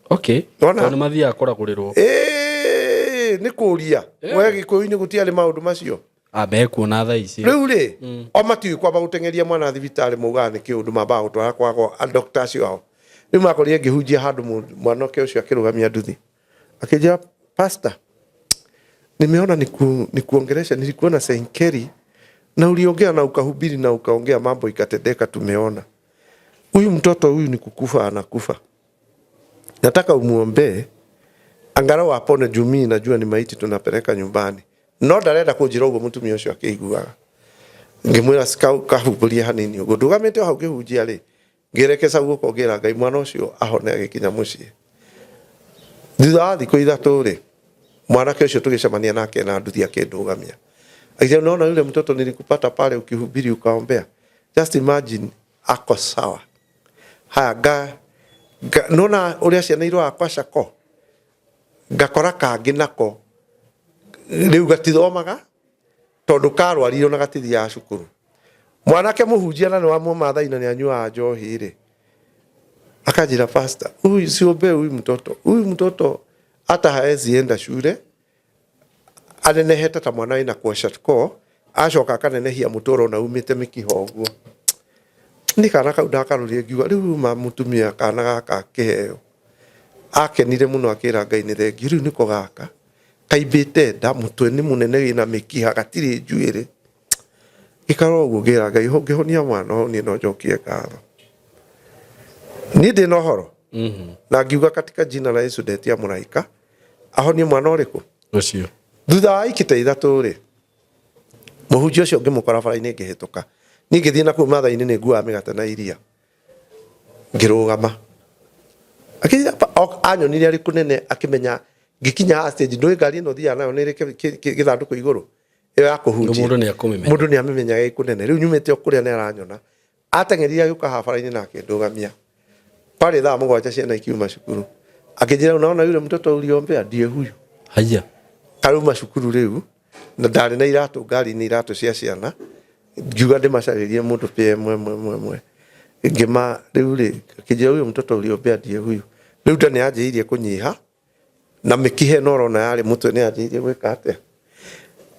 Okay. Wona? Tondũ nĩ mathiaga kũragũrĩrwo. Ĩĩ, nĩ kũria. We Gĩkũyũ-inĩ gũtiarĩ maũndũ macio. Ah, mekuona thaa ici. Rĩu rĩ, o matiũĩ kwamba gũteng'eria mwana thibitarĩ maugaga nĩ kĩũndũ mambaga gũtwara kwagwo a doctor acio ao. Rĩu makorire ngĩhunjia handũ mwanake ũcio akĩrũgamia nduthi. Akĩnjĩra, pastor, nimeona nikuongelesha, nilikuona Senkeri na uliongea na ukahubiri na ukaongea mambo ikatendeka, tumeona. Huyu mtoto huyu ni kukufa anakufa. Nataka umuombee angalau apone juu mimi najua ni maiti tunapeleka nyumbani. No ndarenda kũnjĩra ũguo mũtumia ũcio akĩiguaga. Ngĩmwĩra kahumbũrie hanini ũguo. Ndũgamĩte o hau ngĩhunjia rĩ, ngĩrekesa guoko ngĩra Ngai mwana ũcio ahone agĩkinya mũciĩ. Thutha wa thikũ 3 rĩ, mwanake ũcio tũgĩcemania nake na nduthi akĩndũgamia. Akĩnjĩra, unaona yule mtoto nilikupata pale ukihubiri ukaombea. Just imagine ako sawa. Haya nga, nga nona ũrĩa ciana iroraga kwa cako ngakora kangĩ nako rĩu gatithomaga tondũ karwarire ona gatithiaga cukuru. Mwanake mũhunjia na nĩ wa Mũmathai na nĩ anyuaga njohi rĩ, akanjĩra pastor, huyu siombe huyu mtoto, huyu mtoto hata haezi enda shule, anenehete ta mwana wĩna kwashiorkor, acoka akanenehia mũtwe ũrona umĩte mĩkiha ũguo. Niĩ kana kau ndakarorire ngiuga rĩu uma mũtumia kana gaka kĩheo. Akenire mũno akĩra Ngai nĩ thengiũ, rĩu nĩko gaka kaimbĩte nda, mũtwe nĩ mũnene wĩna mĩkiha gatirĩ njuĩrĩ. Ngĩkarora ũguo ngĩra Ngai ũngĩhonia mwana ũyũ niĩ no njokie ngatho. Niĩ ndĩna ũhoro na ngiuga katika jina la Yesu ndetia mũraika ahonie mwana ũrĩkũ ũcio. Thutha wa ikita 3 rĩ, mũhunjia ũcio ngĩmũkora bara-inĩ ngĩhĩtũka. Niĩ ngĩthiĩ na kũu Maathai-inĩ nĩ nguaga mĩgate na iria. Ngĩrũgama. Akĩnjĩra, anyonire arĩ kũnene akĩmenya ngĩkinya haha stage, ndũĩ ngari ĩno thiaga nayo nĩ ĩrĩ gĩthandũkũ igũrũ ĩyo ya kũhunjia. Mũndũ nĩ akũmĩmenya. Mũndũ nĩ amĩmenyaga ĩ kũnene. Rĩu nyumĩte o kũrĩa nĩ aranyona. Ateng'erire agĩũka haha bara-inĩ na akĩndũgamia. Kwarĩ thaa 7 ciana ikiuma cukuru. Akĩnjĩra unaona yule mtoto uliombea ndiye huyu. Haya. Arauma cukuru rĩu na ndarĩ na iratũ ngari-inĩ, iratũ cia ciana. Ngiuga ndĩmacarĩrie mũndũ PM ĩmwe ĩmwe ĩmwe. Ngĩma rĩu rĩ, akĩnjĩra huyo mtoto uliombea ndiye huyu. Rĩu nda nĩ yanjĩrĩirie kũnyiha na mĩkiha ĩno ũrona yarĩ mũtwe nĩ yanjĩrĩirie gwĩka atĩa.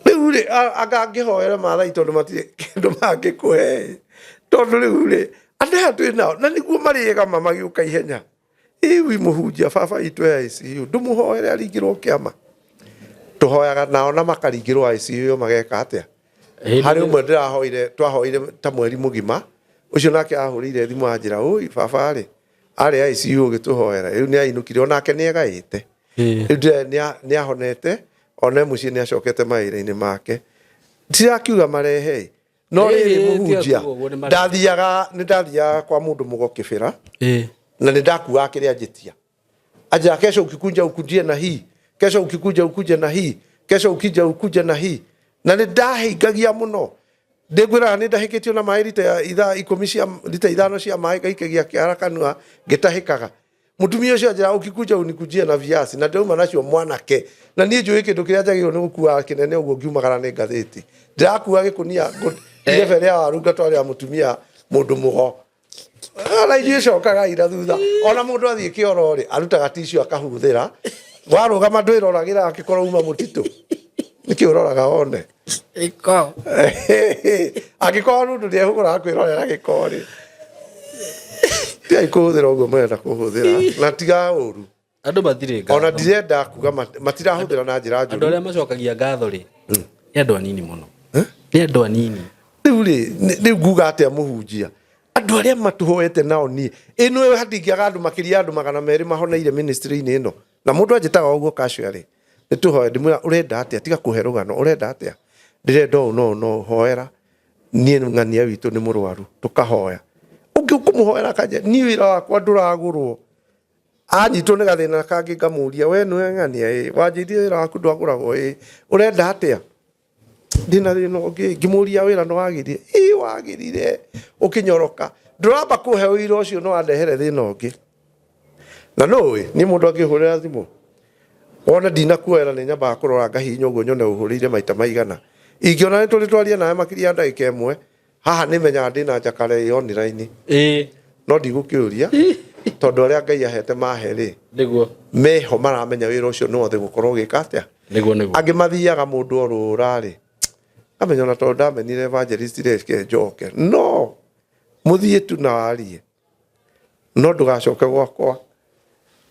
Rĩu rĩ, anga ngĩhoere Maathai tondũ matirĩ kĩndũ mangĩkũhe. Tondũ rĩu rĩ, andũ aya twĩ nao na nĩguo marĩega ma magĩũka ihenya. Ĩwi mũhunjia baba witũ e ICU, ndũmũhoere aringĩrwo kĩama. Tũhoyaga nao na makaringĩrwo ICU ĩyo mageka atĩa. Harĩ ũmwe ndĩrahoire, twahoire ta mweri mũgima, ũcio nake ahũrĩire thimũ anjĩra, ũi baba rĩ, arĩ ICU ũgĩtũhoera, rĩu nĩ ainũkire, onake nĩ egaĩte. Rĩu nĩ ahonete, ona e mũciĩ nĩ acokete mawĩra-inĩ make. Ndirakiuga marehe, no rĩrĩ mũhunjia, ndathiaga, nĩ ndathiaga kwa mũndũ mũgo kĩbĩra, na nĩ ndakuaga kĩrĩa njĩtia. Anjĩra kesho ukikunja ukujie na hii, kesho ukikunja ukuje na hii, kesho ukija ukuje na hii. Na nĩ ndahingagia mũno. Ndĩngwĩraga nĩ ndahĩkĩtio na maĩ rita ithaa ikũmi cia, rita 5 cia maĩ ngaikagia kĩara kanua ngĩtahĩkaga. Mũtumia ũcio anjĩra ũkikunja unikujie na viazi, na ndĩrauma nacio mwanake. Na niĩ njũĩ kĩndũ kĩrĩa njagĩrĩirwo nĩ gũkua kĩnene ũguo ngiumagara nĩ ngathĩti. Ndĩrakua gĩkũnia irebe rĩa waru ngatwarĩra mũtumia mũndũ mũgo. Ona ithuĩ cokaga ira thutha. Ona mũndũ athiĩ kĩoro rĩ, arutaga tissue akahuthĩra. Warũgama ndwĩroragĩra angĩkorwo uma mũtitũ. Nĩkĩ ũroraga wone? Gĩko. Angĩkorwo mũndũ nĩehũgũraga kwĩrorera gĩko rĩ, tigai kũhũthĩra ũguo mũrenda kũhũthĩra, na tiga ũru. Andũ matirĩ ngatho. Ona ndirenda kuga matirahũthĩra na njĩra njũru. Andũ arĩa macokagia ngatho rĩ, nĩ andũ anini mũno. Nĩ andũ anini. Rĩu rĩ, rĩu nguga atĩa mũhunjia? Andũ arĩa matũhoete nao niĩ, ĩ nĩwe hatingĩaga andũ makĩria andũ 200 mahoneire ministry-inĩ ĩno. Na mũndũ anjĩtaga ũguo casually. Nĩ tũhoe, ndĩmwĩra ũrenda atĩa, tiga kũhe rũgano, ũrenda atĩa? Ndĩrenda ũũ na ũũ na ũũ, hoera. Niĩ ng'ania witũ nĩ mũrwaru, tũkahoya. Ũngĩ ũkũmũhoera akanja, niĩ wĩra wakwa ndũragũrwo. Anyitwo nĩ gathĩna kangĩ ngamũria, we nĩwe ng'ania ĩ, wanjĩrire wĩra waku ndwagũragwo ĩ, ũrenda atĩa? Ndĩna thĩna ũngĩ, ngĩmũria wĩra nĩ wagĩrire, ĩ wagĩrire, ũkĩnyoroka. Ndũramba kũhe wĩra ũcio no wandehere thĩna ũngĩ. Na nũĩ, niĩ mũndũ angĩhũrĩra thimũ, wone ndinakuoera nĩ nyambaga kũrora ngahihinya ũguo nyone ũhũrĩire maita maigana. Ingĩona nĩ tũrĩ twaria nawe makĩria ya ndagĩka ĩmwe, haha nĩ menyaga ndĩna njakara ĩ online. No ndigũkĩũria, tondũ arĩa Ngai ahete mahe rĩ, Nĩguo. meho maramenya wĩra ũcio nĩ wothe gũkorwo ũgĩka atĩa. Nĩguo, nĩguo. Angĩ mathiaga mũndũ orũra rĩ, ngamenya ona tondũ ndamenire evangelist reke njoke. No, mũthiĩ tu na warie. No ndũgacoke gwakwa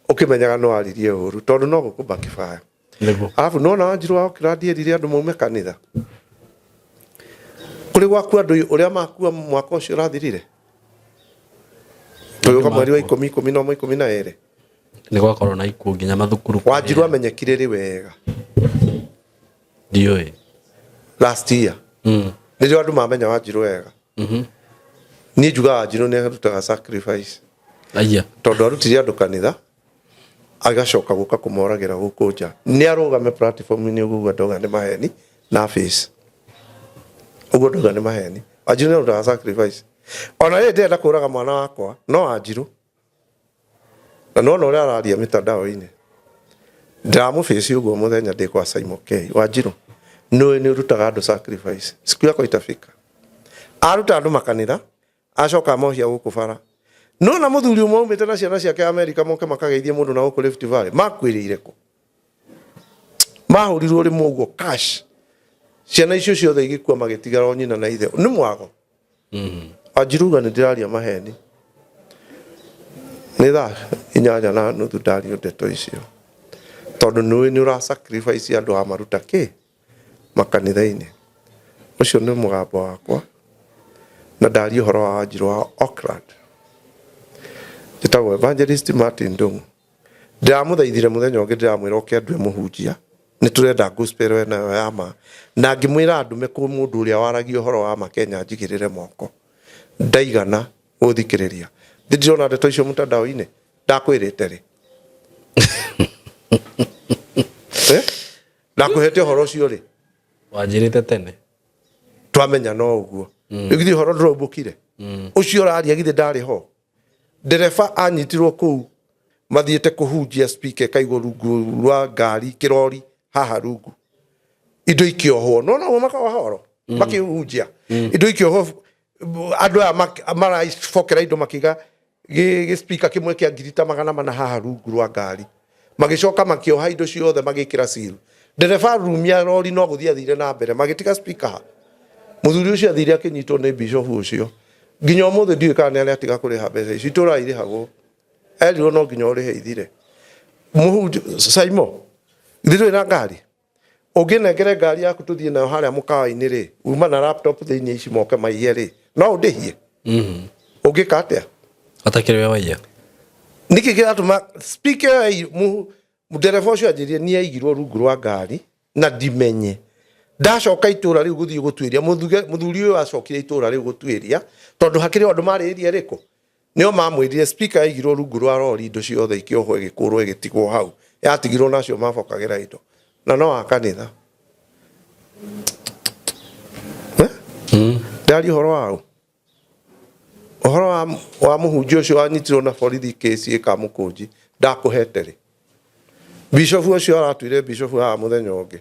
ũkĩmenyaga no aririe ũru, tondũ no gũkũmba kĩbaya. Nĩguo. Arabu nona Wanjiru wa okĩra ndierire andũ maume kanitha. Kũrĩ gwaku andũ ũrĩa makua mwaka ũcio ũrathirire. Tũgĩũka mweri wa 10, 11, 12. Nĩ gwakorwo na ikuũ nginya mathukuru. Wanjiru amenyekire rĩ wega? Ndiũĩ. Last year. Nĩrĩo andũ mamenya Wanjirũ wega. Niĩ njugaga Wanjirũ nĩ arutaga sacrifice. Aya. Tondũ arutire andũ kanitha agacoka gũka kũmoragĩra gũkũ nja. Nĩ arũgame platform-inĩ ũguo ũguo ndauga nĩ maheni na face. Ũguo ndauga nĩ maheni. Wanjirũ nĩ arutaga sacrifice. Ona rĩrĩ ndĩrenda kũraga mwana wakwa no Wanjirũ. Na nĩwona ũrĩa araria mĩtandao-inĩ. Ndĩramũbĩci ũguo mũthenya ndĩ kwa Simon K. Wanjirũ, nĩũĩ nĩ ũrutaga andũ sacrifice. Siku yako itafika. Aruta andũ makanitha, acoka amohia gũkũ bara. Nona mũthuri ũmwe aumĩte na ciana ciake Amerika moke makageithie mũndũ na gũkũ Rift Valley. Makuĩrĩire kũ? Mahũrirwo rĩmwe ũguo cash. Ciana icio ciothe igĩkua magĩtigara o nyina na ithe. Nĩ mwago. Wanjiru uga nĩ ndĩraria maheni. Nĩ thaa inyanya na nuthu ndario ndeto icio. Tondũ nĩũĩ nĩ ũra sacrifice andũ wamaruta kĩ? Makanitha-inĩ. Ũcio nĩ mũgambo wakwa na ndaria ũhoro wa Wanjiru wa Auckland. Njĩtagwo Evangelist Martin Ndung'u. Ndĩramũthaithire mũthenya ũngĩ ndĩramwĩra oke andue mũhunjia nĩ tũrenda gospel ĩno nayo ya ma na ngĩmwĩra andume kwĩ mũndũ ũrĩa waragia ũhoro wa ma Kenya njigĩrĩre moko ndaigana gũthikĩrĩria thĩ ndirona ndeto icio mtandao-inĩ ndakwĩrĩte rĩ Eh? Ndakũhete ũhoro ũcio rĩ Wanjĩrĩte tene. Twamenya no ũguo rĩu githĩ ũhoro ndũraumbũkire ũcio ũraria githĩ ndarĩ ho Ndereba anyitirwo kũu mathiĩte kũhunjia speaker ĩkaigwo rungu rwa ngari kĩrori haha rungu indo ikĩohwo no noguo makohoro makĩhunjia indo ikĩohwo andũ aya maracokera indo makiga gĩ speaker kĩmwe kĩa ngiri ta 400 haha rungu rwa ngari magĩcoka makĩoha indo ciothe magĩkĩra seal ndereba arurumia rori no gũthiĩ athire na mbere magĩtiga speaker ha mũthuri ũcio athire akĩnyitwo nĩ bishofu ũcio nginya ũmũthĩ ndiũĩ kana nĩ arĩa atiga kũrĩha mbeca icio itũra irĩhagwo erirwo no nginya ũrĩhe ithire mũhunjia Saimo ithuĩ ndũrĩ na ngari ũngĩnengere ngari yaku tũthiĩ nayo harĩa mũkawa-inĩ rĩ uma na laptop thĩinĩ ici moke maiye rĩ no ũndĩhie ũngĩka atĩa Atakĩrĩ we waiya. Nĩkĩ kĩratũma speaker ĩyo ndereba ũcio anjĩrire nĩ aigirwo rungu rwa ngari na ndimenye ndacoka itũra rĩu gũthiĩ gũtuĩria mũthuri ũyũ acokire itũra rĩu gũtuĩria tondũ hakĩrĩ o andũ marĩ area ĩrĩkũ nĩo mamwĩrire speaker yaigirwo rungu rwa rori indo ciothe ikĩohwo ĩgĩkũrwo ĩgĩtigwo hau yatigirwo nacio mabokagĩra indo na no wa kanitha Eh? Ndaria ũhoro wa ũ Ũhoro wa, wa mũhunjia ũcio wanyitirwo na borithi kĩci ĩkamũkũnji ndakũhete rĩ. Bishofu ũcio aratuire bishofu haha mũthenya ũngĩ.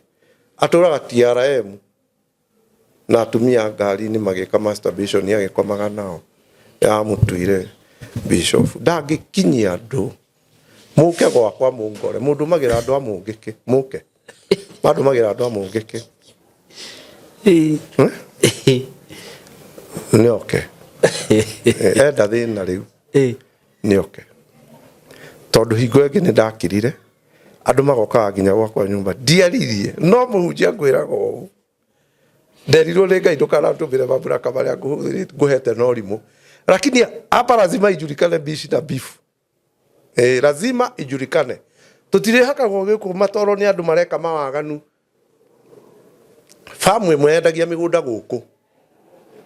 Atũraga TRM na atumia ngari-inĩ magĩka masturbation agĩkomaga nao. Yamũtuire bishofu. Ndangĩkinyia andũ. Mũke gwakwa mũngore. Mũndũmagĩra andũ a mũngĩkĩ. Mũke. Mandũmagĩra andũ a mũngĩkĩ. Eh? Nĩ oke. Enda thĩna rĩu. Nĩ oke. Tondũ hingo ĩngĩ nĩ ndakirire andũ magokaga nginya gwakwa nyũmba ndiaririe no mũhunjia ngwĩraga ũũ nderirwo nĩ Ngai ndũkanatũmĩre mamlaka marĩa ngũhete na ũrimũ lakini hapa lazima ijulikane bishi na beef Eh, lazima ijulikane tutirihakagwo gĩkũ matoro nĩ andũ mareka mawaganu famu ĩmwe yendagia mĩgũnda gũkũ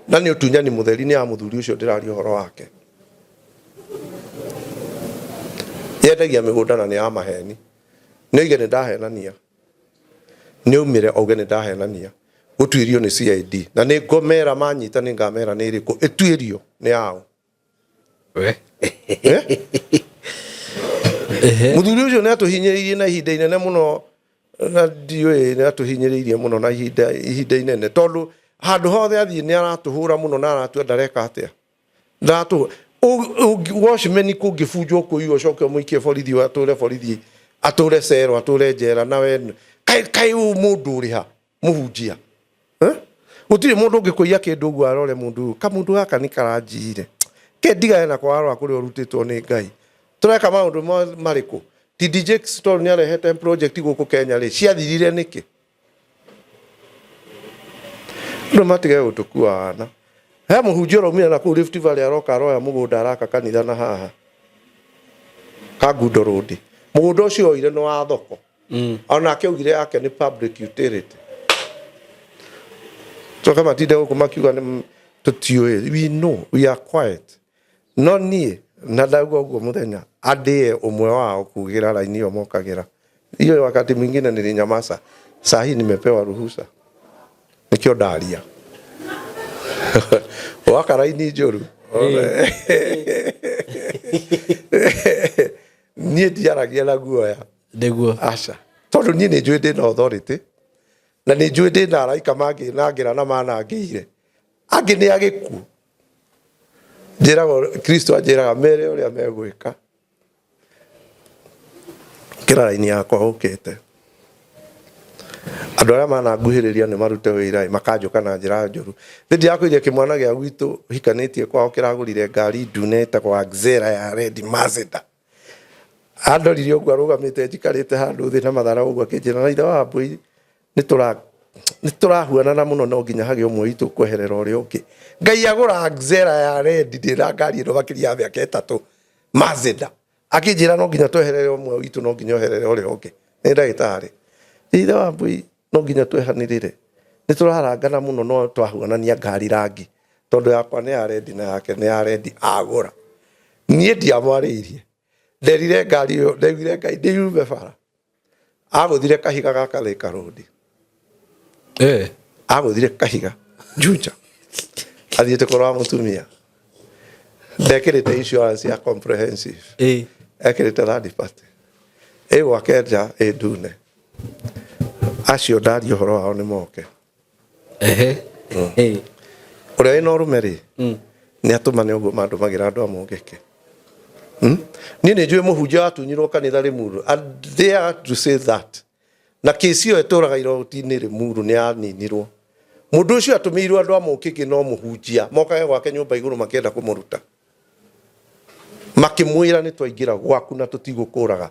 na nĩ ũtunyani mũtheri nĩ ya mũthuri ũcio ndĩraria ũhoro wake yendagia mĩgũnda na nĩ ya maheni nĩ oige nĩ ndahenania nĩ aumĩre auge nĩ ndahenania gũtuĩrio nĩ CID na nĩ ngomera manyita nĩ ngamera nĩ ĩrĩkũ ĩtuĩrio nĩ yaũ We. Eh? Mũthuri ũcio nĩ atũhinyĩrĩirie na ihinda inene mũno na ndiũĩ nĩ atũhinyĩrĩirie mũno na ihinda ihinda inene tondũ handũ hothe athiĩ nĩ aratũhũra mũno na aratua ndareka atĩa ndatũ watchman kũngĩbunjwo kũiywo ũcoke ũmũikie borithi atũre borithi atũre cero atũre njera nawe kaĩ kaĩ ũyũ mũndũ ũrĩ ha Mũhunjia. Eh? Gũtirĩ mũndũ ũngĩkũiya kĩndũ ũguo arore mũndũ ũyũ. Kamũndũ gaka nĩ karanjiire. Ke ndigane nako warora kũrĩa ũrutĩtwo nĩ Ngai. Tũreka maũndũ marĩkũ? TD Jakes tondũ nĩ arehete project gũkũ Kenya rĩ, ciathirire nĩkĩ? Andũ matige gũtũkua wana. He mũhunjia ũraumire na kũu Rift Valley aroka aroya mũgũnda araka kanitha na haha. Kangundo Road. Mũgũnda ũcio oire nĩ wa thoko. Onake augire yake nĩ public utility. Coka matinde gũkũ makiuga nĩ tũtiũĩ. We know, we are quiet. No niĩ na ndauga ũguo mũthenya andĩe ũmwe wao kugĩra raini ĩyo mokagĩra. Hiyo wakati mwingine nilinyamaza. Saa hii nimepewa ruhusa. Nikio ndaria. Waka raini njũru. Niĩ ndiaragia na guoya. Nĩguo. Aca. Tondũ niĩ nĩ njũĩ ndĩna authority na nĩ njũĩ ndĩna araika mangĩnangĩra na manangĩire. Angĩ nĩ agĩkuũ. Njĩragwo Kristo anjĩraga mere ũrĩa megwĩka. Kĩra raini yakwa ũkĩte. Andũ arĩa mananguhĩrĩria nĩ marute wĩra makanjũka na njĩra njũru. Thĩ ndirakwĩria kĩmwana gĩa gwitũ hikanĩtie kwao kĩragũrire ngari ndune ĩtagwo Axela ya red Mazda. Andorire ũguo arũgamĩte njikarĩte handũ thĩ na mathara ũguo akĩnjĩra na ithe wa mbũi nĩ tũrahuanana mũno no nginya hagĩe ũmwe witũ kweherera ũrĩa ũngĩ. Ngai agũra Axela ya red ndĩna ngari ĩno makĩria ya mĩaka ĩtatũ Mazda. Akĩnjĩra no nginya tweherere ũmwe witũ no nginya ũherere ũrĩa ũngĩ. Nĩ ndagĩtarĩ. Ithe wa mbũi no nginya twehanĩrĩre. Nĩ tũrarangana mũno no twahuanania ngari rangi. Tondũ yakwa nĩ ya red na yake nĩ ya red agũra. Niĩ ndiamwarĩirie. Nderire ngari ĩyo, ndaiguire Ngai ndĩyume bara. Agũthire kahiga gaka Thika Road. Agũthire kahiga Juja. Athiĩte kũrora mũtumia. Ndekĩrĩte insurance ya comprehensive. Ekĩrĩte third party. Ĩ gwake nja ĩ ndune. Acio ndaria ũhoro wao nĩ moke. Ũrĩa wĩna ũrũme rĩ, nĩ atũmane ũguo mandũmagĩra andũ a mũngĩkĩ. Niĩ nĩ njũĩ mũhunjia watunyirwo kanitha Limuru. I dare to say that. Na kĩsi ĩyo ĩtũraga iroti-inĩ Limuru nĩ yaninirwo. Mũndũ ũcio atũmĩirwo andũ a mũkĩngĩ no mũhunjia mokage gwake nyũmba igũrũ makĩenda kũmũruta. Makĩmwĩra nĩ twaingĩra gwaku na tũtigũkũraga.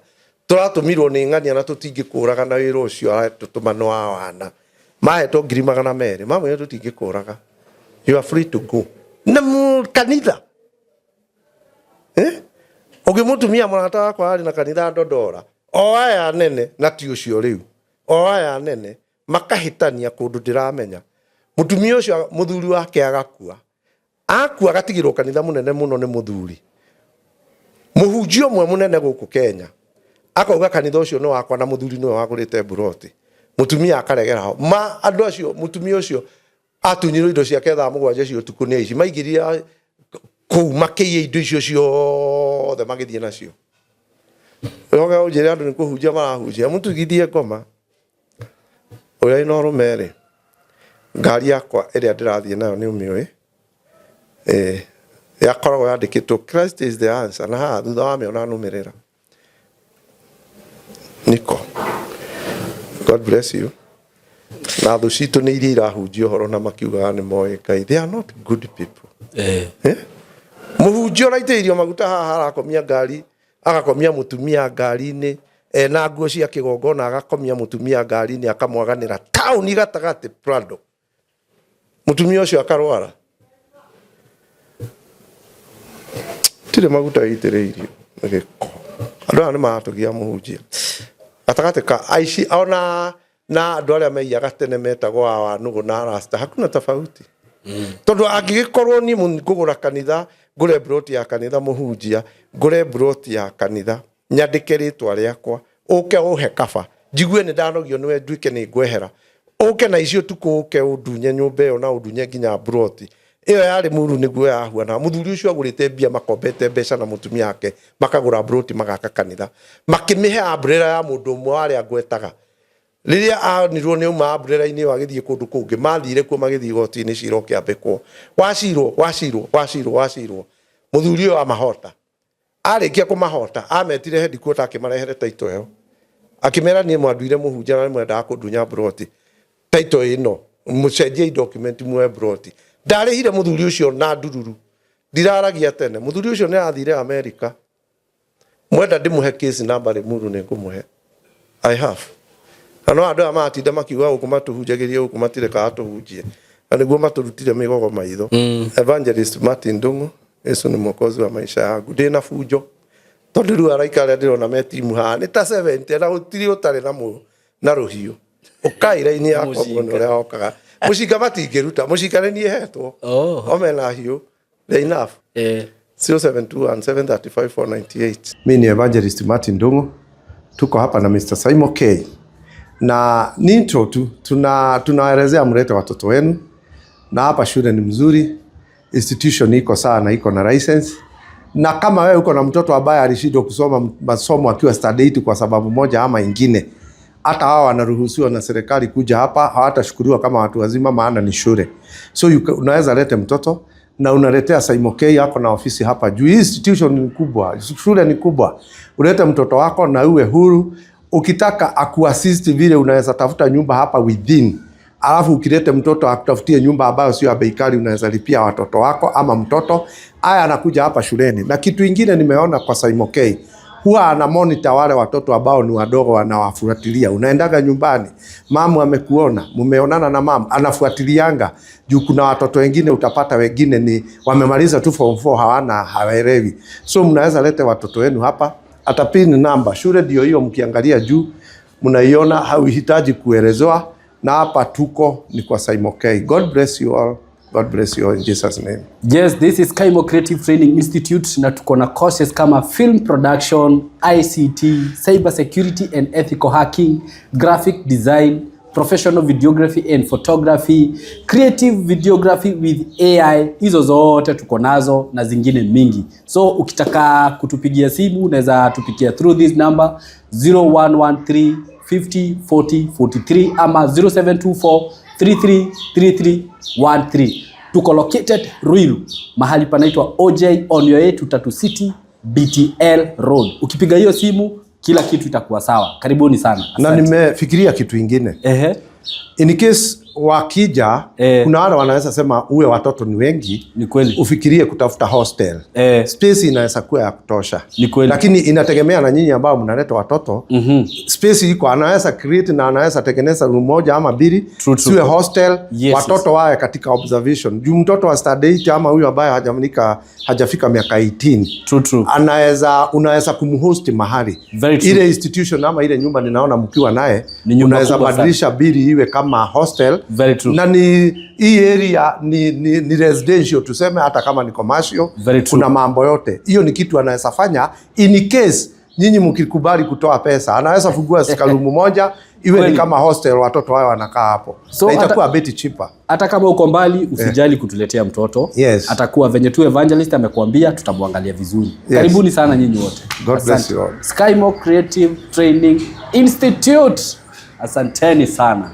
Tũratũmirwo nĩ ng'ania na tũtingĩkũraga na wĩra ũcio aratũtũma nĩ wa wana. Mahetwo 200,000 mamwĩra tũtingĩkũraga. You are free to go. Na kanitha. Ũngĩ mũtumia mũrata wakwa arĩ na kanitha Ndondora. O aya nene na ti ũcio rĩu. O aya nene makahĩtania kũndũ ndĩramenya. Mũtumia ũcio mũthuri wake agakua. Akua agatigĩrwo kanitha mũnene mũno nĩ mũthuri. Mũhunjia ũmwe mũnene gũkũ Kenya akauga kanitha ũcio nĩ wakwa na mũthuri nĩwe wagũrĩte mburoti. Mũtumia akaregera ho. Ma andũ acio mũtumia ũcio atunyirwo indo ciake thaa 7 cia ũtukũ nĩ aici. Maingĩrire kũu makĩiya indo icio ciothe magĩthiĩ nacio. Ũcoke ũnjĩre andũ nĩ kũhunjia marahunjia. Mũtigithie ngoma. Ũrĩa wĩna ũrũme rĩ, ngari yakwa ĩrĩa ndĩrathiĩ nayo nĩ ũmĩũĩ. Yakoragwo yandĩkĩtwo Christ is the answer na haha thutha wa mĩona nũmĩrĩra. Niko. God bless you. Na thũ citũ nĩ iria irahunjia ũhoro na makiugaga nĩ moĩ Ngai. They are not good people. Mũhunjia ũraitĩrĩrio maguta haha arakomia ngari, agakomia mũtumia ngari-inĩ, ena nguo cia kĩgongona agakomia mũtumia ngari-inĩ akamwaganĩra taũni gatagatĩ Prado. Mũtumia ũcio akarwara. Tirĩ maguta ĩitĩrĩirio nĩ gĩko. Andũ aya nĩ maratũgia mũhunjia. Gatagatĩ ka aici ona na andũ arĩa meiyaga tene metagwo awanũgũ na rasta hakuna tofauti. Tondũ angĩgĩkorwo niĩ ngũgũra kanitha, ngũre mburoti ya kanitha mũhunjia, ngũre mburoti ya kanitha, nyandĩke rĩtwa rĩakwa, ũke ũhe kaba, njigue nĩ ndanogio nĩwe nduĩke nĩ ngwehera. Ũke na icio ũtukũ ũke ũndunye nyũmba ĩyo na ũndunye nginya mburoti. Ĩyo yarĩ mũru nĩguo yahuana. Mũthuri ũcio agũrĩte mbia makombete mbeca na mũtumia wake makagũra mburoti magaka kanitha. Makĩmĩhe umbrella ya mũndũ ũmwe wa arĩa ngwetaga. Rĩrĩa onirwo nĩ auma umbrella-inĩ ĩyo agĩthiĩ kũndũ kũngĩ, mathire kuo magĩthiĩ igoti-inĩ cira ũkĩambĩkwo. Wacirwo, wacirwo, wacirwo, wacirwo. Mũthuri ũyũ amahota. Arĩkia kũmahota, ametire headquarter akĩmarehere title ĩyo. Akĩmera niĩ mwanduire mũhunjia na nĩ mwendaga kũndunya mburoti. Title ĩno, mũcenjiei document muoe mburoti. Ndarĩhire mũthuri ũcio na ndururu. Ndiraragia tene. Mũthuri ũcio nĩ arathire America. Mwenda ndĩmũhe case number Limuru nĩ ngũmũhe. I have. Na no andũ aya maratinda makiuga gũkũ matũhunjagĩria gũkũ matirekaga tũhunjie. Na nĩguo matũrutire mĩgogo maitho. Evangelist Martin Ndung'u, Yesu ni mwokozi wa maisha yangu. Ndĩna bunjo. Tondũ rĩu araika arĩa ndĩrona me timu haha nĩ ta 70 na gũtirĩ ũtarĩ na rũhiũ. Ũkai raini yakwa muone ũrĩa okaga. Mũcinga matingĩruta, mũcinga nĩ niĩ hetwo. Oh. O mena hiũ. They're enough. Eh. 0721 735 498. Mimi ni Evangelist Martin Ndung'u. Tuko hapa na Mr. Simon K. Na ni intro tu, tunaelezea mlete watoto wenu, na hapa shule ni mzuri, institution iko sawa na iko na license. Na kama wewe uko na mtoto ambaye alishindwa kusoma masomo akiwa standard 8 kwa sababu moja ama ingine, hata hawa wanaruhusiwa na serikali kuja hapa, hawatashukuriwa kama watu wazima, maana ni shule. So unaweza lete mtoto na unaletea Simon K yako na ofisi hapa juu. Hii institution ni kubwa, shule ni kubwa. Ulete mtoto wako na uwe huru. Ukitaka akuassist vile, unaweza tafuta nyumba hapa within, alafu ukilete mtoto akutafutie nyumba ambayo sio ya bei kali, unaweza lipia watoto wako ama mtoto aya anakuja hapa shuleni. Na kitu ingine nimeona kwa Simon K, huwa ana monitor wale watoto ambao ni wadogo, wanawafuatilia. Unaendaga nyumbani, mamu amekuona, mumeonana na mamu, anafuatilianga juu kuna watoto wengine utapata wengine ni wamemaliza tu form 4 hawana, hawaelewi. So mnaweza lete watoto wenu hapa, hata pin namba shule ndio hiyo, mkiangalia juu mnaiona, hauhitaji kuelezewa. Na hapa tuko ni kwa Simon K. God bless you all. God bless you all in Jesus name. Yes, this is Kaimo Creative Training Institute na tuko na courses kama film production, ICT, cyber security and ethical hacking, graphic design, professional videography and photography, creative videography with AI. Hizo zote tuko nazo na zingine mingi. So ukitaka kutupigia simu unaweza tupigia through this number 0113 50 40 43 ama 0724 33 33 13. Tuko located Ruiru, mahali panaitwa OJ on your way to Tatu City BTL Road. Ukipiga hiyo simu kila kitu itakuwa sawa. Karibuni sana. Na Asante. nimefikiria kitu ingine. In case wakija, kuna wale wanaweza sema uwe watoto ni wengi, Ni kweli. Ufikirie kutafuta hostel. Space inaweza kuwa ya kutosha. Ni kweli. Lakini inategemea na nyinyi ambao mnaleta watoto. Space iko, anaweza create na anaweza tengeneza room moja ama mbili, True, true. siwe hostel, watoto wawe katika observation. Juu mtoto wa standard 8 ama huyu ambaye hajafika miaka 18 True, true. anaweza unaweza kumhost mahali. Very true. Ile institution ama ile nyumba ninaona mkiwa naye, Ni nyumba unaweza kubwa sana. badilisha bili iwe kama hostel. Very true. Na ni hii area ni residential tuseme, hata kama ni commercial. Very true. Kuna mambo yote hiyo, ni kitu anaweza fanya in case nyinyi mkikubali kutoa pesa, anaweza fungua ka room moja iwe ni Kweli. kama hostel, watoto wao wanakaa hapo So na itakuwa bit cheaper. Hata kama uko mbali usijali kutuletea mtoto. Atakuwa venye tu evangelist amekuambia, tutamwangalia vizuri. Karibuni sana nyinyi wote. God bless Asante. you all. Skymo Creative Training Institute. Asanteni sana.